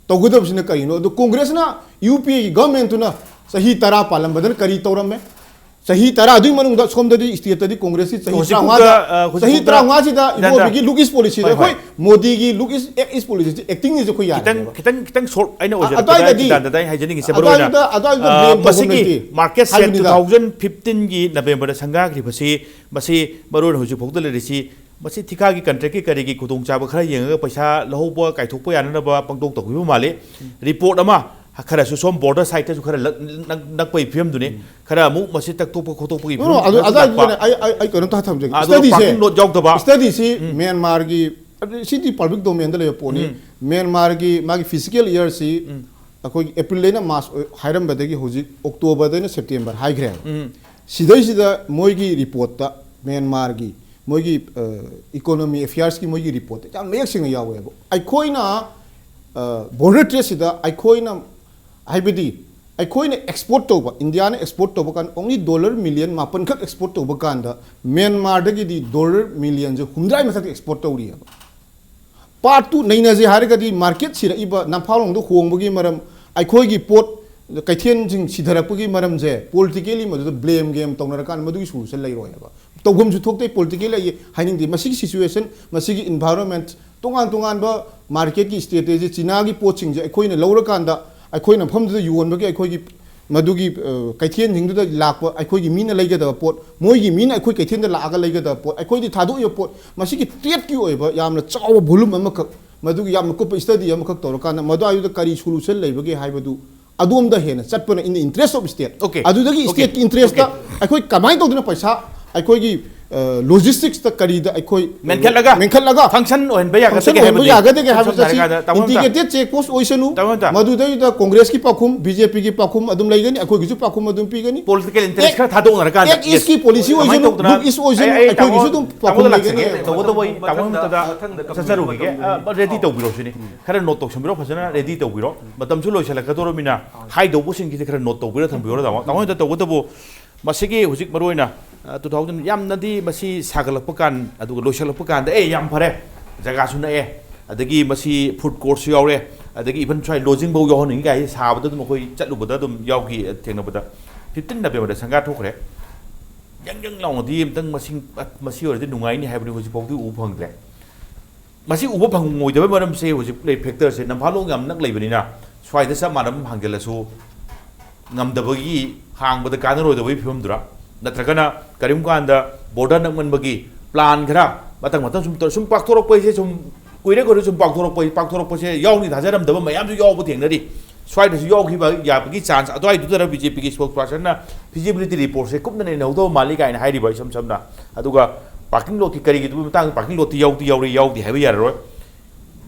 ꯇꯧꯒꯗꯕꯁꯤꯅ ꯀꯔꯤꯅꯣ? ꯑꯗꯣ ꯀꯣꯡꯒ꯭ꯔꯦꯁꯅ, ꯌꯨ ꯄꯤ ꯑꯦꯒꯤ ꯒꯚꯔꯟꯃꯦꯟꯠꯇꯨꯅ ꯆꯍꯤ ꯇꯔꯥ ꯄꯥꯜꯂꯝꯕꯗꯅ ꯀꯔꯤ ꯇꯧꯔꯝꯃꯦ? ꯆꯍꯤ ꯇꯔꯥ ꯑꯗꯨꯒꯤ ꯃꯅꯨꯡꯗ ꯁꯣꯝꯗꯗꯤ ꯁ꯭ꯇꯦꯠꯇꯗꯤ ꯀꯣꯡꯒ꯭ꯔꯦꯁꯀꯤ ꯆꯍꯤ ꯍꯧꯖꯤꯛ ꯇꯔꯥꯃꯉꯥꯗ, ꯐꯥꯎꯗ, ꯑ, ꯍꯧꯖꯤꯛ ꯆꯍꯤ ꯐꯥꯎꯗ ꯇꯔꯥꯃꯉꯥꯁꯤꯗ ꯏꯕꯣꯕꯤꯒꯤ ꯂꯨꯛ ꯏꯁ ꯄꯣꯂꯤꯁꯤꯗ, ꯍꯣꯏ, ꯍꯣꯏ, ꯑꯩꯈꯣꯏ ꯃꯣꯗꯤꯒꯤ ꯂꯨꯛ ꯏꯁ, ꯑꯦꯛ ꯏꯁ ꯄꯣꯂꯤꯁꯤꯁꯦ, ꯑꯦꯛꯇꯤꯡꯁꯤꯁꯦ ꯑꯩꯈꯣꯏ ꯈꯤꯇꯪ, ꯌꯥꯗꯦꯕ꯫ ꯈꯤꯇꯪ, ꯈꯤꯇꯪ ꯁꯣꯔꯠ ꯑꯩꯅ ꯑ-, ꯑꯣꯏꯖꯔꯛꯄꯗ ꯑꯗ꯭ꯋꯥꯏꯗꯗꯤ, ꯆꯤꯇꯥꯟꯗꯗ ꯑꯩꯅ ꯍꯥꯏꯖꯅꯤꯡꯉꯤꯁꯦ, ꯃꯔꯨ ꯑꯣꯏꯅ, ꯑꯗ꯭ꯋꯥꯏꯗꯨꯗ, ꯑꯗ꯭ꯋꯥꯏꯗꯨꯗ ꯑ, ꯕ꯭ꯂꯦꯝ ꯇꯧꯐꯝ ꯃꯁꯤꯒꯤ ꯂꯩꯇꯦ꯫ ꯃꯥꯔꯀꯦꯠ ꯁꯦꯠ ꯍꯥꯏꯕꯅꯤꯗ꯫ ꯇꯨ ꯊꯥꯎꯖꯟ ꯐꯤꯐꯇꯤꯟꯒꯤ ꯅꯕꯦꯝꯕꯔꯗ ꯁꯪꯒꯥꯈ꯭ꯔꯤꯕꯁꯤ, ꯃꯁꯤ ꯃꯔꯨ ꯑꯣꯏꯅ ꯍꯧꯖꯤꯛ ꯐꯥꯎꯗ ꯂꯩꯔꯤꯁꯤ, ꯃꯁꯤ ꯊꯤꯀꯥꯒꯤ ꯀꯟꯇ꯭ꯔꯦꯛꯀꯤ ꯀꯔꯤꯒꯤ ꯈꯨꯗꯣꯡꯆꯥꯕ ꯈꯔ ꯌꯦꯡꯉꯒ ꯄꯩꯁꯥ ꯂꯧꯍꯧꯕ ꯀꯥꯏꯊꯣꯛꯄ ꯌꯥꯅꯅꯕ ꯄꯪꯇꯧ ꯇꯧꯈꯤꯕ ꯃꯥꯜꯂꯤ꯫ ꯔꯤꯄꯣꯔꯠ ꯑꯃ ꯈꯔꯁꯨ ꯁꯣꯝ ꯕꯣꯔꯗꯔ ꯁꯥꯏꯠꯇꯁꯨ ꯈꯔ ꯂꯛ-, ꯅꯛ-, ꯅꯛꯄꯒꯤ ꯐꯤꯕꯝꯗꯨꯅꯤ꯫ ꯈꯔ ꯑꯃꯨꯛ ꯃꯁꯤ ꯇꯛꯊꯣꯛꯄ ꯈꯣꯠꯇꯣꯛꯄꯒꯤ ꯅꯣ, ꯅꯣ, ꯐꯤꯕꯝ ꯑꯗꯨ, ꯈꯔꯁꯨ ꯑꯗꯨ ꯂꯥꯛꯄ꯫ ꯑꯩ, ꯑꯩ, ꯑꯩ ꯀꯩꯅꯣꯝꯇ ꯊꯝꯖꯒꯦ꯫ ꯑꯗꯨꯒ ꯁ꯭ꯇꯗꯤꯁꯦ, ꯄꯥꯔꯀꯤꯡ ꯂꯣꯠ ꯌꯥꯎꯗꯕ꯫ ꯁ꯭ꯇꯗꯤꯁꯤ ꯎꯝ꯫ ꯃ꯭ꯌꯥꯟꯃꯥꯔꯒꯤ, ꯑꯗꯨ ꯁꯤꯗꯤ ꯄꯕ꯭ꯂꯤꯛ ꯗꯣꯃꯦꯟꯗ ꯂꯩꯕ ꯄꯣꯠꯅꯤ꯫ ꯎꯝ꯫ ꯃ꯭ꯌꯥꯟꯃꯥꯔꯒꯤ ꯃꯥꯒꯤ ꯐꯤꯖꯤꯀꯦꯜ ꯏꯌꯔꯁꯤ ꯎꯝ꯫ ꯑꯩꯈꯣꯏꯒꯤ ꯑꯦꯄ꯭ꯔꯤꯜꯗꯩꯅ ꯃꯥꯔꯆ ꯑꯣꯏ-, ꯍꯥꯏꯔꯝꯕꯗꯒꯤ ꯍꯧꯖꯤꯛ ꯑꯣꯛꯇꯣꯕꯔꯗꯩꯅ ꯁꯦꯞꯇꯦꯝꯕꯔ ꯍꯥꯏꯈ꯭ꯔꯦꯕ꯫ ꯎꯝ꯫ ꯁꯤꯗꯩꯁꯤꯗ ꯃꯣꯏꯒꯤ ꯔꯤꯄꯣꯔꯠꯇ, ꯃ꯭ꯌꯥꯟꯃꯥꯔꯒꯤ ꯃꯣꯏꯒꯤ, ꯑ, ꯏꯀꯣꯅꯣꯃꯤ ꯑꯦꯐꯤꯌꯔꯁꯀꯤ ꯃꯣꯏꯒꯤ ꯔꯤꯄꯣꯔꯠꯇ ꯌꯥꯝ ꯃꯌꯦꯛ ꯁꯦꯡꯅ ꯌꯥꯎꯋꯦꯕ꯫ ꯑꯩꯈꯣꯏꯅ, ꯑ, ꯕꯣꯔꯗꯔ ꯇ꯭ꯔꯦꯗꯁꯤꯗ ꯑꯩꯈꯣꯏꯅ, ꯍꯥꯏꯕꯗꯤ ꯑꯩꯈꯣꯏꯅ ꯑꯦꯛꯁꯄꯣꯔꯠ ꯇꯧꯕ, ꯏꯟꯗꯤꯌꯥꯅ ꯑꯦꯛꯁꯄꯣꯔꯠ ꯇꯧꯕ ꯀꯥꯟꯗ only ꯗꯣꯂꯔ ꯃꯤꯂꯤꯌꯟ ꯃꯥꯄꯟꯈꯛ ꯑꯦꯛꯁꯄꯣꯔꯠ ꯇꯧꯕ ꯀꯥꯟꯗ, ꯃ꯭ꯌꯥꯟꯃꯥꯔꯗꯒꯤꯗꯤ ꯗꯣꯂꯔ ꯃꯤꯂꯤꯌꯟꯁꯦ ꯍꯨꯝꯗ꯭ꯔꯥ ꯃꯊꯛꯇ ꯑꯦꯛꯁꯄꯣꯔꯠ ꯇꯧꯔꯤꯑꯕ꯫ ꯄꯥꯔꯠ ꯇꯨ ꯅꯩꯅꯁꯦ ꯍꯥꯏꯔꯒꯗꯤ, ꯃꯥꯔꯀꯦꯠ ꯁꯤꯔꯛꯏꯕ, ꯅꯝꯐꯥꯂꯣꯡꯗ ꯍꯣꯡꯕꯒꯤ ꯃꯔꯝ, ꯑꯩꯈꯣꯏꯒꯤ ꯄꯣꯠ ꯀꯩꯊꯦꯜꯁꯤꯡ ꯁꯤꯊꯔꯛꯄꯒꯤ ꯃꯔꯝꯁꯦ ꯄꯣꯂꯤꯇꯤꯀꯦꯜꯂꯤ ꯃꯗꯨꯗ ꯕ꯭ꯂꯦꯝ ꯒꯦꯝ ꯇꯧꯅꯔꯀꯥꯟꯗ ꯃꯗꯨꯒꯤ ꯁꯣꯂꯨꯁꯟ ꯂꯩꯔꯣꯏ ꯍꯥꯏꯕ꯫ ꯇꯧꯐꯝꯁꯨ ꯊꯣꯛꯇꯦ꯫ ꯄꯣꯂꯤꯇꯤꯀꯦꯜ ꯑꯩ ꯍꯥꯏꯅꯤꯡꯗꯦ꯫ ꯃꯁꯤꯒꯤ ꯁꯤꯆꯨꯋꯦꯁꯟ, ꯃꯁꯤꯒꯤ ꯏꯟꯚꯥꯏꯔꯣꯟꯃꯦꯟꯠ, ꯇꯣꯉꯥꯟ ꯇꯣꯉꯥꯟꯕ ꯃꯥꯔꯀꯦꯠꯀꯤ ꯁ꯭ꯇ꯭ꯔꯦꯇꯦꯖꯤ, ꯆꯤꯅꯥꯒꯤ ꯄꯣꯠꯁꯤꯡꯁꯦ ꯑꯩꯈꯣꯏꯅ ꯂꯧꯔꯀꯥꯟꯗ ꯑꯩꯈꯣꯏꯅ ꯃꯐꯝꯗꯨꯗ ꯌꯣꯟꯕꯒꯤ ꯑꯩꯈꯣꯏꯒꯤ ꯃꯗꯨꯒꯤ, ꯑ, ꯀꯩꯊꯦꯜꯁꯤꯡꯗꯨꯗ ꯂꯥꯛꯄ ꯑꯩꯈꯣꯏꯒꯤ ꯃꯤꯅ ꯂꯩꯒꯗꯕ ꯄꯣꯠ, ꯃꯣꯏꯒꯤ ꯃꯤꯅ ꯑꯩꯈꯣꯏ ꯀꯩꯊꯦꯜꯗ ꯂꯥꯛꯑꯒ ꯂꯩꯒꯗꯕ ꯄꯣꯠ, ꯑꯩꯈꯣꯏꯗꯤ ꯊꯥꯗꯣꯛꯏꯕ ꯄꯣꯠ, ꯃꯁꯤꯒꯤ ꯇ꯭ꯔꯦꯗꯀꯤ ꯑꯣꯏꯕ ꯌꯥꯝꯅ ꯆꯥꯎꯕ ꯚꯣꯂꯨꯝ ꯑꯃꯈꯛ, ꯃꯗꯨꯒꯤ ꯌꯥꯝꯅ ꯀꯨꯞꯄ ꯁ꯭ꯇꯗꯤ ꯑꯃꯈꯛ ꯇꯧꯔꯀꯥꯟꯗ ꯃꯗꯨꯋꯥꯏꯗꯨꯗ ꯀꯔꯤ ꯁꯣꯂꯨꯁꯟ ꯂꯩꯕꯒꯦ ꯍꯥꯏꯕꯗꯨ ꯑꯗꯣꯝꯗ ꯍꯦꯟꯅ ꯆꯠꯄꯅ in the interest of state꯫ Okay꯫ ꯑꯗꯨꯗꯒꯤ Okay꯫ ꯁ꯭ꯇꯦꯠꯀꯤ ꯏꯟꯇꯔꯦꯁꯇ Okay꯫ ꯑꯩꯈꯣꯏ ꯀꯃꯥꯏꯅ ꯇꯧꯗꯅ ꯄꯩꯁꯥ ꯑꯩꯈꯣꯏꯒꯤ, ꯑ, ꯂꯣꯖꯤꯁꯇꯤꯛꯁꯇ ꯀꯔꯤꯗ ꯑꯩꯈꯣꯏ ꯃꯦꯟꯈꯠꯂꯒ ꯃꯦꯟꯈꯠꯂꯒ ꯐꯪꯁꯟ ꯑꯣꯏꯍꯟꯕ ꯌꯥꯒꯗꯒꯦ ꯐꯪꯁꯟ ꯑꯣꯏꯍꯟꯕ ꯍꯥꯏꯕꯗꯤ ꯌꯥꯒꯗꯒꯦ ꯍꯥꯏꯕ ꯁꯝꯅ ꯃꯁꯤ ꯍꯥꯏꯔꯀꯥꯟꯗ ꯇꯥꯃꯣ ꯑꯝꯇ ꯏꯟꯇꯤꯒ꯭ꯔꯦꯇꯦꯗ ꯆꯦꯛ ꯄꯣꯁ ꯑꯣꯏꯁꯅꯨ꯫ ꯇꯥꯃꯣ ꯑꯝꯇ꯫ ꯃꯗꯨꯗꯩꯗ ꯀꯣꯡꯒ꯭ꯔꯦꯁꯀꯤ ꯄꯥꯎꯈꯨꯝ, ꯕꯤ ꯖꯦ ꯄꯤꯒꯤ ꯄꯥꯎꯈꯨꯝ ꯑꯗꯨꯝ ꯂꯩꯒꯅꯤ, ꯑꯩꯈꯣꯏꯒꯤꯁꯨ ꯄꯥꯎꯈꯨꯝ ꯑꯗꯨꯝ ꯄꯤꯒꯅꯤ꯫ ꯄꯣꯂꯤꯇꯤꯀꯦꯜ ꯏꯟꯇꯔꯦꯁ ꯑꯦꯛ-, ꯈꯔ ꯊꯥꯗꯣꯛꯅꯔꯀꯥꯟꯗ꯫ ꯑꯦꯛ ꯏꯁꯀꯤ ꯄꯣꯂꯤꯁꯤ ꯀꯃꯥꯏꯅ ꯑꯣꯏꯁꯅꯨ, ꯇꯧꯗꯅ? ꯅꯣꯔꯠ ꯏꯁ ꯑꯣꯏꯁꯅꯨ, ꯑꯩ, ꯑꯩ ꯇꯥꯃꯣ, ꯑꯩꯈꯣꯏꯒꯤꯁꯨ ꯑꯗꯨꯝ ꯄꯥꯎꯈꯨꯝ ꯇꯥꯃꯣꯗ ꯂꯩꯒꯅꯤ꯫ ꯂꯥꯛꯆꯒꯦ꯫ ꯇꯧꯕꯇꯕꯨ ꯑꯩ ꯇꯥꯃꯣ ꯑꯝꯇꯗ ꯃꯊꯪꯗ ꯆꯠꯆꯔꯨꯈꯤꯒꯦ꯫ ꯃꯇꯝ ꯑ, ꯔꯦꯗꯤ ꯇꯧꯕꯤꯔꯣ ꯁꯤꯅꯤ꯫ ꯈꯔ ꯅꯣꯠ ꯇꯧꯁꯟꯕꯤꯔꯣ, ꯐꯖꯅ ꯔꯦꯗꯤ ꯇꯧꯕꯤꯔꯣ꯫ ꯃꯇꯝꯁꯨ ꯂꯣꯏꯁꯤꯜꯂꯛꯀꯗꯧꯔꯃꯤꯅ ꯍꯥꯏꯗꯧꯕꯁꯤꯡꯁꯤꯗꯤ ꯈꯔ ꯅꯣꯠ ꯇꯧꯕꯤꯔ ꯊꯝꯕꯤꯔꯣ, ꯇꯥꯃꯣ꯫ ꯇꯥꯃꯣ ꯍꯣꯏꯗ ꯇꯧꯕꯇꯕꯨ ꯃꯁꯤꯒꯤ ꯍꯧꯖꯤꯛ ꯃꯔꯨ ꯑꯣꯏꯅ, ꯑ, ꯇꯨ ꯊꯥꯎꯖꯟ ꯌꯥꯝꯅꯗꯤ ꯃꯁꯤ ꯁꯥꯒꯠꯂꯛꯄ ꯀꯥꯟ, ꯑꯗꯨꯒ ꯂꯣꯏꯁꯤꯜꯂꯛꯄ ꯀꯥꯟꯗ, ꯑꯦ, ꯌꯥꯝ ꯐꯔꯦ, ꯖꯒꯥꯁꯨ ꯅꯛꯑꯦ, ꯑꯗꯒꯤ ꯃꯁꯤ ꯐꯨꯗ ꯀꯣꯔꯠꯁꯨ ꯌꯥꯎꯔꯦ, ꯑꯗꯒꯤ even ꯁ꯭ꯋꯥꯏ ꯂꯣꯖꯤꯡꯐꯧ ꯌꯥꯎꯍꯟꯅꯤꯡꯉꯤ ꯀꯥꯏ ꯁꯥꯕꯗ ꯑꯗꯨꯝ ꯑꯩꯈꯣꯏ ꯆꯠꯂꯨꯕꯗ ꯑꯗꯨꯝ ꯌꯥꯎꯈꯤ꯫ ꯊꯦꯡꯅꯕꯗ ꯐꯤꯐꯇꯤꯟ ꯅꯕꯦꯝꯕꯔꯗ ꯁꯪꯒꯥ ꯊꯣꯛꯈ꯭ꯔꯦ꯫ ꯌꯪ ꯌꯪ ꯂꯥꯎꯅꯗꯤ ꯑꯝꯇꯪ ꯃꯁꯤ ꯃꯁꯤ ꯑꯣꯏꯔꯗꯤ ꯅꯨꯡꯉꯥꯏꯅꯤ ꯍꯥꯏꯕꯅꯤ, ꯍꯧꯖꯤꯛꯐꯥꯎꯗꯤ ꯎꯕ ꯐꯪꯗ꯭ꯔꯦ꯫ ꯃꯁꯤ ꯎꯕ ꯐꯪꯉꯣꯏꯗꯕ ꯃꯔꯝꯁꯦ ꯍꯧꯖꯤꯛ ꯂꯩ ꯐꯦꯛꯇꯔꯁꯦ ꯅꯝꯐꯥꯂꯣꯡ ꯌꯥꯝ ꯅꯛ ꯂꯩꯕꯅꯤꯅ ꯁ꯭ꯋꯥꯏꯗ ꯆꯞ ꯃꯥꯟꯅꯕ ꯑꯃ ꯍꯥꯡꯖꯜꯂꯁꯨ ꯉꯝꯗꯕꯒꯤ ꯍꯥꯡꯕꯗ ꯀꯥꯟꯅꯔꯣꯏꯗꯕꯒꯤ ꯐꯤꯕꯝꯗꯨꯔ, ꯅꯠꯇ꯭ꯔꯒꯅ ꯀꯔꯤꯒꯨꯝꯕ ꯀꯥꯟꯗ ꯕꯣꯔꯗꯔ ꯅꯛꯃꯟꯕꯒꯒꯤ ꯄ꯭ꯂꯥꯟ ꯈꯔ ꯃꯊꯪ ꯃꯊꯪ ꯁꯨꯝ ꯇꯧ-, ꯁꯨꯝ ꯄꯥꯛꯊꯣꯔꯛꯄ ꯍꯥꯏꯁꯦ ꯁꯨꯝ ꯀꯨꯏꯔꯦ ꯀꯨꯏꯔꯦ ꯁꯨꯝ ꯄꯥꯛꯊꯣꯔꯛꯄ ꯄꯥꯛꯊꯣꯔꯛꯄꯁꯦ ꯌꯥꯎꯅꯤ ꯊꯥꯖꯔꯝꯗꯕ ꯃꯌꯥꯝꯁꯨ ꯌꯥꯎꯕ ꯊꯦꯡꯅꯔꯤ꯫ ꯁ꯭ꯋꯥꯏꯗꯁꯨ ꯌꯥꯎꯈꯤꯕ ꯌꯥꯕꯒꯤ ꯆꯥꯟꯁ ꯑꯗꯨꯋꯥꯏꯗꯨꯗꯔ ꯕꯤ ꯖꯦ ꯄꯤꯒꯤ ꯏꯁꯄꯣꯛꯁ ꯄꯥꯔꯁꯟꯅ ꯐꯤꯖꯤꯕꯤꯂꯤꯇꯤ ꯔꯤꯄꯣꯔꯠꯁꯦ ꯀꯨꯞꯅ ꯅꯩꯅꯍꯧꯗꯕ ꯃꯥꯜꯂꯤ ꯀꯥꯏꯅ ꯍꯥꯏꯔꯤꯕ ꯏꯁꯝ ꯁꯝꯅ꯫ ꯑꯗꯨꯒ ꯄꯥꯔꯀꯤꯡ ꯂꯣꯠꯀꯤ ꯀꯔꯤꯒꯤ ꯑꯗꯨꯒꯤ ꯃꯇꯥꯡꯗ ꯄꯥꯔꯀꯤꯡ ꯂꯣꯠꯇꯤ ꯌꯥꯎꯗꯤ ꯌꯥꯎꯔꯤ, ꯌꯥꯎꯗꯦ ꯍꯥꯏꯕ ꯌꯥꯔꯔꯣꯏ꯫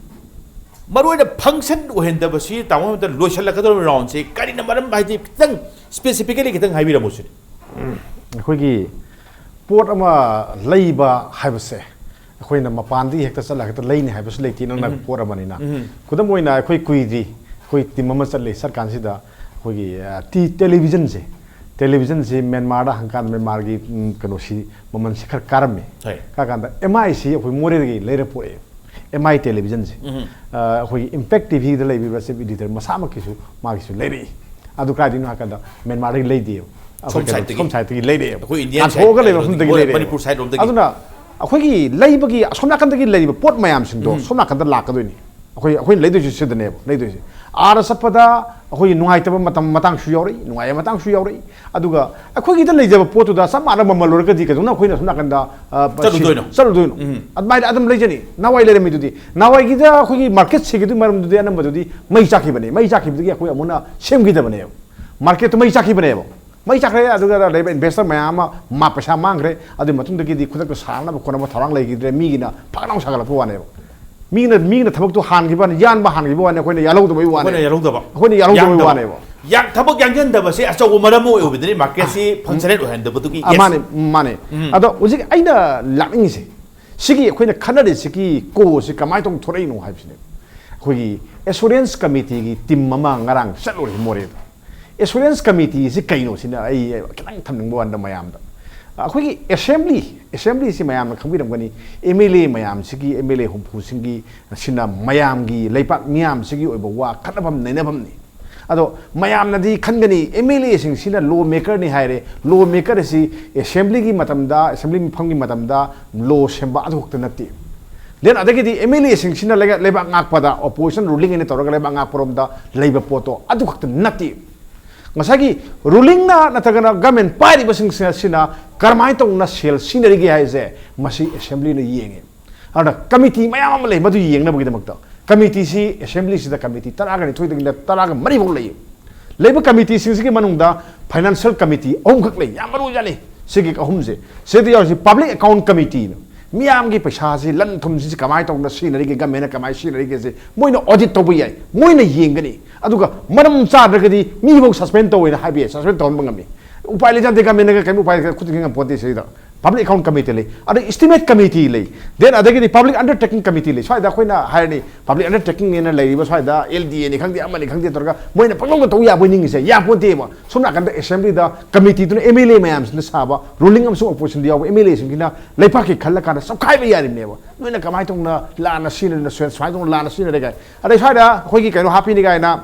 ꯃꯔꯨꯑꯣꯏꯅ ꯐꯪꯁꯟ ꯑꯣꯏꯍꯟꯗꯕꯁꯤ ꯇꯥꯃꯣ ꯑꯃꯇ ꯂꯣꯏꯁꯤꯜꯂꯛꯀꯗꯧꯔꯤꯕ ꯔꯥꯎꯟꯁꯦ ꯀꯔꯤꯅ ꯃꯔꯝ ꯍꯥꯏꯗꯤ ꯈꯤꯇꯪ ꯁ꯭ꯄꯦꯁꯤꯐꯤꯀꯦꯂꯤ ꯈꯤꯇꯪ ꯍꯥꯏꯕꯤꯔꯝꯃꯨꯁꯤꯅꯦ꯫ ꯑꯩꯈꯣꯏꯒꯤ ꯄꯣꯠ ꯑꯃ ꯂꯩꯕ ꯍꯥꯏꯕꯁꯦ ꯑꯩꯈꯣꯏꯅ ꯃꯄꯥꯟꯗꯒꯤ ꯍꯦꯛꯇ ꯆꯠꯂꯒ ꯍꯦꯛꯇ ꯂꯩꯅꯤ ꯍꯥꯏꯕꯁꯨ ꯂꯩꯇꯦ, ꯅꯪꯅ ꯄꯣꯠ ꯑꯃꯅꯤꯅ꯫ ꯈꯨꯗꯝ ꯑꯣꯏꯅ ꯑꯩꯈꯣꯏ ꯀꯨꯏꯗ꯭ꯔꯤ ꯑꯩꯈꯣꯏ ꯇꯤꯝ ꯑꯃ ꯆꯠꯂꯤ, ꯆꯠꯀꯥꯟꯁꯤꯗ ꯑꯩꯈꯣꯏꯒꯤ ꯇꯤ ꯇꯦꯂꯤꯚꯤꯖꯟꯁꯦ ꯇꯦꯂꯤꯚꯤꯖꯟꯁꯤ ꯃ꯭ꯌꯥꯟꯃꯥꯔꯗ ꯍꯪꯀꯥꯟꯗ ꯃ꯭ꯌꯥꯟꯃꯥꯔꯒꯤ ꯎꯝ, ꯀꯩꯅꯣꯁꯤ ꯃꯃꯜꯁꯤ ꯈꯔ ꯀꯥꯔꯝꯃꯤ꯫ ꯍꯣꯏ꯫ ꯀꯥꯔꯀꯥꯟꯗ ꯑꯦꯝ ꯑꯥꯏꯁꯤ ꯑꯩꯈꯣꯏ ꯃꯣꯔꯦꯗꯒꯤ ꯂꯩꯔ ꯄꯨꯔꯛꯑꯦ꯫ ꯑꯦꯝ ꯑꯥꯏ ꯇꯦꯂꯤꯚꯤꯖꯟꯁꯦ ꯑ, ꯑꯩꯈꯣꯏꯒꯤ ꯏꯝꯄꯦꯛ ꯇꯤꯚꯤꯗ ꯂꯩꯕꯤꯕ ꯆꯤꯐ ꯏꯗꯤꯇꯔ ꯃꯁꯥꯃꯛꯀꯤꯁꯨ ꯃꯥꯒꯤꯁꯨ ꯂꯩꯔꯛꯏ꯫ ꯑꯗꯨ ꯀꯥꯏꯗꯩꯅꯣ ꯍꯥꯏꯀꯥꯟꯗ ꯃ꯭ꯌꯥꯟꯃꯥꯔꯗꯒꯤ ꯂꯩꯗꯦꯕ꯫ ꯑꯩꯈꯣꯏ ꯁꯣꯝ ꯀꯩꯅꯣ, ꯁꯥꯏꯠꯇꯒꯤ꯫ ꯁꯣꯝ ꯁꯥꯏꯠꯇꯒꯤ ꯂꯩꯔꯛꯑꯦꯕ꯫ ꯑꯩꯈꯣꯏ ꯏꯟꯗꯤꯌꯥꯟ ꯇꯥꯟꯊꯣꯛꯑꯒ ꯁꯥꯏꯠ ꯂꯩꯕ ꯀꯩꯅꯣꯗꯒꯤ, ꯃꯐꯝꯗꯒꯤ ꯃꯣꯔꯦ-, ꯂꯩꯔꯛꯑꯦꯕ꯫ ꯃꯅꯤꯄꯨꯔ ꯁꯥꯏꯠ ꯂꯣꯝꯗꯒꯤ꯫ ꯑꯗꯨꯅ ꯑꯩꯈꯣꯏꯒꯤ ꯂꯩꯕꯒꯤ ꯑꯁꯣꯝ ꯅꯥꯀꯟꯗꯒꯤ ꯂꯩꯔꯤꯕ ꯄꯣꯠ ꯃꯌꯥꯝꯁꯤꯡꯗꯣ ꯁꯣꯝ ꯅꯥꯀꯟꯗ ꯂꯥꯛꯀꯗꯣꯏꯅꯤ꯫ ꯑꯩꯈꯣꯏ ꯑꯩꯈꯣꯏꯅ ꯂꯩꯗꯣꯏꯁꯤ ꯁꯤꯗꯅꯦꯕ ꯂꯩꯗꯣꯏꯁꯦ꯫ ꯑꯥꯗ ꯆꯠꯄꯗ ꯑꯩꯈꯣꯏꯒꯤ ꯅꯨꯡꯉꯥꯏꯇꯕ ꯃꯇꯝ ꯃꯇꯥꯡꯁꯨ ꯌꯥꯎꯔꯛꯏ, ꯅꯨꯡꯉꯥꯏꯕ ꯃꯇꯥꯡꯁꯨ ꯌꯥꯎꯔꯛꯏ꯫ ꯑꯗꯨꯒ ꯑꯩꯈꯣꯏꯒꯤꯗ ꯂꯩꯖꯕ ꯄꯣꯠꯇꯨꯗ ꯆꯞ ꯃꯥꯟꯅꯕ ꯃꯃꯜ ꯑꯣꯏꯔꯒꯗꯤ ꯀꯩꯗꯧꯅ ꯑꯩꯈꯣꯏꯅ ꯁꯣꯝ ꯅꯥꯀꯟꯗ ꯑ, ꯆꯠꯂꯨꯗꯣꯏꯅꯣ? ꯆꯠꯂꯨꯗꯣꯏꯅꯣ? ꯎꯝ꯫ ꯑꯗꯨꯃꯥꯏꯅ ꯑꯗꯨꯝ ꯂꯩꯖꯅꯤ꯫ ꯅꯍꯥꯟꯋꯥꯏ ꯂꯩꯔꯝꯃꯤꯗꯨꯗꯤ, ꯅꯍꯥꯟꯋꯥꯏꯒꯤꯗ ꯑꯩꯈꯣꯏꯒꯤ ꯃꯥꯔꯀꯦꯠ ꯁꯤꯒꯤꯗꯨꯒꯤ ꯃꯔꯝꯗꯨꯗꯤ ꯑꯅꯝꯕꯗꯨꯗꯤ ꯃꯩ ꯆꯥꯛꯈꯤꯕꯅꯦ꯫ ꯃꯩ ꯆꯥꯛꯈꯤꯕꯗꯒꯤ ꯑꯩꯈꯣꯏ ꯑꯃꯨꯛꯅ ꯁꯦꯝꯈꯤꯗꯕꯅꯦꯕ꯫ ꯃꯥꯔꯀꯦꯠꯇꯨ ꯃꯩ ꯆꯥꯛꯈꯤꯕꯅꯦꯕ꯫ ꯃꯩ ꯆꯥꯛꯈ꯭ꯔꯦ, ꯑꯗꯨꯒ ꯂꯩꯕ ꯏꯟꯚꯦꯁꯇꯔ ꯃꯌꯥꯝ ꯑꯃ ꯃꯥ ꯄꯩꯁꯥ ꯃꯥꯡꯈ꯭ꯔꯦ꯫ ꯑꯗꯨꯒꯤ ꯃꯇꯨꯡꯗꯒꯤꯗꯤ ꯈꯨꯗꯛꯇ ꯁꯥꯅꯕ ꯈꯣꯠꯅꯕ ꯊꯧꯔꯥꯡ ꯂꯩꯈꯤꯗ꯭ꯔꯦ꯫ ꯃꯤꯒꯤꯅ ꯐꯛ ꯂꯥꯎ ꯁꯥꯒꯠꯂꯛꯄ ꯋꯥꯅꯦꯕ꯫ ꯃꯤꯅ ꯃꯤꯒꯤꯅ ꯊꯕꯛꯇꯨ ꯍꯥꯟꯈꯤꯕ ꯋꯥꯅꯤ, ꯌꯥꯟꯕ ꯍꯥꯟꯈꯤꯕ ꯋꯥꯅꯤ, ꯑꯩꯈꯣꯏꯅ ꯌꯥꯜꯍꯧꯗꯕꯩ ꯋꯥꯅꯦ꯫ ꯑꯩꯈꯣꯏꯅ ꯌꯥꯜꯍꯧꯗꯕ꯫ ꯑꯩꯈꯣꯏꯅ ꯌꯥꯜꯍꯧꯗꯕꯩ ꯌꯥꯡꯗꯕ꯫ ꯋꯥꯅꯦꯕ꯫ ꯌꯥꯡ-, ꯊꯕꯛ ꯌꯥꯡꯁꯤꯟꯗꯕꯁꯦ ꯑꯆꯧꯕ ꯃꯔꯝ ꯑꯃ ꯑꯣꯏꯕꯗꯨꯅꯤ ꯃꯥꯔꯀꯦꯠꯁꯤ ꯐꯪꯁꯟꯅꯦꯜ ꯑꯣꯏꯍꯟꯗꯕꯗꯨꯒꯤ꯫ ꯑ, Yes꯫ ꯃꯥꯅꯦ, ꯃꯥꯅꯦ꯫ ꯑꯗꯣ ꯍꯧꯖꯤꯛ ꯑꯩꯅ ꯂꯥꯛꯅꯤꯡꯉꯤꯁꯦ, ꯁꯤꯒꯤ ꯑꯩꯈꯣꯏꯅ ꯈꯟꯅꯔꯤꯁꯤꯒꯤ ꯀꯣꯁꯤ ꯀꯃꯥꯏꯅ ꯇꯧꯅ ꯊꯣꯔꯛꯏꯅꯣ ꯍꯥꯏꯕꯁꯤꯅꯦ꯫ ꯑꯩꯈꯣꯏꯒꯤ ꯑꯦꯁꯨꯔꯦꯟꯁ ꯀꯃꯤꯇꯤꯒꯤ ꯇꯤꯝ ꯑꯃ ꯉꯔꯥꯡ ꯆꯠꯂꯨꯔꯦ ꯃꯣꯔꯦꯗ꯫ ꯑꯦꯁꯨꯔꯦꯟꯁ ꯀꯃꯤꯇꯤꯁꯤ ꯀꯩꯅꯣ ꯁꯤꯅ ꯑꯩ ꯈꯤꯇꯪ ꯊꯝꯅꯤꯡꯕ ꯋꯥꯅꯤꯗ ꯃꯌꯥꯝꯗ꯫ ꯑꯩꯈꯣꯏꯒꯤ ꯑꯦꯁꯦꯝꯕ꯭ꯂꯤ ꯑꯦꯁꯦꯝꯕ꯭ꯂꯤꯁꯤ ꯃꯌꯥꯝꯅ ꯈꯪꯕꯤꯔꯝꯒꯅꯤ꯫ ꯑꯦꯝ ꯑꯦꯜ ꯑꯦ ꯃꯌꯥꯝꯁꯤꯒꯤ ꯑꯦꯝ ꯑꯦꯜ ꯑꯦ ꯍꯨꯝꯐꯨꯁꯤꯡꯒꯤ ꯁꯤꯅ ꯃꯌꯥꯝꯒꯤ ꯂꯩꯕꯥꯛ ꯃꯤꯌꯥꯝꯁꯤꯒꯤ ꯑꯣꯏꯕ ꯋꯥ ꯈꯠꯅꯐꯝ ꯅꯩꯅꯐꯝꯅꯤ꯫ ꯑꯗꯣ ꯃꯌꯥꯝꯅꯗꯤ ꯈꯟꯒꯅꯤ ꯑꯦꯝ ꯑꯦꯜ ꯑꯦꯁꯤꯡꯁꯤꯅ ꯂꯣ ꯃꯦꯀꯔꯅꯤ ꯍꯥꯏꯔꯦ꯫ ꯂꯣ ꯃꯦꯀꯔ ꯑꯁꯤ ꯑꯦꯁꯦꯝꯕ꯭ꯂꯤꯒꯤ ꯃꯇꯝꯗ ꯑꯦꯁꯦꯝꯕ꯭ꯂꯤ ꯃꯤꯐꯝꯒꯤ ꯃꯇꯝꯗ ꯂꯣ ꯁꯦꯝꯕ ꯑꯗꯨ ꯈꯛꯇ ꯅꯠꯇꯦ꯫ ꯗꯦꯟ ꯑꯗꯒꯤꯗꯤ ꯑꯦꯝ ꯑꯦꯜ ꯑꯦꯁꯤꯡꯁꯤꯅ ꯂꯩꯕꯥꯛ ꯉꯥꯛꯄꯗ ꯑꯣꯄꯣꯖꯤꯁꯟ ꯔꯨꯂꯤꯡ ꯍꯥꯏꯅ ꯇꯧꯔꯒ ꯂꯩꯕꯥꯛ ꯉꯥꯛꯄꯔꯣꯝꯗ ꯂꯩꯕ ꯄꯣꯠꯇꯣ ꯑꯗꯨ ꯈꯛꯇ ꯅꯠꯇꯦ꯫ ꯉꯁꯥꯏꯒꯤ ꯔꯨꯂꯤꯡꯅ ꯅꯠꯇ꯭ꯔꯒꯅ ꯒꯃꯦꯟ ꯄꯥꯏꯔꯤꯕꯁꯤꯡꯁꯤꯅ ꯀꯔꯝꯍꯥꯏꯅ ꯇꯧꯅ ꯁꯦꯜ ꯁꯤꯖꯤꯟꯅꯔꯤꯒꯦ ꯍꯥꯏꯁꯦ ꯃꯁꯤ ꯑꯦꯁꯦꯝꯕ꯭ꯂꯤꯅ ꯌꯦꯡꯉꯤ꯫ ꯑꯗꯨꯅ ꯀꯃꯤꯇꯤ ꯃꯌꯥꯝ ꯑꯃ ꯂꯩ ꯃꯗꯨ ꯌꯦꯡꯅꯕꯒꯤꯗꯃꯛꯇ꯫ ꯀꯃꯤꯇꯤꯁꯤ ꯑꯦꯁꯦꯝꯕ꯭ꯂꯤꯁꯤꯗ ꯀꯃꯤꯇꯤ ꯇꯔꯥꯒ ꯅꯤꯊꯣꯏꯗꯒꯤꯅ ꯇꯔꯥꯒ ꯃꯔꯤ ꯐꯥꯎ ꯂꯩ꯫ ꯂꯩꯕ ꯀꯃꯤꯇꯤꯁꯤꯡꯁꯤꯒꯤ ꯃꯅꯨꯡꯗ ꯐꯥꯏꯅꯥꯟꯁꯤꯌꯦꯜ ꯀꯃꯤꯇꯤ ꯑꯍꯨꯝꯈꯛ ꯂꯩ, ꯌꯥꯝ ꯃꯔꯨ ꯑꯣꯏꯖꯥꯠꯅꯤ꯫ ꯁꯤꯒꯤ ꯑꯍꯨꯝꯁꯦ ꯁꯤꯗ ꯌꯥꯎꯔꯤꯁꯤ ꯄꯕ꯭ꯂꯤꯛ ꯑꯦꯀꯥꯎꯟ ꯀꯃꯤꯇꯤꯅ ꯃꯤꯌꯥꯝꯒꯤ ꯄꯩꯁꯥꯁꯤ, ꯂꯟ ꯊꯨꯝꯁꯤ ꯀꯃꯥꯏꯅ ꯇꯧꯅ ꯁꯤꯖꯤꯟꯅꯔꯤꯒꯦ, ꯒꯃꯦꯟꯅ ꯀꯃꯥꯏꯅ ꯁꯤꯖꯤꯟꯅꯔꯤꯒꯦꯁꯦ ꯃꯣꯏꯅ ꯑꯣꯗꯤꯠ ꯇꯧꯕ ꯌꯥꯏ, ꯃꯣꯏꯅ ꯌꯦꯡꯒꯅꯤ꯫ ꯑꯗꯨꯒ ꯃꯔꯝ ꯆꯥꯗ꯭ꯔꯒꯗꯤ ꯃꯤꯐꯧ ꯁꯁꯄꯦꯟ ꯇꯧꯋꯦꯅ ꯍꯥꯏꯕ ꯌꯥꯏ, ꯁꯁꯄꯦꯟ ꯇꯧꯍꯟꯕ ꯉꯝꯃꯤ꯫ ꯎꯄꯥꯏ ꯂꯩꯖꯗꯦ, ꯒꯃꯦꯟꯅꯒ ꯀꯔꯤꯝ ꯎꯄꯥꯏ ꯂꯩꯇꯦ, ꯈꯨꯠ ꯊꯤꯡꯖꯤꯟ ꯉꯝꯄꯣꯟꯇꯦ꯫ ꯁꯤꯗ ꯄꯕ꯭ꯂꯤꯛ ꯑꯦꯀꯥꯎꯟ ꯀꯃꯤꯇꯤ ꯂꯩ, ꯑꯗꯩ ꯏꯁꯇꯤꯃꯦꯠ ꯀꯃꯤꯇꯤ ꯂꯩ, ꯗꯦꯟ ꯑꯗꯒꯤꯗꯤ ꯄꯕ꯭ꯂꯤꯛ ꯑꯟꯗꯔꯇꯦꯀꯤꯡ ꯀꯃꯤꯇꯤ ꯂꯩ꯫ ꯁ꯭ꯋꯥꯏꯗ ꯑꯩꯈꯣꯏꯅ ꯍꯥꯏꯔꯅꯤ ꯄꯕ꯭ꯂꯤꯛ ꯑꯟꯗꯔꯇꯦꯀꯤꯡ ꯑꯅ ꯂꯩꯔꯤꯕ ꯁ꯭ꯋꯥꯏꯗ ꯑꯦꯜ ꯗꯤ ꯑꯦꯅꯤ ꯈꯪꯗꯦ, ꯑꯃꯅꯤ ꯈꯪꯗꯦ ꯇꯧꯔꯒ ꯃꯣꯏꯅ ꯄꯪꯇꯧꯗ ꯇꯧ ꯌꯥꯕꯣꯏ ꯅꯤꯡꯉꯤꯁꯦ ꯌꯥꯄꯣꯟꯇꯦꯕ꯫ ꯁꯣꯝ ꯅꯥꯀꯟꯗ ꯑꯦꯁꯦꯝꯕ꯭ꯂꯤꯗ ꯀꯃꯤꯇꯤꯗꯨꯅ ꯑꯦꯝ ꯑꯦꯜ ꯑꯦ ꯃꯌꯥꯝꯁꯤꯅ ꯁꯥꯕ, ꯔꯨꯂꯤꯡ ꯑꯃꯁꯨꯡ ꯑꯣꯄꯣꯖꯤꯁꯟꯗ ꯌꯥꯎꯕ ꯑꯦꯝ ꯑꯦꯜ ꯑꯦꯁꯤꯡꯁꯤꯅ ꯂꯩꯕꯥꯛꯀꯤ ꯈꯜꯂꯀꯥꯟꯗ ꯆꯞꯈꯥꯏꯕ ꯌꯥꯔꯤꯕꯅꯦꯕ꯫ ꯅꯣꯏꯅ ꯀꯃꯥꯏꯅ ꯇꯧꯅ ꯂꯥꯟꯅ ꯁꯤꯖꯤꯟꯅꯔꯤꯅꯣ, ꯁꯨꯃꯥꯏꯅ ꯇꯧꯅ ꯂꯥꯟꯅ ꯁꯤꯖꯤꯟꯅꯔꯦ ꯀꯥꯏꯅ꯫ ꯑꯗꯩ ꯁ꯭ꯋꯥꯏꯗ ꯑꯩꯈꯣꯏꯒꯤ ꯀꯩꯅꯣ ꯍꯥꯞꯄꯤꯅꯤ ꯀꯥꯏꯅ,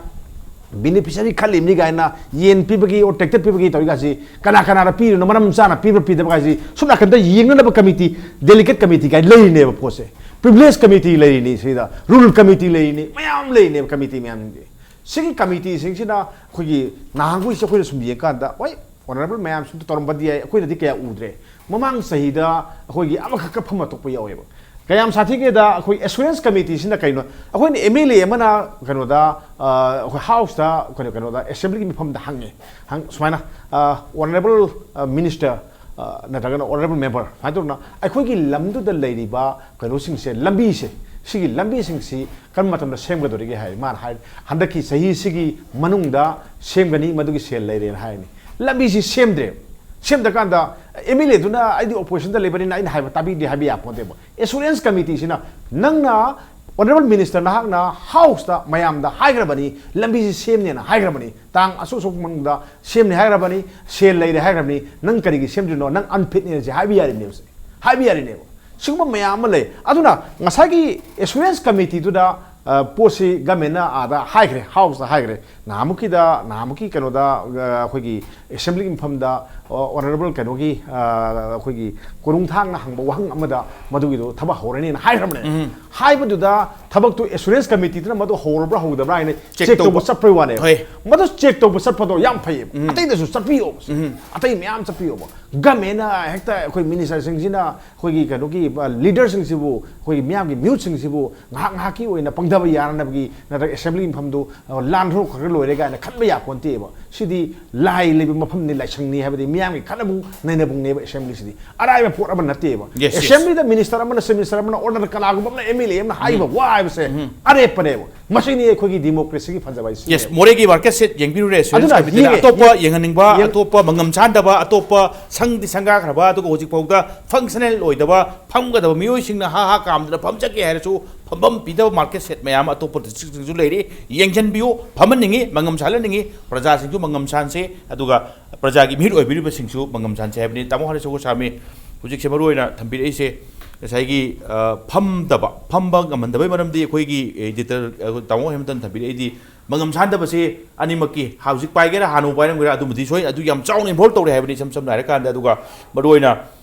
ꯕꯤꯅꯤꯐꯤꯁꯔꯤ ꯈꯜꯂꯤꯕꯅꯤ ꯀꯥꯏꯅ, ꯌꯦꯟ ꯄꯤꯕꯒꯤ ꯑꯣꯔ ꯇ꯭ꯔꯦꯛꯇꯔ ꯄꯤꯕꯒꯤ ꯇꯧꯔꯤꯒꯁꯤ ꯀꯅꯥ ꯀꯅꯥꯗ ꯄꯤꯔꯤꯅꯣ, ꯃꯔꯝ ꯆꯥꯅ ꯄꯤꯕ꯭ꯔꯥ ꯄꯤꯗꯕ꯭ꯔꯥ ꯍꯥꯏꯁꯤ ꯁꯣꯝ ꯅꯥꯀꯟꯗ ꯌꯦꯡꯅꯅꯕ ꯀꯃꯤꯇꯤ, ꯗꯦꯂꯤꯒꯦꯠ ꯀꯃꯤꯇꯤ ꯀꯥꯏꯅ ꯂꯩꯔꯤꯅꯦꯕ ꯄꯣꯠꯁꯦ꯫ ꯄ꯭ꯔꯤꯚꯤꯂꯦꯖ ꯀꯃꯤꯇꯤ ꯂꯩꯔꯤꯅꯤ, ꯁꯤꯗ ꯔꯨꯜ ꯀꯃꯤꯇꯤ ꯂꯩꯔꯤꯅꯤ, ꯃꯌꯥꯝ ꯂꯩꯔꯤꯅꯦꯕ ꯀꯃꯤꯇꯤ ꯃꯌꯥꯝꯁꯤꯡꯁꯦ꯫ ꯁꯤꯒꯤ ꯀꯃꯤꯇꯤꯁꯤꯡꯁꯤꯅ ꯑꯩꯈꯣꯏꯒꯤ ꯅꯍꯥꯟꯈꯣꯏꯁꯦ ꯑꯩꯈꯣꯏꯅ ꯁꯨꯝ ꯌꯦꯡꯀꯥꯟꯗ, ꯍꯣꯏ, ꯑꯣꯅꯔꯦꯕꯜ ꯃꯌꯥꯝꯁꯨ ꯇꯧꯔꯝꯕꯗꯤ ꯌꯥꯏ, ꯑꯩꯈꯣꯏꯅꯗꯤ ꯀꯌꯥ ꯎꯗ꯭ꯔꯦ꯫ ꯃꯃꯥꯡ ꯆꯍꯤꯗ ꯑꯩꯈꯣꯏꯒꯤ ꯑꯃꯈꯛꯀ ꯐꯝꯕ ꯊꯣꯛꯄ ꯌꯥꯎꯋꯦꯕ꯫ ꯀꯌꯥꯝ ꯁꯥꯊꯤꯒꯦꯗ, ꯑꯩꯈꯣꯏ ꯑꯦꯁꯨꯔꯦꯟꯁ ꯀꯃꯤꯇꯤꯁꯤꯅ ꯀꯩꯅꯣ, ꯑꯩꯈꯣꯏꯅ ꯑꯦꯝ ꯑꯦꯜ ꯑꯦ ꯑꯃꯅ ꯀꯩꯅꯣꯗ, ꯑ, ꯑꯩꯈꯣꯏ ꯍꯥꯎꯁꯇ, ꯑꯩꯈꯣꯏꯅ ꯀꯩꯅꯣꯗ, ꯑꯦꯁꯦꯝꯕ꯭ꯂꯤꯒꯤ ꯃꯤꯐꯝꯗ ꯍꯪꯉꯦ, ꯍꯪ-, ꯁꯨꯃꯥꯏꯅ, ꯑ, ꯑꯣꯅꯔꯦꯕꯜ, ꯑ, ꯃꯤꯅꯤꯁꯇꯔ, ꯑ, ꯅꯠꯇ꯭ꯔꯒꯅ ꯑꯣꯅꯔꯦꯕꯜ ꯃꯦꯝꯕꯔ, ꯁꯨꯃꯥꯏꯅ ꯇꯧꯗꯅ ꯑꯩꯈꯣꯏꯒꯤ ꯂꯝꯗꯨꯗ ꯂꯩꯔꯤꯕ ꯀꯩꯅꯣꯁꯤꯡꯁꯦ, ꯂꯝꯕꯤꯁꯦ, ꯁꯤꯒꯤ ꯂꯝꯕꯤꯁꯤꯡꯁꯤ ꯀꯔꯝꯕ ꯃꯇꯝꯗ ꯁꯦꯝꯒꯗꯧꯔꯤꯒꯦ ꯍꯥꯏ꯫ ꯃꯥꯅ ꯍꯥꯏ, ꯍꯟꯗꯛꯀꯤ ꯆꯍꯤꯁꯤꯒꯤ ꯃꯅꯨꯡꯗ ꯁꯦꯝꯒꯅꯤ, ꯃꯗꯨꯒꯤ ꯁꯦꯜ ꯂꯩꯔꯦꯅ ꯍꯥꯏꯔꯅꯤ꯫ ꯂꯝꯕꯤꯁꯤ ꯁꯦꯝꯗ꯭ꯔꯦ꯫ ꯁꯦꯝꯗ꯭ꯔꯀꯥꯟꯗ ꯑꯦꯝ ꯑꯦꯜ ꯑꯦꯗꯨꯅ "ꯑꯩꯗꯤ ꯑꯣꯄꯣꯖꯤꯁꯟꯗ ꯂꯩꯕꯅꯤꯅ ꯑꯩꯅ ꯍꯥꯏꯕ ꯇꯥꯕꯤꯗꯦ" ꯍꯥꯏꯕ ꯌꯥꯄꯣꯟꯇꯦꯕ꯫ ꯑꯦꯁꯨꯔꯦꯟꯁ ꯀꯃꯤꯇꯤꯁꯤꯅ ꯅꯪꯅ Honourable Minister, ꯅꯍꯥꯛꯅ House ꯇ ꯃꯌꯥꯝꯗ ꯍꯥꯏꯈ꯭ꯔꯕꯅꯤ, ꯂꯝꯕꯤꯁꯤ ꯁꯦꯝꯅꯦꯅ ꯍꯥꯏꯈ꯭ꯔꯕꯅꯤ, ꯇꯥꯡ ꯑꯁꯨꯛ ꯑꯁꯨꯛ ꯃꯅꯨꯡꯗ ꯁꯦꯝꯅꯤ ꯍꯥꯏꯈ꯭ꯔꯕꯅꯤ, ꯁꯦꯜ ꯂꯩꯔꯦ ꯍꯥꯏꯈ꯭ꯔꯕꯅꯤ, ꯅꯪ ꯀꯔꯤꯒꯤ ꯁꯦꯝꯗ꯭ꯔꯤꯅꯣ, ꯅꯪ unfit ꯅꯦ ꯁꯤ ꯍꯥꯏꯕ ꯌꯥꯔꯤꯅꯦꯕ, ꯁꯤ ꯍꯥꯏꯕ ꯌꯥꯔꯤꯅꯦꯕ꯫ ꯁꯤꯒꯨꯝꯕ ꯃꯌꯥꯝ ꯑꯃ ꯂꯩ꯫ ꯑꯗꯨꯅ ꯉꯁꯥꯏꯒꯤ Assurance Committee ꯗꯨꯗ, ꯑ, ꯄꯣꯠꯁꯤ government ꯅ ꯑꯥꯗ ꯍꯥꯏꯈ꯭ꯔꯦ, House ꯇ ꯍꯥꯏꯈ꯭ꯔꯦ꯫ ꯅꯍꯥꯟꯃꯨꯛꯀꯤꯗ, ꯅꯍꯥꯟꯃꯨꯛꯀꯤ ꯀꯩꯅꯣꯗ, ꯑ, ꯑꯩꯈꯣꯏꯒꯤ Assembly ꯒꯤ ꯃꯐꯝꯗ, ꯑ, Honourable ꯀꯩꯅꯣꯒꯤ, ꯑ, ꯑꯩꯈꯣꯏꯒꯤ ꯀꯣꯅꯨꯡꯊꯥꯡꯅ ꯍꯪꯕ ꯋꯥꯍꯪ ꯑꯃꯗ ꯃꯗꯨꯒꯤꯗꯣ ꯊꯕꯛ ꯍꯧꯔꯅꯤꯅ ꯍꯥꯏꯈ꯭ꯔꯕꯅꯦ꯫ ꯍꯥꯏꯕꯗꯨꯗ ꯊꯕꯛꯇꯨ Assurance Committee ꯗꯨꯅ ꯃꯗꯨ ꯍꯧꯔꯕ꯭ꯔꯥ ꯍꯧꯗꯕ꯭ꯔꯥ ꯍꯥꯏꯅ check check ꯇꯧꯕ ꯇꯧꯕ꯫ ꯆꯠꯄꯩ ꯋꯥꯅꯦꯕ꯫ ꯍꯣꯏ꯫ ꯃꯗꯨ check ꯇꯧꯕ ꯆꯠꯄꯗꯣ ꯌꯥꯝ ꯐꯩꯌꯦꯕ꯫ ꯑꯇꯩꯗꯁꯨ ꯆꯠꯄꯤꯌꯣꯕ꯫ ꯑꯇꯩ ꯃꯌꯥꯝ ꯆꯠꯄꯤꯌꯣꯕ꯫ Government ꯅ ꯍꯦꯛꯇ ꯑꯩꯈꯣꯏ minister ꯁꯤꯡꯁꯤꯅ ꯑꯩꯈꯣꯏꯒꯤ ꯀꯩꯅꯣꯒꯤ, ꯑ, leader ꯁꯤꯡꯁꯤꯕꯨ, ꯑꯩꯈꯣꯏꯒꯤ ꯃꯤꯌꯥꯝꯒꯤ ꯃꯤꯍꯨꯠꯁꯤꯡꯁꯤꯕꯨ ꯉꯥꯏꯍꯥꯛ ꯉꯥꯏꯍꯥꯛꯀꯤ ꯑꯣꯏꯅ ꯄꯪꯊꯕ ꯌꯥꯅꯅꯕꯒꯤ ꯅꯠꯇ꯭ꯔꯒ Assembly ꯒꯤ ꯃꯐꯝꯗꯨ, ꯑ, ꯂꯥꯟꯊꯣꯛꯈ꯭ꯔꯒ ꯂꯣꯏꯔꯦ ꯀꯥꯏꯅ ꯈꯟꯕ ꯌꯥꯄꯣꯟꯇꯦꯕ꯫ ꯁꯤꯗꯤ ꯂꯥꯏ ꯂꯩꯕ ꯃꯐꯝꯅꯤ, ꯂꯥꯏꯁꯪꯅꯤ ꯍꯥꯏꯕꯗꯤ ꯃꯤꯌꯥꯝꯒꯤ ꯈꯠꯅꯕꯨꯡ ꯅꯩꯅꯕꯨꯡꯅꯦꯕ Assembly ꯁꯤꯗꯤ꯫ ꯑꯔꯥꯏꯕ ꯄꯣꯠ ꯑꯃ ꯅꯠꯇꯦꯕ꯫ Yes, yes. Assembly ꯗ minister ꯑꯃꯅ, Chief Minister ꯑꯃꯅ, order ꯀꯅꯥꯒꯨꯝꯕ ꯑꯃꯅ, M L A ꯑꯃꯅ ꯍꯥꯏꯕ ꯋꯥ ꯍꯥꯏꯕꯁꯦ ꯑꯔꯦꯞꯄꯅꯦꯕ꯫ ꯃꯁꯤꯅꯤ ꯑꯩꯈꯣꯏꯒꯤ democracy ꯒꯤ ꯐꯖꯕ ꯍꯥꯏꯁꯤ꯫ Yes, ꯃꯣꯔꯦꯒꯤ market shed ꯌꯦꯡꯕꯤꯔꯨꯔꯦ, Assurance ꯑꯗꯨꯅ Committee ꯗ ꯌꯦꯡꯉꯦ, ꯑꯇꯣꯞꯄ ꯌꯦꯡ- ꯌꯦꯡꯍꯟꯅꯤꯡꯕ, ꯌꯦꯡ- ꯑꯇꯣꯞꯄ ꯃꯉꯝ ꯆꯥꯟꯗꯕ, ꯑꯇꯣꯞꯄ ꯁꯪꯗꯤ ꯁꯪꯒꯥꯈ꯭ꯔꯕ, ꯑꯗꯨꯒ ꯍꯧꯖꯤꯛ ꯐꯥꯎꯗ functional ꯑꯣꯏꯗꯕ, ꯐꯝꯒꯗꯕ ꯃꯤꯑꯣꯏꯁꯤꯡꯅ ꯍꯥ ꯍꯥ ꯀꯥꯝꯗꯅ ꯐꯝꯖꯒꯦ ꯍꯥꯏꯔꯁꯨ ꯐꯝꯐꯝ ꯄꯤꯗꯕ market shed ꯃꯌꯥꯝ ꯑꯇꯣꯞꯄ district ꯁꯤꯡꯁꯨ ꯂꯩꯔꯤ꯫ ꯌꯦꯡꯁꯤꯟꯕꯤꯌꯨ, ꯐꯝꯍꯟꯅꯤꯡꯉꯤ, ꯃꯉꯝ ꯁꯥꯜꯍꯟꯅꯤꯡꯉꯤ, ꯄ꯭ꯔꯖꯥꯁꯤꯡꯁꯨ ꯃꯉꯝ ꯁꯥꯟꯁꯦ, ꯑꯗꯨꯒ ꯄ꯭ꯔꯖꯥꯒꯤ ꯃꯤꯍꯨꯠ ꯑꯣꯏꯕꯤꯔꯤꯕꯁꯤꯡꯁꯨ ꯃꯉꯝ ꯁꯥꯟꯁꯦ ꯍꯥꯏꯕꯅꯤ꯫ ꯇꯥꯃꯣ ꯍꯔꯤꯁ ꯒꯣꯁ꯭ꯋꯥꯃꯤ ꯍꯧꯖꯤꯛꯁꯦ ꯃꯔꯨ ꯑꯣꯏꯅ ꯊꯝꯕꯤꯔꯛꯏꯁꯦ ꯉꯁꯥꯏꯒꯤ, ꯑ, ꯐꯝꯗꯕ, ꯐꯝꯕ ꯉꯝꯍꯟꯗꯕꯩ ꯃꯔꯝꯗꯤ ꯑꯩꯈꯣꯏꯒꯤ editor, ꯑ, ꯇꯥꯃꯣ ꯍꯦꯃꯟꯇꯅ ꯊꯝꯕꯤꯔꯛꯏꯗꯤ ꯃꯉꯝ ꯁꯥꯟꯗꯕꯁꯦ ꯑꯅꯤꯃꯛꯀꯤ, ꯍꯧꯖꯤꯛ ꯄꯥꯏꯒꯦꯔꯥ ꯍꯥꯟꯅ ꯄꯥꯏꯔꯝꯒꯦꯔꯥ, ꯑꯗꯨꯃꯗꯤ ꯁꯣꯏ, ꯑꯗꯨ ꯌꯥꯝ ꯆꯥꯎꯅ involve ꯇꯧꯔꯦ ꯍꯥꯏꯕꯅꯤ, ꯏꯁꯝ ꯁꯝꯅ ꯍꯥꯏꯔꯀꯥꯟꯗ꯫ ꯑꯗꯨꯒ ꯃꯔꯨꯑꯣꯏꯅ,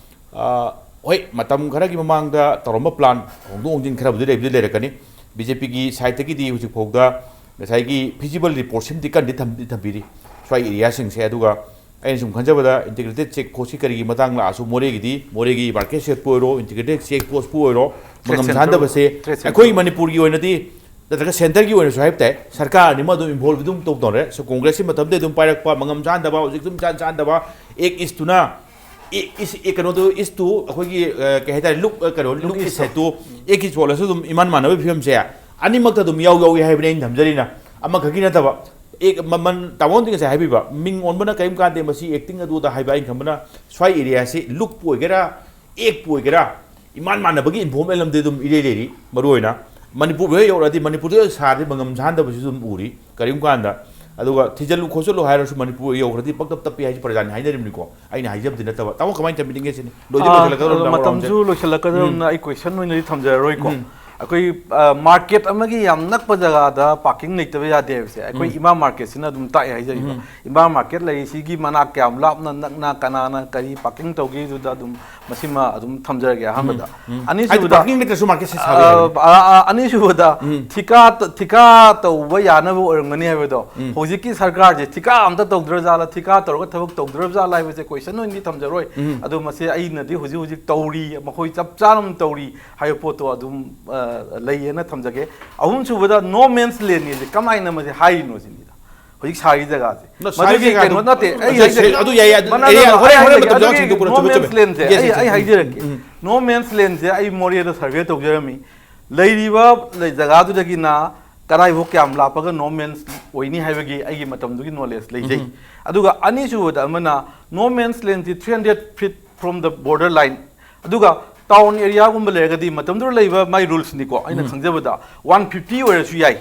ꯑ, ꯍꯣꯏ, ꯃꯇꯝ ꯈꯔꯒꯤ ꯃꯃꯥꯡꯗ ꯇꯧꯔꯝꯕ plan ꯍꯣꯡꯗꯣꯛ ꯍꯣꯡꯖꯤꯟ ꯈꯔꯕꯨꯗꯤ ꯂꯩꯕꯨꯗꯤ ꯂꯩꯔꯛꯀꯅꯤ꯫ B J P ꯒꯤ side ꯇꯒꯤꯗꯤ ꯍꯧꯖꯤꯛ ꯐꯥꯎꯗ ꯉꯁꯥꯏꯒꯤ feasible report ꯁꯤꯃꯗꯤ ꯀꯟꯗꯤ ꯊꯝꯗꯤ ꯊꯝꯕꯤꯔꯤ ꯁ꯭ꯋꯥꯏ area ꯁꯤꯡꯁꯦ꯫ ꯑꯗꯨꯒ ꯑꯩꯅ ꯁꯨꯝ ꯈꯟꯖꯕꯗ integrated check post ꯀꯤ ꯀꯔꯤꯒꯤ ꯃꯇꯥꯡ ꯂꯥꯛꯑꯁꯨ, ꯃꯣꯔꯦꯒꯤꯗꯤ, ꯃꯣꯔꯦꯒꯤ market shed ꯄꯨ ꯑꯣꯏꯔꯣ, integrated check post ꯄꯨ ꯑꯣꯏꯔꯣ, ꯃꯉꯝ ꯁꯥꯟꯗꯕꯁꯦ trade centre ꯑꯩꯈꯣꯏ ꯃꯅꯤꯄꯨꯔꯒꯤ ꯑꯣꯏꯅꯗꯤ ꯅꯠꯇ꯭ꯔꯒ centre ꯒꯤ ꯑꯣꯏꯅꯁꯨ ꯍꯥꯏꯕ ꯇꯥꯏ, ꯁꯔꯀꯥꯔ ꯑꯅꯤꯃꯛ ꯑꯗꯨꯝ involve ꯑꯗꯨꯝ ꯇꯧꯗꯧꯔꯦ꯫ So, Congress ꯀꯤ ꯃꯇꯝꯗ ꯑꯗꯨꯝ ꯄꯥꯏꯔꯛꯄ, ꯃꯉꯝ ꯁꯥꯟꯗꯕ, ꯍꯧꯖꯤꯛ ꯑꯗꯨꯝ ꯆꯥꯟ ꯆꯥꯟꯗꯕ, Act East ꯇꯨꯅ, Act East, ꯑꯦ, ꯀꯩꯅꯣꯗꯨ, East ꯇꯨ ꯑꯩꯈꯣꯏꯒꯤ, ꯑ, ꯀꯩ ꯍꯥꯏꯇꯥꯔꯦ, look, ꯑ, ꯀꯩꯅꯣ, look East ꯍꯥꯏꯗꯨ Act East ꯑꯣꯜꯂꯁꯨ ꯑꯗꯨꯝ ꯏꯃꯥꯟ ꯃꯥꯟꯅꯕꯒꯤ ꯐꯤꯕꯝꯁꯦ ꯑꯅꯤꯃꯛꯇ ꯑꯗꯨꯝ ꯌꯥꯎ ꯌꯥꯎꯏ ꯍꯥꯏꯕꯅꯤ ꯑꯩꯅ ꯊꯝꯖꯔꯤꯅ꯫ ꯑꯃꯈꯛꯀꯤ ꯅꯠꯇꯕ, ꯑꯦ, ꯃꯃꯜ ꯇꯥꯃꯣꯅꯗꯤ ꯉꯁꯥꯏ ꯍꯥꯏꯕꯤꯕ, ꯃꯤꯡ ꯑꯣꯟꯕꯅ ꯀꯔꯤꯝ ꯀꯥꯟꯗꯦ, ꯃꯁꯤ acting ꯑꯗꯨꯗ ꯍꯥꯏꯕ, ꯑꯩꯅ ꯈꯟꯕꯅ ꯁ꯭ꯋꯥꯏ area ꯁꯤ look ꯄꯨ ꯑꯣꯏꯒꯦꯔꯥ, Act ꯄꯨ ꯑꯣꯏꯒꯦꯔꯥ, ꯏꯃꯥꯟ ꯃꯥꯟꯅꯕꯒꯤ informal ꯑꯃꯗꯤ ꯑꯗꯨꯝ ꯏꯔꯩ ꯂꯩꯔꯤ꯫ ꯃꯔꯨꯑꯣꯏꯅ ꯃꯅꯤꯄꯨꯔ ꯍꯦꯛ ꯌꯧꯔꯛꯑꯗꯤ, ꯃꯅꯤꯄꯨꯔꯗ ꯁꯥꯔꯗꯤ ꯃꯉꯝ ꯁꯥꯟꯗꯕꯁꯤꯁꯨ ꯑꯗꯨꯝ ꯎꯔꯤ꯫ ꯀꯔꯤꯒꯨꯝꯕ ꯀꯥꯟꯗ, ꯑꯗꯨꯒ ꯊꯤꯖꯤꯜꯂꯨ ꯈꯣꯠꯆꯜꯂꯨ ꯍꯥꯏꯔꯁꯨ ꯃꯅꯤꯄꯨꯔ ꯌꯧꯈ꯭ꯔꯗꯤ ꯄꯛꯇꯞ ꯇꯞꯄꯤ ꯍꯥꯏꯁꯤ ꯄ꯭ꯔꯖꯥꯅꯤ ꯍꯥꯏꯅꯔꯤꯕꯅꯤꯀꯣ, ꯑꯩꯅ ꯍꯥꯏꯖꯕꯗꯤ ꯅꯠꯇꯕ꯫ ꯇꯥꯃꯣ, ꯀꯃꯥꯏꯅ ꯇꯝꯕꯤꯅꯤꯡꯒꯦ ꯁꯤꯅꯤ? ꯂꯣꯏꯗꯤ ꯑꯥ, ꯂꯣꯏꯁꯤꯜꯂꯛꯀꯗꯧꯔꯕꯅꯤ, ꯑꯗꯣ ꯇꯥꯃꯣ, ꯃꯇꯝꯁꯨ ꯔꯥꯎꯟꯁꯦ꯫ ꯂꯣꯏꯁꯤꯜꯂꯛꯀꯗꯧꯔꯕꯅꯤꯅ ꯎꯝ꯫ ꯑꯩ ꯀꯣꯏꯁꯟ ꯑꯣꯏꯅꯗꯤ ꯊꯝꯖꯔꯔꯣꯏꯀꯣ꯫ ꯎꯝ꯫ ꯑꯩꯈꯣꯏ, ꯑ, ꯃꯥꯔꯀꯦꯠ ꯑꯃꯒꯤ ꯌꯥꯝ ꯅꯛꯄ ꯖꯒꯥꯗ ꯄꯥꯔꯀꯤꯡ ꯂꯩꯇꯕ ꯌꯥꯗꯦ ꯍꯥꯏꯕꯁꯦ ꯑꯩꯈꯣꯏ ꯎꯝ꯫ ꯏꯃꯥ ꯃꯥꯔꯀꯦꯠꯁꯤꯅ ꯑꯗꯨꯝ ꯇꯥꯛꯑꯦ ꯍꯥꯏꯖꯔꯤꯕ꯫ ꯎꯝ꯫ ꯏꯃꯥ ꯃꯥꯔꯀꯦꯠ ꯂꯩꯔꯤꯁꯤꯒꯤ ꯃꯅꯥꯛ ꯀꯌꯥꯝ ꯂꯥꯞꯅ, ꯅꯛꯅ, ꯀꯅꯥꯅ ꯀꯔꯤ ꯄꯥꯔꯀꯤꯡ ꯇꯧꯒꯦꯗꯨꯗ ꯑꯗꯨꯝ ꯃꯁꯤꯃ ꯑꯗꯨꯝ ꯊꯝꯖꯔꯒꯦ ꯑꯍꯥꯟꯕꯗ꯫ ꯎꯝ꯫ ꯍꯥꯏꯗꯤ ꯑꯅꯤꯁꯨꯕꯗ, ꯄꯥꯔꯀꯤꯡ ꯂꯩꯇ꯭ꯔꯁꯨ ꯃꯥꯔꯀꯦꯠꯁꯦ ꯁꯥꯕ ꯌꯥꯏ꯫ ꯑ, ꯑ, ꯑ, ꯑꯅꯤꯁꯨꯕꯗ ꯎꯝ꯫ ꯊꯤꯀꯥ ꯇ-, ꯊꯤꯀꯥ ꯇꯧꯕ ꯌꯥꯅꯕ ꯑꯣꯏꯔꯝꯒꯅꯤ ꯍꯥꯏꯕꯗꯣ, ꯎꯝ꯫ ꯍꯧꯖꯤꯛꯀꯤ ꯁꯔꯀꯥꯔꯁꯦ ꯊꯤꯀꯥ ꯑꯝꯇ ꯇꯧꯗ꯭ꯔꯖꯥꯠꯂꯥ, ꯊꯤꯀꯥ ꯇꯧꯔꯒ ꯊꯕꯛ ꯇꯧꯗ꯭ꯔꯕꯖꯥꯠꯂꯥ ꯍꯥꯏꯕꯁꯦ ꯀꯣꯏꯁꯟ ꯑꯣꯏꯅꯗꯤ ꯊꯝꯖꯔꯣꯏ꯫ ꯎꯝ꯫ ꯑꯗꯣ ꯃꯁꯤ ꯑꯩꯅꯗꯤ ꯍꯧꯖꯤꯛ ꯍꯧꯖꯤꯛ ꯇꯧꯔꯤ, ꯃꯈꯣꯏ ꯆꯞ ꯆꯥꯅ ꯇꯧꯔꯤ ꯍꯥꯏꯕ ꯄꯣꯠꯇꯣ ꯑꯗꯨꯝ, ꯑ, ꯂꯩꯌꯦꯅ ꯊꯝꯖꯒꯦ꯫ ꯑꯍꯨꯝꯁꯨꯕꯗ no man's land ꯁꯦ ꯀꯃꯥꯏꯅ ꯃꯁꯤ ꯍꯥꯏꯔꯤꯅꯣ ꯁꯤꯅꯤꯗ꯫ ꯍꯧꯖꯤꯛ ꯁꯥꯔꯤ ꯖꯒꯥꯁꯦ꯫ ꯅ-, ꯁꯥꯔꯤ ꯃꯗꯨꯒꯤ ꯖꯒꯥꯗꯣ-, ꯀꯩꯅꯣ ꯅꯠꯇꯦ, ꯑꯩ ꯑꯗꯨ ꯍꯥꯏꯖꯒꯦ꯫ ꯌꯥꯏ, ꯑꯗꯨ ꯃꯅꯥ-, ꯌꯥꯏ, ꯅꯣ, ꯍꯣꯔꯦꯟ, ꯑꯩ ꯍꯣꯔꯦꯟ ꯍꯥꯏꯖꯒꯦ꯫ ꯃꯇꯝ ꯑꯗꯨꯒꯤ ꯆꯥꯎꯔꯀꯥꯟꯗ no ꯆꯨꯝꯃꯦ, ꯆꯨꯝꯃꯦ꯫ man's land ꯁꯦ Yes, ꯑꯩ, yes, ꯑꯩ yes. ꯍꯥꯏꯖꯔꯛꯀꯦ꯫ ꯎꯝ, ꯎꯝ꯫ No man's land ꯁꯦ ꯑꯩ ꯃꯣꯔꯦꯗ ꯁꯔꯚꯦ ꯇꯧꯖꯔꯝꯃꯤ꯫ ꯂꯩꯔꯤꯕ ꯂꯩ-, ꯖꯒꯥꯗꯨꯗꯒꯤꯅ ꯀꯗꯥꯏꯐꯥꯎ ꯀꯌꯥꯝ ꯂꯥꯞꯄꯒ no man's ꯑꯣꯏꯅꯤ ꯍꯥꯏꯕꯒꯤ ꯑꯩꯒꯤ ꯃꯇꯝꯗꯨꯒꯤ ꯅꯣꯂꯦꯖ ꯂꯩꯖꯩ꯫ ꯎꯝ꯫ ꯑꯗꯨꯒ ꯑꯅꯤꯁꯨꯕꯗ ꯑꯃꯅ no man's land ꯁꯤ three hundred feet from the border line꯫ ꯑꯗꯨꯒ ꯇꯥꯎꯟ ꯑꯦꯔꯤꯌꯥꯒꯨꯝꯕ ꯂꯩꯔꯒꯗꯤ ꯃꯇꯝꯗꯨꯗ ꯂꯩꯕ ꯃꯥꯏ ꯔꯨꯜꯁꯅꯤꯀꯣ, ꯑꯩꯅ ꯎꯝ꯫ ꯈꯪꯖꯕꯗ one fifty ꯑꯣꯏꯔꯁꯨ ꯌꯥꯏ꯫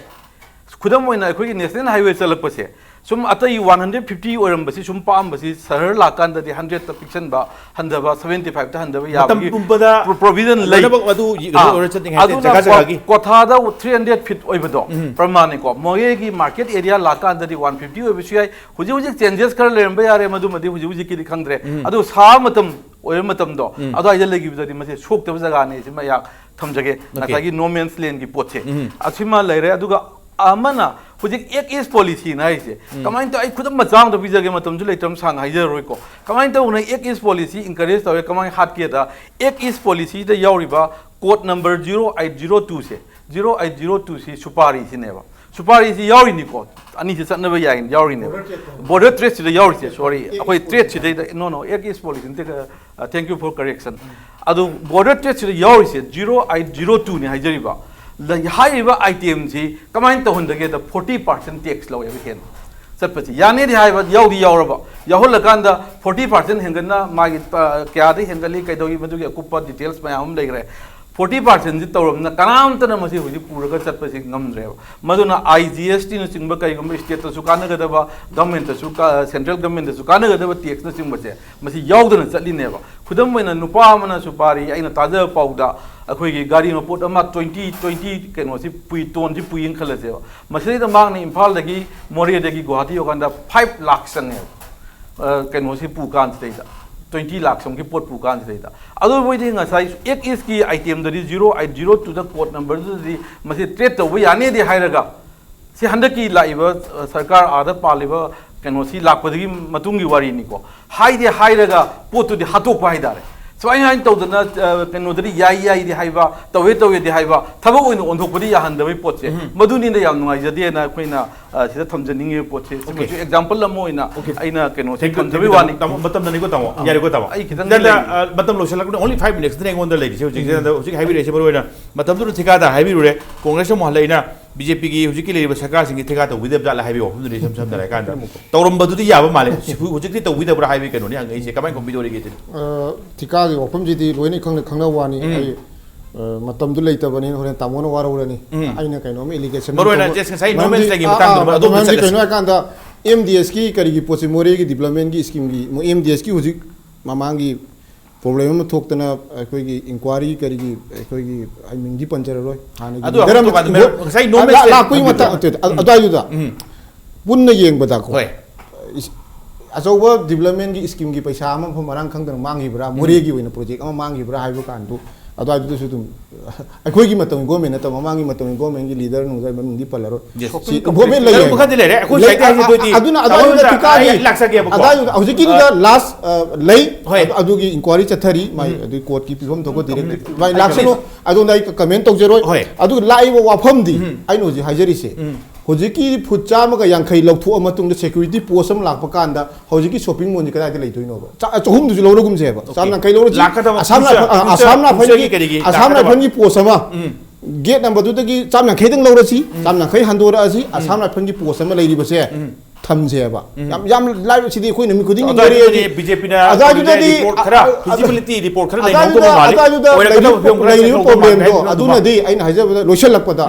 ꯈꯨꯗꯝ ꯑꯣꯏꯅ ꯑꯩꯈꯣꯏꯒꯤ ꯅꯦꯁꯅꯦꯜ ꯍꯥꯏꯋꯦ ꯆꯠꯂꯛꯄꯁꯦ, ꯁꯨꯝ ꯑꯇꯩ one hundred fifty ꯑꯣꯏꯔꯝꯕꯁꯤ ꯁꯨꯝ ꯄꯥꯛꯑꯝꯕꯁꯤ ꯁꯍꯔ ꯂꯥꯛꯀꯥꯟꯗꯗꯤ hundredꯇ ꯄꯤꯛꯁꯟꯕ, ꯍꯟꯊꯕ, seventy fiveꯇ ꯍꯟꯊꯕ ꯃꯇꯝ ꯌꯥꯕꯒꯤ ꯄꯨꯝꯕꯗ ꯄ꯭ꯔꯣ-, ꯄ꯭ꯔꯣꯚꯤꯖꯟ ꯂꯩ꯫ ꯂꯣꯏꯅꯃꯛ ꯑꯗꯨ ꯑꯥ, ꯀꯩꯅꯣ ꯑꯣꯏꯔ ꯆꯠꯅꯤꯡꯉꯥꯏ ꯑꯗꯨꯅ ꯖꯒꯥ ꯀꯣ-, ꯖꯒꯥꯒꯤ꯫ ꯀ꯭ꯋꯥꯊꯥꯗ three hundred feet ꯑꯣꯏꯕꯗꯣ ꯎꯝ꯫ ꯄ꯭ꯔꯃꯥꯅꯤꯀꯣ, ꯃꯣꯔꯦꯒꯤ ꯃꯥꯔꯀꯦꯠ ꯑꯦꯔꯤꯌꯥ ꯂꯥꯛꯀꯥꯟꯗꯗꯤ one fifty ꯑꯣꯏꯕꯁꯨ ꯌꯥꯏ꯫ ꯍꯧꯖꯤꯛ ꯍꯧꯖꯤꯛ ꯆꯦꯟꯖꯦꯁ ꯈꯔ ꯂꯩꯔꯝꯕ ꯌꯥꯔꯦ, ꯃꯗꯨꯃꯗꯤ ꯍꯧꯖꯤꯛ ꯍꯧꯖꯤꯛꯀꯤꯗꯤ ꯈꯪꯗ꯭ꯔꯦ꯫ ꯎꯝ꯫ ꯑꯗꯨ ꯁꯥꯕ ꯃꯇꯝ ꯑꯣꯏꯕ ꯃꯇꯝꯗꯣ ꯎꯝ꯫ ꯑꯗꯨꯋꯥꯏꯗ ꯂꯩꯈꯤꯕꯗꯨꯗꯤ ꯃꯁꯤ ꯁꯣꯛꯇꯕ ꯖꯒꯥꯅꯤ꯫ ꯁꯤꯃ ꯑꯩꯍꯥꯛ ꯊꯝꯖꯒꯦ꯫ Okay꯫ ꯉꯁꯥꯏꯒꯤ no man's land ꯒꯤ ꯄꯣꯠꯁꯦ ꯎꯝ꯫ ꯑꯁꯤꯃ ꯂꯩꯔꯦ꯫ ꯑꯗꯨꯒ ꯑꯃꯅ ꯍꯧꯖꯤꯛ Act is Policy ꯅ ꯍꯥꯏꯔꯤꯁꯦ ꯎꯝ꯫ ꯀꯃꯥꯏꯅ ꯇꯧ-, ꯑꯩ ꯈꯨꯗꯝ ꯃꯆꯥ ꯑꯃꯇ ꯄꯤꯖꯒꯦ, ꯃꯇꯝꯁꯨ ꯂꯩꯇ꯭ꯔꯕ ꯁꯥꯡꯅ ꯍꯥꯏꯖꯔꯔꯣꯏꯀꯣ꯫ ꯀꯃꯥꯏꯅ ꯇꯧꯕꯅ Act is Policy encourage ꯇꯧꯋꯦ, ꯀꯃꯥꯏꯅ ꯍꯥꯠꯀꯦꯗ, Act is Policy ꯗ ꯌꯥꯎꯔꯤꯕ code number zero eight zero two ꯁꯦ, zero eight zero two ꯁꯤ ꯁꯨꯄꯥꯔꯤꯁꯤꯅꯦꯕ꯫ ꯁꯨꯄꯥꯔꯤꯁꯤ ꯌꯥꯎꯔꯤꯅꯤꯀꯣ, ꯑꯅꯤꯁꯤ ꯆꯠꯅꯕ ꯌꯥꯏ, ꯌꯥꯎꯔꯤꯅꯦꯕ꯫ Border trade ꯇ꯫ Border trade ꯁꯤꯗ ꯌꯥꯎꯔꯤꯁꯦ, sorry, ꯑꯩꯈꯣꯏ trade ꯁꯤꯗꯩꯗ, no, no, Act is Policy ꯅꯠꯇꯦ, uh, thank you for correction꯫ ꯑꯗꯨ border trade ꯁꯤꯗ ꯌꯥꯎꯔꯤꯁꯦ zero eight zero two ꯅꯤ ꯍꯥꯏꯖꯔꯤꯕ꯫ ꯂ-, ꯍꯥꯏꯔꯤꯕ item ꯁꯤ ꯀꯃꯥꯏꯅ ꯇꯧꯍꯟꯗꯒꯦꯗ forty percent tax ꯂꯧꯋꯦꯕ ꯍꯦꯟꯅ ꯆꯠꯄꯁꯤ꯫ ꯌꯥꯅꯤꯗꯤ ꯍꯥꯏꯕ, ꯌꯥꯎꯗꯤ ꯌꯥꯎꯔꯕ, ꯌꯥꯎꯍꯜꯂꯀꯥꯟꯗ forty percent ꯍꯦꯟꯒꯠꯅ ꯃꯥꯒꯤ, ꯑ, ꯀꯌꯥꯗ ꯍꯦꯟꯒꯠꯂꯤ, ꯀꯩꯗꯧꯏ, ꯃꯗꯨꯒꯤ ꯑꯀꯨꯞꯄ details ꯃꯌꯥꯝ ꯑꯃ ꯂꯩꯈ꯭ꯔꯦ꯫ ꯐꯣꯔꯇꯤ ꯄꯥꯔꯁꯦꯟꯁꯤ ꯇꯧꯔꯕꯅꯤꯅ ꯀꯅꯥꯝꯇꯅ ꯃꯁꯤ ꯍꯧꯖꯤꯛ ꯄꯨꯔꯒ ꯆꯠꯄꯁꯤ ꯉꯝꯗ꯭ꯔꯦꯕ꯫ ꯃꯗꯨꯅ ꯑꯥꯏ ꯖꯤ ꯑꯦꯁ ꯇꯤꯅꯆꯤꯡꯕ ꯀꯩꯒꯨꯝꯕ ꯁ꯭ꯇꯦꯠꯇꯁꯨ ꯀꯥꯟꯅꯒꯗꯕ, ꯒꯃꯦꯟꯇꯁꯨ, ꯁꯦꯟꯇ꯭ꯔꯦꯜ ꯒꯃꯦꯟꯇꯁꯨ ꯀꯥꯟꯅꯒꯗꯕ ꯇꯦꯛꯁꯅꯆꯤꯡꯕꯁꯦ ꯃꯁꯤ ꯌꯥꯎꯗꯅ ꯆꯠꯂꯤꯅꯦꯕ꯫ ꯈꯨꯗꯝ ꯑꯣꯏꯅ ꯅꯨꯄꯥ ꯑꯃꯅ ꯁꯨꯄꯥꯔꯤ, ꯑꯩꯅ ꯇꯥꯖꯕ ꯄꯥꯎꯗ, ꯑꯩꯈꯣꯏꯒꯤ ꯒꯥꯔꯤ ꯃꯄꯣꯠ ꯑꯃ ꯇ꯭ꯋꯦꯟꯇꯤ, ꯇ꯭ꯋꯦꯟꯇꯤ ꯀꯩꯅꯣꯁꯤ ꯄꯨꯏ, ꯇꯣꯟꯁꯤ ꯄꯨꯏꯅ ꯈꯜꯂꯁꯦꯕ꯫ ꯃꯁꯤꯗꯩꯗ ꯃꯥꯅ ꯏꯝꯐꯥꯜꯗꯒꯤ, ꯃꯣꯔꯦꯗꯒꯤ ꯒꯨꯋꯥꯍꯥꯇꯤ ꯌꯧꯀꯥꯟꯗ ꯐꯥꯏꯚ ꯂꯥꯛ ꯆꯪꯉꯦꯕ꯫ ꯑ, ꯀꯩꯅꯣꯁꯤ ꯄꯨ ꯀꯥꯟꯁꯤꯗꯩꯗ, ꯇ꯭ꯋꯦꯟꯇꯤ ꯂꯥꯛ ꯁꯣꯝꯒꯤ ꯄꯣꯠ ꯄꯨ ꯀꯥꯟꯁꯤꯗꯩꯗ꯫ ꯑꯗꯨ ꯃꯣꯏꯗꯤ ꯉꯁꯥꯏ ꯑꯦꯛ ꯏꯁꯀꯤ ꯑꯥꯏꯇꯦꯝꯗꯗꯤ ꯖꯤꯔꯣ ꯑꯩꯠ ꯖꯤꯔꯣ ꯇꯨꯗ ꯀꯣꯗ ꯅꯝꯕꯔꯗꯨꯗꯗꯤ ꯃꯁꯤ ꯇ꯭ꯔꯦꯠ ꯇꯧꯕ ꯌꯥꯅꯤꯗꯤ ꯍꯥꯏꯔꯒ, ꯁꯤ ꯍꯟꯗꯛꯀꯤ ꯂꯥꯛꯏꯕ, ꯑ, ꯁꯔꯀꯥꯔ ꯑꯥꯗ ꯄꯥꯜꯂꯤꯕ ꯀꯩꯅꯣꯁꯤ ꯂꯥꯛꯄꯗꯒꯤ ꯃꯇꯨꯡꯒꯤ ꯋꯥꯔꯤꯅꯤꯀꯣ꯫ ꯍꯥꯏꯗꯤ ꯍꯥꯏꯔꯒ ꯄꯣꯠꯇꯨꯗꯤ ꯍꯥꯠꯇꯣꯛꯄ ꯍꯥꯏꯇꯥꯔꯦ꯫ ꯁꯨꯃꯥꯏꯅ ꯍꯥꯏꯅ ꯇꯧꯗꯅ, ꯑ, ꯀꯩꯅꯣꯗꯗꯤ ꯌꯥꯏ ꯌꯥꯏꯗꯤ ꯍꯥꯏꯕ, ꯇꯧꯋꯦ ꯇꯧꯋꯦꯗꯤ ꯍꯥꯏꯕ, ꯊꯕꯛ ꯑꯣꯏꯅ ꯑꯣꯟꯊꯣꯛꯄꯗꯤ ꯌꯥꯍꯟꯗꯕꯒꯤ ꯄꯣꯠꯁꯦ, ꯎꯝ꯫ ꯃꯗꯨꯅꯤꯅ ꯌꯥꯝ ꯅꯨꯡꯉꯥꯏꯖꯗꯦꯅ ꯑꯩꯈꯣꯏꯅ, ꯑ, ꯁꯤꯗ ꯊꯝꯖꯅꯤꯡꯉꯤꯕ ꯄꯣꯠꯁꯦ꯫ ꯑꯣꯀꯦ꯫ ꯁꯤꯃꯁꯨ ꯑꯦꯛꯖꯥꯝꯄꯜ ꯑꯃ ꯑꯣꯏꯅ ꯑꯣꯀꯦ꯫ ꯑꯩꯅ ꯀꯩꯅꯣꯁꯦ ꯊꯦꯡ-, ꯊꯝꯖꯕꯒꯤ ꯊꯦꯡ-, ꯋꯥꯅꯤ꯫ ꯇꯥꯃꯣ, ꯃꯇꯝꯗꯅꯤꯀꯣ, ꯇꯥꯃꯣ꯫ ꯑꯥ꯫ ꯌꯥꯔꯦꯀꯣ, ꯇꯥꯃꯣ꯫ ꯑꯩ ꯈꯤꯇꯪ ꯁꯤꯗ, ꯂꯩ꯫ ꯑ, ꯃꯇꯝ ꯂꯣꯏꯁꯤꯜꯂꯛꯄꯗ only five minutes ꯈꯤꯇꯪ ꯑꯩꯉꯣꯟꯗ ꯂꯩꯔꯤꯁꯦ ꯍꯧꯖꯤꯛ꯫ ꯎꯝ꯫ ꯁꯤꯗ ꯍꯧꯖꯤꯛ ꯍꯥꯏꯕꯤꯔꯛꯏꯁꯦ ꯃꯔꯨ ꯑꯣꯏꯅ ꯃꯇꯝꯗꯨꯗ ꯊꯤꯀꯥꯗ ꯍꯥꯏꯕꯤꯔꯨꯔꯦ, ꯀꯣꯡꯒ꯭ꯔꯦꯁ ꯑꯃꯨꯛ ꯍꯜꯂꯛꯏꯅ ꯕꯤ ꯖꯦ ꯄꯤꯒꯤ ꯍꯧꯖꯤꯛꯀꯤ ꯂꯩꯔꯤꯕ ꯁꯔꯀꯥꯔꯁꯤꯡꯒꯤ ꯊꯤꯀꯥ ꯇꯧꯕꯤꯗꯕ ꯖꯥꯠꯂ ꯍꯥꯏꯕꯤꯌꯣ, ꯋꯥꯐꯝꯗꯨꯅꯤ ꯏꯁꯝ ꯁꯝꯅ ꯍꯥꯏꯔꯀꯥꯟꯗ꯫ ꯇꯧꯔꯝꯕꯗꯨꯗꯤ ꯌꯥꯕ ꯃꯥꯜꯂꯦ, ꯍꯧꯖꯤꯛ-, ꯍꯧꯖꯤꯛꯇꯤ ꯇꯧꯕꯤꯗꯕ꯭ꯔꯥ ꯍꯥꯏꯕꯒꯤ ꯀꯩꯅꯣꯅꯤ ꯍꯪꯉꯛꯏꯁꯦ, ꯀꯃꯥꯏꯅ ꯈꯨꯝꯕꯤꯗꯧꯔꯤꯒꯦ ꯁꯤꯅꯤ? ꯑ, ꯊꯤꯀꯥꯒꯤ ꯋꯥꯐꯝꯁꯤꯗꯤ ꯂꯣꯏꯅ ꯈꯪꯅ ꯈꯪꯅꯕ ꯋꯥꯅꯤ꯫ ꯎꯝ꯫ ꯑꯩ, ꯑ, ꯃꯇꯝꯗꯨ ꯂꯩꯇꯕꯅꯤꯅ ꯍꯣꯔꯦꯟ ꯇꯥꯃꯣꯅ ꯋꯥꯔꯧꯔꯅꯤ꯫ ꯎꯝ꯫ ꯑꯩꯅ ꯀꯩꯅꯣꯝꯃ allegation ꯃꯔꯨ ꯑꯣꯏꯅ ꯇꯧꯕ-, just ꯉꯁꯥꯏ ꯃꯔꯝꯗꯤ, ꯅꯣꯔꯃꯦꯜꯁꯇꯒꯤ ꯑ, ꯃꯇꯥꯡꯗꯨꯅ ꯑ, ꯑꯗꯣꯝꯗ ꯃꯔꯝꯗꯤ ꯆꯠꯂꯁꯤ꯫ ꯀꯩꯅꯣ ꯍꯥꯏꯀꯥꯟꯗ ꯑꯦꯝ ꯗꯤ ꯑꯦꯁꯀꯤ ꯀꯔꯤꯒꯤ ꯄꯣꯠꯁꯤ, ꯃꯣꯔꯦꯒꯤ developmentꯀꯤ schemeꯒꯤ, ꯃꯣꯏ ꯑꯦꯝ ꯗꯤ ꯑꯦꯁꯀꯤ ꯍꯧꯖꯤꯛ ꯃꯃꯥꯡꯒꯤ problem ꯑꯃ ꯊꯣꯛꯇꯅ ꯑꯩꯈꯣꯏꯒꯤ inquiry ꯀꯔꯤꯒꯤ ꯑꯩꯈꯣꯏꯒꯤ ꯑꯩ ꯃꯤꯡꯗꯤ ꯄꯟꯖꯔꯔꯣꯏ꯫ ꯍꯥꯟꯅꯒꯤ ꯑꯗꯨ leader ꯑꯃ ꯑꯃꯨꯛ ꯇꯣꯉꯥꯟꯅ ꯏꯕꯣ-, ꯉꯁꯥꯏ ꯂꯥ-, ꯅꯣꯔꯃꯦꯜꯁꯇ ꯂꯥꯛꯄꯒꯤ ꯍꯪꯕꯤꯕ꯫ ꯃꯇꯥꯡ, ꯑꯗꯨ-, ꯎꯝ꯫ ꯑꯗꯨꯋꯥꯏꯗꯨꯗ ꯎꯝ꯫ ꯄꯨꯟꯅ ꯌꯦꯡꯕꯗꯀꯣ, ꯍꯣꯏ꯫ ꯏꯁ-, ꯑꯆꯧꯕ developmentꯀꯤ schemeꯒꯤ ꯄꯩꯁꯥ ꯑꯃ ꯃꯐꯝ ꯃꯔꯥꯡ ꯈꯪꯗꯅ ꯃꯥꯡꯈꯤꯕ꯭ꯔꯥ, ꯎꯝ꯫ ꯃꯣꯔꯦꯒꯤ ꯑꯣꯏꯅ project ꯑꯃ ꯃꯥꯡꯈꯤꯕ꯭ꯔꯥ ꯍꯥꯏꯕ ꯀꯥꯟꯗꯨ, ꯑꯗꯨꯋꯥꯏꯗꯨꯗꯁꯨ ꯑꯗꯨꯝ ꯑꯩꯈꯣꯏꯒꯤ ꯃꯇꯝꯒꯤ government ꯅꯠꯇꯕ, ꯃꯃꯥꯡꯒꯤ ꯃꯇꯝꯒꯤ governmentꯀꯤ leader ꯅꯨꯡꯗꯔ ꯃꯃꯤꯡꯗꯤ ꯄꯜꯂꯔꯣꯏ꯫ Yes꯫ ꯁꯤ ꯌꯥꯔꯦ, ꯃꯈꯥꯗꯤ ꯂꯩꯔꯦ꯫ ꯑꯩꯈꯣꯏ ꯂꯩ-, ꯁꯥꯏꯠꯇ ꯍꯥꯏꯁꯦ ꯑ-, ꯑ-, ꯑꯗꯨꯗꯤ ꯑꯗꯨꯅ, ꯑꯗꯨꯅ ꯇꯥꯃꯣ ꯂꯥꯛꯄꯤꯌꯨꯗ ꯑꯩ ꯂꯥꯛꯆꯒꯦꯕꯀꯣ꯫ ꯑꯗꯨ ꯍꯧꯖꯤꯛꯀꯤꯗꯨꯗ ꯑ, last, ꯑ, ꯂꯩ꯫ ꯍꯣꯏ꯫ ꯑꯗꯨ, ꯑꯗꯨꯒꯤ inquiry ꯆꯠꯊꯔꯤ꯫ ꯃꯥꯏ ꯎꯝ꯫ ꯑꯗꯨꯒꯤ courtꯀꯤ ꯐꯤꯕꯝ ꯊꯣꯛꯄ ꯎꯝ, direct ꯎꯝ꯫ ꯃꯥꯏ ꯂꯥꯛꯁꯅꯨ꯫ ꯑꯗꯨꯅ ꯑꯩ comment ꯇꯧꯖꯔꯣꯏ꯫ ꯍꯣꯏ꯫ ꯑꯗꯨꯒ ꯂꯥꯛꯏꯕ ꯋꯥꯐꯝꯗꯤ ꯎꯝ꯫ ꯑꯩꯅ ꯍꯧꯖꯤꯛ ꯍꯥꯏꯖꯔꯤꯁꯦ, ꯎꯝ꯫ ꯍꯧꯖꯤꯛꯀꯤ ꯐꯨꯠ ꯆꯥꯝꯃꯒ ꯌꯥꯡꯈꯩ ꯂꯧꯊꯣꯛꯑ ꯃꯇꯨꯡꯗ security post ꯑꯃ ꯂꯥꯛꯄ ꯀꯥꯟꯗ ꯍꯧꯖꯤꯛꯀꯤ shopping mallꯁꯤ ꯀꯗꯥꯏꯗ ꯂꯩꯗꯣꯏꯅꯣꯕ? ꯆꯥ-, ꯆꯍꯨꯝꯗꯨꯁꯨ ꯂꯧꯔꯒꯨꯝꯁꯦꯕ꯫ ꯑꯣꯀꯦ꯫ ꯆꯥꯝ ꯌꯥꯡꯈꯩ ꯂꯧꯔꯁꯤ꯫ ꯂꯥꯛꯀꯗꯕ ꯑꯁꯥꯝ future, ꯔꯥꯏꯐꯜ-, ꯑ, future, ꯑꯁꯥꯝ ꯔꯥꯏꯐꯜꯒꯤ, futureꯒꯤ ꯀꯔꯤꯒꯤ ꯑꯁꯥꯝ ꯂꯥꯛꯀꯗꯕ? ꯔꯥꯏꯐꯜꯒꯤ post ꯑꯃ ꯎꯝ꯫ gate numberꯗꯨꯗꯒꯤ ꯆꯥꯝ ꯌꯥꯡꯈꯩꯗꯪ ꯂꯧꯔꯁꯤ, ꯎꯝ꯫ ꯆꯥꯝ ꯌꯥꯡꯈꯩ ꯍꯟꯗꯣꯔꯛꯑꯁꯤ, ꯎꯝ꯫ ꯑꯁꯥꯝ ꯔꯥꯏꯐꯜꯒꯤ post ꯑꯃ ꯂꯩꯔꯤꯕꯁꯦ ꯎꯝ꯫ ꯊꯝꯁꯦꯕ꯫ ꯌꯥꯝ ꯌꯥꯝ ꯂꯥꯏꯕ ꯁꯤꯗꯤ ꯑꯩꯈꯣꯏ ꯅꯨꯃꯤꯠ ꯈꯨꯗꯤꯡꯒꯤ ꯑꯗꯨꯗꯤ ꯃꯣꯔꯦꯒꯤ ꯕꯤꯖꯦꯄꯤꯅ ꯑꯗꯨꯋꯥꯏꯗꯨꯗꯗꯤ ꯔꯤꯄꯣꯔꯠ ꯈꯔ ꯑ- ꯑ- ꯐꯤꯖꯤꯕꯤꯂꯤꯇꯤ ꯔꯤꯄꯣꯔꯠ ꯈꯔ ꯑꯗꯨꯋꯥꯏꯗꯨꯗ ꯂꯩꯍꯧꯗꯕ ꯃꯥꯜꯂꯤ꯫ ꯑꯗꯨꯋꯥꯏꯗꯨꯗ ꯑꯣꯏꯔꯛꯀꯗꯕ ꯂꯩꯔꯤꯕ ꯐꯤꯕꯝ ꯈꯔ ꯂꯩꯔꯤꯕ ꯆꯠꯊꯣꯛꯄ ꯃꯥꯜꯂꯤ꯫ ꯄ꯭ꯔꯣꯕ꯭ꯂꯦꯝꯗꯣ ꯑꯗꯨꯅꯗꯤ ꯑꯩꯅ ꯍꯥꯏꯖꯕꯗ ꯂꯣꯏꯁꯤꯜꯂꯛꯄꯗ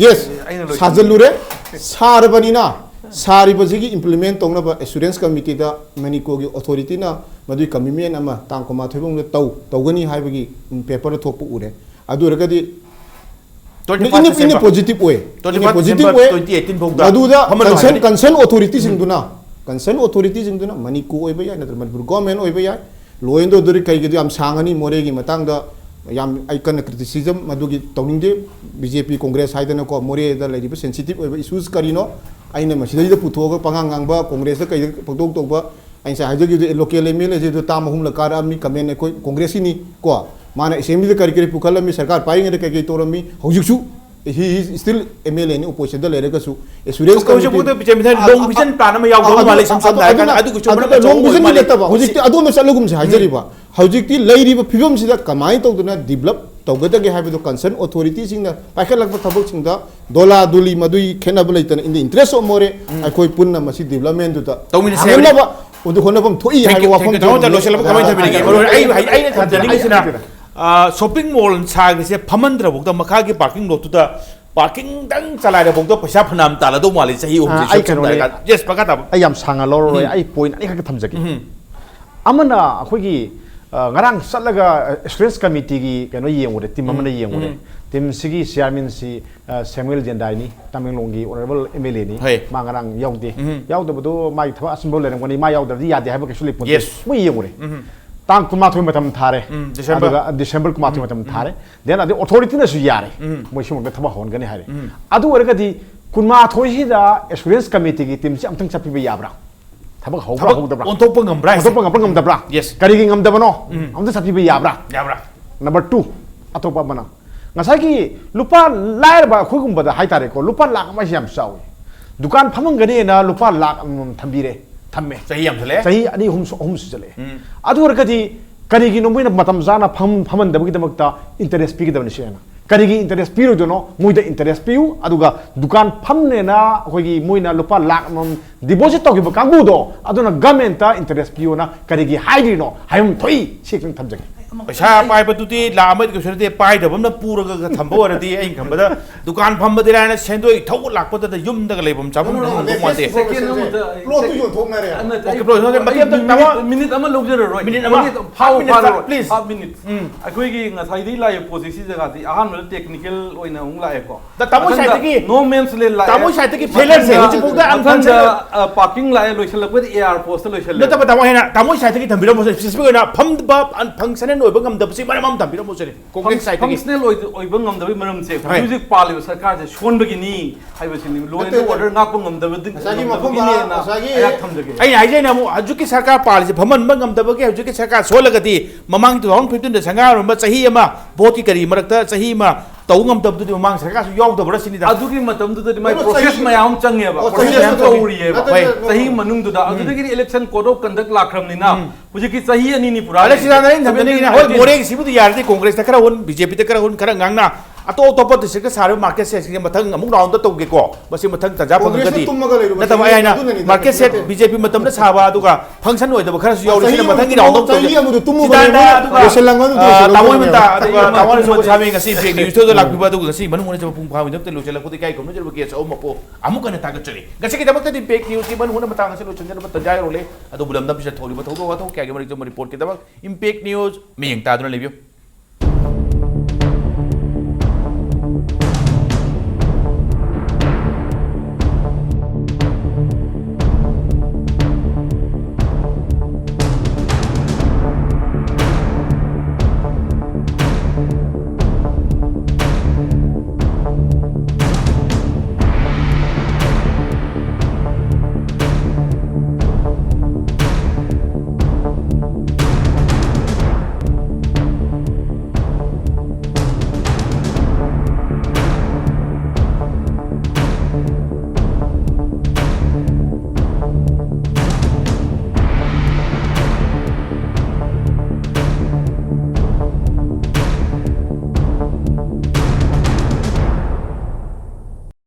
ꯌꯦꯁ ꯑꯩꯅ ꯂꯣꯏꯁꯤꯟ- ꯁꯥꯖꯜꯂꯨꯔꯦ꯫ ꯁꯥꯔꯕꯅꯤꯅ ꯁꯥꯔꯤꯕꯁꯤꯒꯤ ꯏꯝꯄ꯭ꯂꯤꯃꯦꯟ ꯇꯧꯅꯕ ꯑꯦꯁꯨꯔꯦꯟꯁ ꯀꯃꯤꯇꯤꯗ ꯃꯅꯤꯄꯨꯔꯒꯤ ꯑꯣꯊꯣꯔꯤꯇꯤꯅ ꯃꯗꯨꯒꯤ ꯀꯃꯤꯠꯃꯦꯟ ꯑꯃ ꯇꯥꯡ ꯀꯨꯟꯃꯥꯊꯣꯏ ꯐꯥꯎꯗ ꯇꯧ ꯇꯧꯒꯅꯤ ꯍꯥꯏꯕꯒꯤ ꯄꯦꯄꯔꯗ ꯊꯣꯛꯄ ꯎꯔꯦ꯫ ꯑꯗꯨ ꯑꯣꯏꯔꯒꯗꯤ ꯇ꯭ꯋꯦꯟꯇꯤ ꯏꯟꯅ ꯐꯥꯏꯚ ꯏꯟꯅ ꯗꯤꯁꯦꯝꯕꯔ ꯄꯣꯖꯤꯇꯤꯚ ꯑꯣꯏ꯫ ꯇ꯭ꯋꯦꯟꯇꯤ ꯏꯟꯅ ꯐꯥꯏꯚ ꯄꯣꯖꯤꯇꯤꯚ ꯗꯤꯁꯦꯝꯕꯔ ꯑꯣꯏ꯫ ꯇ꯭ꯋꯦꯟꯇꯤ ꯑꯩꯠꯇꯤꯟ ꯐꯥꯎꯗ ꯃꯗꯨꯗ ꯐꯝꯍꯜꯂꯨ ꯀꯟꯁꯔꯟ ꯍꯥꯏꯕꯅꯤ꯫ ꯀꯟꯁꯔꯟ ꯑꯣꯊꯣꯔꯤꯇꯤꯁꯤꯡꯗꯨꯅ ꯀꯟꯁꯔꯟ ꯑꯣꯊꯣꯔꯤꯇꯤꯁꯤꯡꯗꯨꯅ ꯃꯅꯤꯄꯨꯔ ꯑꯣꯏꯕ ꯌꯥꯏ, ꯅꯠꯇ꯭ꯔꯒ ꯃꯅꯤꯄꯨꯔ ꯒꯣꯔꯃꯦꯟ ꯑꯣꯏꯕ ꯌꯥꯏ, ꯂꯣ ꯑꯦꯟ ꯑꯣꯔꯗꯔ ꯀꯩꯒꯤꯗꯣ ꯌꯥꯝ ꯁꯥꯡꯉꯅꯤ꯫ ꯃꯣꯔꯦꯒꯤ ꯃꯇꯥꯡꯗ ꯌꯥꯝ ꯑꯩ ꯀꯟꯅ ꯀ꯭ꯔꯤꯇꯤꯁꯤꯖꯝ ꯃꯗꯨꯒꯤ ꯇꯧꯅꯤꯡꯗꯦ꯫ ꯕꯤ ꯖꯦ ꯄꯤ ꯀꯣꯡꯒ꯭ꯔꯦꯁ ꯍꯥꯏꯗꯅꯀꯣ, ꯃꯣꯔꯦꯗ ꯂꯩꯔꯤꯕ ꯁꯦꯟꯁꯤꯇꯤꯚ ꯑꯣꯏꯕ ꯏꯁꯨꯁ ꯀꯔꯤꯅꯣ, ꯑꯩꯅ ꯃꯁꯤꯗꯩꯗ ꯄꯨꯊꯣꯛꯑꯒ ꯄꯉꯥꯡ ꯉꯥꯡꯕ, ꯀꯣꯡꯒ꯭ꯔꯦꯁꯇ ꯀꯩꯗ ꯄꯪꯇꯧ ꯇꯧꯕ, ꯑꯩ ꯉꯁꯥꯏ ꯍꯥꯏꯖꯈꯤꯕꯗꯨ ꯂꯣꯀꯦꯜ ꯑꯦꯝ ꯑꯦꯜ ꯑꯦꯁꯦ ꯑꯗꯨ ꯇꯥꯝ ꯑꯍꯨꯝꯂꯛ ꯀꯥꯔꯛꯑꯝꯃꯤ, ꯀꯃꯦꯟ ꯑꯩꯈꯣꯏ ꯀꯣꯡꯒ꯭ꯔꯦꯁꯀꯤꯅꯤ ꯀꯣ, ꯃꯥꯅ ꯑꯦꯁꯦꯝꯕ꯭ꯂꯤꯗ ꯀꯔꯤ ꯀꯔꯤ ꯄꯨꯈꯠꯂꯝꯃꯤ, ꯁꯔꯀꯥꯔ ꯄꯥꯏꯔꯤꯉꯩꯗ ꯀꯔꯤ ꯀꯔꯤ ꯇꯧꯔꯝꯃꯤ, ꯍꯧꯖꯤꯛꯁꯨ he is still M L ꯑꯦꯅꯤ, ꯑꯣꯄꯣꯖꯤꯁꯟꯗ ꯂꯩꯔꯒꯁꯨ ꯑꯦꯁꯨꯔꯦꯟꯁ ꯍꯧꯖꯤꯛ ꯐꯥꯎꯗ ꯕꯤꯖꯦ ꯃꯤꯊꯥꯏ ꯂꯣꯡ ꯚꯤꯖꯟ ꯄ꯭ꯂꯥꯟ ꯑꯃ ꯌꯥꯎꯗꯕ ꯃꯥꯜꯂꯦ, ꯏꯁꯝ ꯁꯝꯅ ꯍꯥꯏꯔꯀꯥꯟꯗ꯫ ꯑꯗꯨꯒꯤ ꯆꯨꯝꯕ ꯑꯗꯨꯅ ꯂꯣꯡ ꯑꯆꯧꯕ ꯚꯤꯖꯟꯒꯤ ꯃꯥꯜꯂꯦ꯫ ꯅꯠꯇꯕ, ꯍꯧꯖꯤꯛꯇꯤ ꯑꯗꯣꯝꯗ ꯆꯠꯂꯒꯨꯝꯁꯦ ꯍꯥꯏꯖꯔꯤꯕ꯫ ꯍꯧꯖꯤꯛꯇꯤ ꯂꯩꯔꯤꯕ ꯐꯤꯕꯝꯁꯤꯗ ꯀꯃꯥꯏꯅ ꯇꯧꯗꯅ ꯗꯤꯕꯂꯞ ꯇꯧꯒꯗꯒꯦ ꯍꯥꯏꯕꯗꯨ ꯀꯟꯁꯔꯟ ꯑꯣꯊꯣꯔꯤꯇꯤꯁꯤꯡꯅ ꯄꯥꯏꯈꯠꯂꯛꯄ ꯊꯕꯛꯁꯤꯡꯗ ꯗꯣꯂꯥ ꯗꯨꯂꯤ ꯃꯗꯨꯒꯤ ꯈꯦꯠꯅꯕ ꯂꯩꯇꯅ, in the interest of ꯃꯣꯔꯦ, ꯑꯩꯈꯣꯏ ꯄꯨꯟꯅ ꯃꯁꯤ ꯗꯤꯕꯂꯞꯃꯦꯟꯗꯨꯗ ꯇꯧꯃꯤꯟꯅꯁꯦ ꯍꯥꯡꯅꯕ ꯑꯗꯨ ꯍꯣꯠꯅꯐꯝ ꯊꯣꯛꯏ Thank ꯍꯥꯏꯕ you, ꯋꯥꯐꯝ thank you. ꯗꯥ ꯂꯣꯏꯁꯤꯜꯂꯛꯄ ꯀꯃꯥꯏꯅ ꯊꯝꯕꯤꯅꯤꯡꯉꯤ? ꯃꯔꯨ ꯑꯣꯏꯅ ꯑꯩ, ꯑꯩ, ꯑꯩꯅ ꯊꯝꯖꯅꯤꯡꯉꯤꯁꯤꯅ, ꯑ, ꯁꯣꯞꯄꯤꯡ ꯃꯣꯜ ꯁꯥꯒꯤꯁꯦ ꯐꯝꯍꯟꯗ꯭ꯔꯐꯥꯎꯗ ꯃꯈꯥꯒꯤ ꯄꯥꯔꯀꯤꯡ ꯂꯣꯠꯇꯨꯗ ꯄꯥꯔꯀꯤꯡꯗꯪ ꯆꯂꯥꯏꯔꯐꯥꯎꯗ ꯄꯩꯁꯥ ꯐꯅꯌꯥꯝ ꯇꯥꯜꯂꯗꯧ ꯃꯥꯜꯂꯤ ꯆꯍꯤ ꯑꯍꯨꯝꯁꯦ꯫ ꯑꯥ, ꯑꯩ ꯀꯩꯅꯣꯅꯦ꯫ ꯌꯦꯁ, ꯃꯈꯥ ꯇꯥꯕ꯫ ꯑꯩ ꯌꯥꯝ ꯁꯥꯡꯅ ꯂꯧꯔꯔꯣꯏ, ꯑꯩ ꯄꯣꯏꯟ ꯑꯅꯤꯈꯛ ꯊꯝꯖꯒꯦ꯫ ꯑꯃꯅ ꯑꯩꯈꯣꯏꯒꯤ, ꯑ, ꯉꯔꯥꯡ ꯆꯠꯂꯒ ꯑꯦꯁꯨꯔꯦꯟꯁ ꯀꯃꯤꯇꯤꯒꯤ ꯀꯩꯅꯣ ꯌꯦꯡꯉꯨꯔꯦ, ꯇꯤꯝ ꯑꯃꯅ ꯌꯦꯡꯉꯨꯔꯦ꯫ ꯇꯤꯝꯁꯤꯒꯤ ꯆꯤꯌꯥꯔꯃꯦꯟꯁꯤ, ꯑ, ꯁꯦꯃꯨꯑꯦꯜ ꯖꯦꯟꯗꯥꯏꯅꯤ, ꯇꯃꯦꯡꯂꯣꯡꯒꯤ ꯑꯣꯅꯔꯦꯕꯜ ꯑꯦꯝ ꯑꯦꯜ ꯑꯦꯅꯤ꯫ ꯍꯣꯏ꯫ ꯃꯥ ꯉꯔꯥꯡ ꯌꯥꯎꯗꯦ꯫ ꯌꯥꯎꯗꯕꯗꯣ ꯃꯥꯒꯤ ꯊꯕꯛ ꯑꯆꯤꯟꯕ ꯂꯩꯔꯝꯒꯅꯤ, ꯃꯥ ꯌꯥꯎꯗ꯭ꯔꯗꯤ ꯌꯥꯗꯦ ꯍꯥꯏꯕ ꯀꯩꯁꯨ ꯂꯩꯄꯣꯟꯇꯦ꯫ ꯌꯦꯁ꯫ ꯃꯣꯏ ꯌꯦꯡꯉꯨꯔꯦ꯫ ꯇꯥꯡ ꯀꯨꯟꯃꯥꯊꯣꯏ ꯃꯇꯝ ꯊꯥꯔꯦ꯫ ꯎꯝ, ꯗꯤꯁꯦꯝꯕꯔ꯫ ꯑꯗꯨꯒ ꯗꯤꯁꯦꯝꯕꯔ ꯀꯨꯟꯃꯥꯊꯣꯏ ꯃꯇꯝ ꯊꯥꯔꯦ꯫ ꯗꯦꯟ ꯑꯗꯩ ꯑꯣꯊꯣꯔꯤꯇꯤꯅꯁꯨ ꯌꯥꯔꯦ꯫ ꯃꯣꯏ ꯁꯤꯃꯛꯇ ꯊꯕꯛ ꯍꯧꯍꯟꯒꯅꯤ ꯍꯥꯏꯔꯦ꯫ ꯑꯗꯨ ꯑꯣꯏꯔꯒꯗꯤ ꯀꯨꯟꯃꯥꯊꯣꯏꯁꯤꯗ ꯑꯦꯁꯨꯔꯦꯟꯁ ꯀꯃꯤꯇꯤꯒꯤ ꯇꯤꯝꯁꯤ ꯑꯝꯇꯪ ꯆꯠꯄꯤꯕ ꯌꯥꯕ꯭ꯔꯥ? ꯊꯕꯛ ꯍꯧꯕ꯭ꯔꯥ ꯊꯕꯛ ꯍꯧꯗꯕ꯭ꯔꯥ? ꯑꯣꯟꯊꯣꯛꯄ ꯉꯝꯕ꯭ꯔꯥ ꯍꯥꯏꯁꯦ? ꯑꯣꯟꯊꯣꯛꯄ ꯉꯝꯕ꯭ꯔꯥ ꯉꯝꯗꯕ꯭ꯔꯥ? ꯌꯦꯁ꯫ ꯀꯔꯤꯒꯤ ꯉꯝꯗꯕꯅꯣ? ꯑꯝꯇ ꯆꯠꯄꯤꯕ ꯌꯥꯕ꯭ꯔꯥ? ꯌꯥꯕ꯭ꯔꯥ? ꯅꯝꯕꯔ ꯇꯨ, ꯑꯇꯣꯞꯄ ꯑꯃꯅ ꯉꯁꯥꯏꯒꯤ ꯂꯨꯄꯥ ꯂꯥꯏꯔꯕ ꯑꯩꯈꯣꯏꯒꯨꯝꯕꯗ ꯍꯥꯏꯇꯥꯔꯦꯀꯣ, ꯂꯨꯄꯥ ꯂꯥꯛ ꯑꯃ ꯍꯥꯏꯁꯦ ꯌꯥꯝ ꯆꯥꯎꯏ꯫ ꯗꯨꯀꯥꯟ ꯐꯝꯍꯟꯒꯅꯤꯅ ꯂꯨꯄꯥ ꯂꯥꯛ ꯑꯃꯃꯝ ꯊꯝꯕꯤꯔꯦ, ꯊꯝꯃꯦ꯫ ꯆꯍꯤ ꯌꯥꯝꯁꯜꯂꯛꯑꯦ꯫ ꯆꯍꯤ ꯑꯅꯤ ꯑꯍꯨꯝ ꯁꯨ- ꯑꯍꯨꯝ ꯁꯨꯖꯜꯂꯛꯑꯦ꯫ ꯑꯗꯨ ꯑꯣꯏꯔꯒꯗꯤ ꯀꯔꯤꯒꯤꯅꯣ ꯃꯣꯏꯅ ꯃꯇꯝ ꯆꯥꯅ ꯐꯝ- ꯐꯝꯍꯟꯗꯕꯒꯤꯗꯃꯛꯇ ꯏꯟꯇꯔꯦꯁ ꯄꯤꯒꯗꯕꯅꯤ ꯁꯤꯅ? ꯀꯔꯤꯒꯤ ꯏꯟꯇꯔꯦꯁ ꯄꯤꯔꯣꯏꯗꯣꯏꯅꯣ? ꯃꯣꯏꯗ ꯏꯟꯇꯔꯦꯁ ꯄꯤꯌꯨ, ꯑꯗꯨꯒ ꯗꯨꯀꯥꯟ ꯐꯝꯅꯦꯅ ꯑꯩꯈꯣꯏꯒꯤ ꯃꯣꯏꯅ ꯂꯨꯄꯥ ꯂꯥꯛ ꯑꯃꯃꯝ ꯗꯤꯄꯣꯖꯤꯠ ꯇꯧꯈꯤꯕ ꯀꯥꯡꯕꯨꯗꯣ, ꯑꯗꯨꯅ ꯒꯃꯦꯟꯇ ꯏꯟꯇꯔꯦꯁ ꯄꯤꯌꯣꯅ ꯀꯔꯤꯒꯤ ꯍꯥꯏꯔꯤꯅꯣ ꯍꯥꯏꯐꯝ ꯊꯣꯛꯏ꯫ ꯁꯤ ꯈꯤꯇꯪ ꯊꯝꯖꯒꯦ꯫ ꯄꯩꯁꯥ ꯄꯥꯏꯕꯗꯨꯗꯤ ꯂꯥꯛ ꯑꯃꯗꯤ ꯀꯩꯁꯨ ꯅꯠꯇꯦ, ꯄꯥꯏꯗꯕ ꯑꯃꯅ ꯄꯨꯔꯒ ꯊꯝꯕ ꯑꯣꯏꯔꯗꯤ ꯑꯩꯅ ꯈꯟꯕꯗ ꯗꯨꯀꯥꯟ ꯐꯝꯕꯗꯤ ꯂꯥꯏꯅ ꯁꯦꯟꯗꯣꯏ ꯊꯧꯕ ꯂꯥꯛꯄꯗꯗ ꯌꯨꯝꯗꯒ ꯂꯩꯐꯝ ꯆꯥꯐꯝ ꯈꯪꯉꯝꯗꯧ ꯃꯥꯟꯗꯦ꯫ Second ꯑꯃꯇ, plot ꯇꯨ ꯌꯣꯟꯊꯣꯛꯅꯔꯦ꯫ ꯑ, ꯅꯠꯇꯦ, ꯑꯩ okay, plot ꯌꯣꯟꯊꯣꯛꯅꯔꯦ꯫ ꯃꯇꯦꯛ ꯑꯃꯇ minute, ꯇꯥꯃꯣ꯫ Minute ꯑꯃ ꯂꯧꯖꯔꯔꯣꯏ꯫ Minute ꯑꯃ꯫ Minute, ꯐꯥꯎ five minutes, ꯐꯥꯔꯔꯣꯏ꯫ Please꯫ Five minutes꯫ ꯎꯝ꯫ ꯑꯩꯈꯣꯏꯒꯤ ꯉꯁꯥꯏꯗꯒꯤ ꯂꯥꯛꯏꯕ ꯄꯣꯠꯁꯦ ꯁꯤ ꯖꯒꯥꯗꯤ ꯑꯍꯥꯟꯕꯗ technical ꯑꯣꯏꯅ ꯑꯃꯨꯛ ꯂꯥꯛꯑꯦꯀꯣ꯫ ꯇꯥꯃꯣ ꯃꯊꯪꯗ ꯁꯥꯏꯠꯇꯒꯤ, no man's land ꯂꯥꯛꯑꯦ꯫ ꯇꯥꯃꯣ ꯁꯥꯏꯠꯇꯒꯤ failure ꯁꯦ ꯃꯊꯪꯗ, ꯍꯧꯖꯤꯛꯐꯥꯎꯗ ꯃꯊꯪꯗ, unfunctional꯫ ꯑ, parking ꯂꯥꯛꯑꯦ, ꯂꯣꯏꯁꯤꯜꯂꯛꯄꯗ airport ꯇ ꯂꯣꯏꯁꯤꯜꯂꯦ꯫ ꯅꯠꯇꯕ ꯇꯥꯃꯣ, ꯑꯩꯅ ꯇꯥꯃꯣ ꯁꯥꯏꯠꯇꯒꯤ ꯊꯝꯕꯤꯔꯝꯃꯣ, specific ꯑꯣꯏꯅ ꯐꯝꯕ unfunctional ꯑꯣꯏꯕ ꯉꯝꯗꯕꯁꯤ ꯃꯔꯝ ꯑꯃ ꯊꯝꯕꯤꯔꯝꯃꯣ ꯁꯤꯅꯤ꯫ Concrete side ꯇꯒꯤ꯫ Functional ꯑꯣꯏ-, ꯑꯣꯏꯕ ꯉꯝꯗꯕꯒꯤ ꯃꯔꯝꯁꯦ ꯍꯣꯏ꯫ ꯍꯧꯖꯤꯛ ꯍꯧꯖꯤꯛ ꯄꯥꯜꯂꯤꯕ ꯁꯔꯀꯥꯔꯁꯦ ꯁꯣꯟꯕꯒꯤꯅꯤ ꯍꯥꯏꯕꯁꯤꯅꯤ꯫ Law and order ꯉꯥꯛꯄ ꯉꯝꯗꯕꯗꯤ-, ꯉꯁꯥꯏꯒꯤ ꯃꯐꯝ ꯉꯝꯗꯕꯒꯤꯅꯦꯅ ꯉꯁꯥꯏꯒꯤ ꯑꯩꯍꯥꯛ ꯊꯝꯖꯒꯦ꯫ ꯑꯩꯅ ꯍꯥꯏꯖꯩꯅ ꯑꯃꯨꯛ ꯍꯧꯖꯤꯛꯀꯤ ꯁꯔꯀꯥꯔ ꯄꯥꯜꯂꯤꯁꯦ ꯐꯝꯍꯟꯕ ꯉꯝꯗꯕꯒꯤ ꯍꯧꯖꯤꯛꯀꯤ ꯁꯔꯀꯥꯔ ꯁꯣꯜꯂꯒꯗꯤ ꯃꯃꯥꯡ two thousand fifteen ꯗ ꯁꯪꯒꯥꯔꯝꯕ ꯆꯍꯤ ꯑꯃ vote ꯀꯤ ꯀꯔꯤ ꯃꯔꯛꯇ ꯆꯍꯤ ꯑꯃ ꯇꯧ ꯉꯝꯗꯕꯗꯨꯗꯤ ꯃꯃꯥꯡ ꯁꯔꯀꯥꯔꯁꯨ ꯌꯥꯎꯗꯕ꯭ꯔꯥ ꯁꯤꯅꯤꯗ꯫ ꯑꯗꯨꯒꯤ ꯃꯇꯝꯗꯨꯗꯗꯤ ꯃꯥꯏ ꯑꯗꯣ process ꯆꯍꯤ ꯃꯌꯥꯝ ꯑꯃ ꯆꯪꯉꯦꯕ꯫ ꯑꯣ, ꯆꯍꯤ process ꯃꯌꯥꯝ ꯃꯌꯥꯝ ꯆꯪꯉꯦ꯫ ꯇꯧꯔꯤꯑꯕ꯫ ꯅꯠꯇꯦ, ꯍꯣꯏ꯫ ꯅꯠꯇꯦ, ꯆꯍꯤ ꯃꯅꯨꯡꯗꯨꯗ ꯎꯝ꯫ ꯑꯗꯨꯗꯒꯤꯗꯤ election code of conduct ꯂꯥꯛꯈ꯭ꯔꯕꯅꯤꯅ ꯎꯝ꯫ ꯍꯧꯖꯤꯛꯀꯤ ꯆꯍꯤ ꯑꯅꯤꯅꯤ ꯄꯨꯔꯥ ꯑꯂꯦ ꯂꯩꯔꯤꯁꯦ꯫ ꯁꯤꯗꯥꯅ ꯑꯩꯅ ꯊꯝꯖꯅꯤꯡꯉꯤꯅ, ꯍꯣꯏ, seventeen, eighteen꯫ ꯃꯣꯔꯦꯒꯤꯁꯤꯕꯨꯗꯤ ꯌꯥꯔꯗꯤ ꯀꯣꯡꯒ꯭ꯔꯦꯁꯇ ꯈꯔ ꯍꯨꯟ, ꯕꯤ ꯖꯦ ꯄꯤꯗ ꯈꯔ ꯍꯨꯟ, ꯈꯔ ꯉꯥꯡꯅ, ꯑꯇꯣꯞ ꯑꯇꯣꯞꯄ district ꯇ ꯁꯥꯔꯤꯕ market shed ꯁꯤꯡꯁꯦ ꯃꯊꯪ ꯑꯃꯨꯛ round ꯇꯧꯒꯦꯀꯣ꯫ ꯃꯁꯤ ꯃꯊꯪ ꯇꯟꯖꯥ ꯀꯣꯡꯒ꯭ꯔꯦꯁꯁꯦ ꯐꯪꯉꯒꯗꯤ꯫ ꯇꯨꯝꯃꯒ ꯂꯩꯔꯨꯕ ꯅꯠꯇꯕ ꯆꯍꯤ ꯑꯩ ꯍꯥꯏꯅ ꯑꯗꯨꯅꯅꯤꯗ꯫ Market shed ꯕꯤ ꯖꯦ ꯄꯤ ꯃꯇꯝꯗ ꯁꯥꯕ, ꯑꯗꯨꯒ function ꯑꯣꯏꯗꯕ ꯈꯔꯁꯨ ꯌꯥꯎꯔꯤ꯫ ꯆꯍꯤ ꯁꯤꯅ ꯑꯃ ꯃꯊꯪꯒꯤ ꯇꯨꯝꯃ-, round ꯇꯧꯒꯦ꯫ ꯆꯍꯤ ꯑꯃꯗꯨ ꯇꯨꯝꯃꯨꯕꯅꯦ ꯁꯤꯗꯥꯅ ꯃꯣꯏꯅ ꯑꯗꯨꯒ, ꯂꯣꯏꯁꯤꯜꯂꯝꯒꯅꯨ ꯑ, ꯇꯥꯃꯣ ꯂꯣꯏꯁꯤꯜꯂꯝꯒꯅꯨ ꯍꯦꯃꯟꯇ, ꯍꯥꯏꯕꯅꯦ꯫ ꯑꯗꯨꯒ ꯇꯥꯃꯣ ꯍꯦꯃꯟꯇ ꯁꯣꯃꯣ ꯁꯥꯕꯤ ꯉꯁꯤ fake news ꯇꯨꯗ ꯂꯥꯛꯄꯤꯕ, ꯑꯗꯨꯒ ꯉꯁꯤ ꯃꯅꯨꯡ ꯍꯨꯠꯅ ꯆꯠꯄ ꯄꯨꯡ ꯐꯥꯕꯒꯤꯗꯃꯛꯇ ꯂꯣꯏꯁꯤꯜꯂꯛꯄꯗꯤ ꯏꯀꯥꯏ ꯈꯨꯝꯅꯖꯔꯕ guest ꯑꯍꯨꯝꯃꯛꯄꯨ ꯑꯃꯨꯛ ꯍꯟꯅ ꯊꯥꯒꯠꯆꯔꯤ꯫ ꯉꯁꯤꯒꯤꯗꯃꯛꯇꯗꯤ fake news ꯀꯤ ꯃꯅꯨꯡ ꯍꯨꯠꯅ ꯃꯇꯥꯡ ꯑꯁꯤ ꯂꯣꯏꯁꯤꯟꯖꯅꯕ ꯇꯟꯖꯥ ꯌꯧꯔꯛꯂꯦ꯫ ꯑꯗꯨꯕꯨ ꯂꯝꯗꯝꯁꯤꯗ ꯊꯣꯛꯂꯤꯕ ꯊꯧꯗꯣꯛ ꯋꯥꯊꯣꯛ ꯀꯌꯥꯒꯤ ꯃꯔꯛꯇ report ꯀꯤꯗꯃꯛ Impact News ꯃꯤꯠꯌꯦꯡ ꯇꯥꯗꯨꯅ ꯂꯩꯕꯤꯌꯨ꯫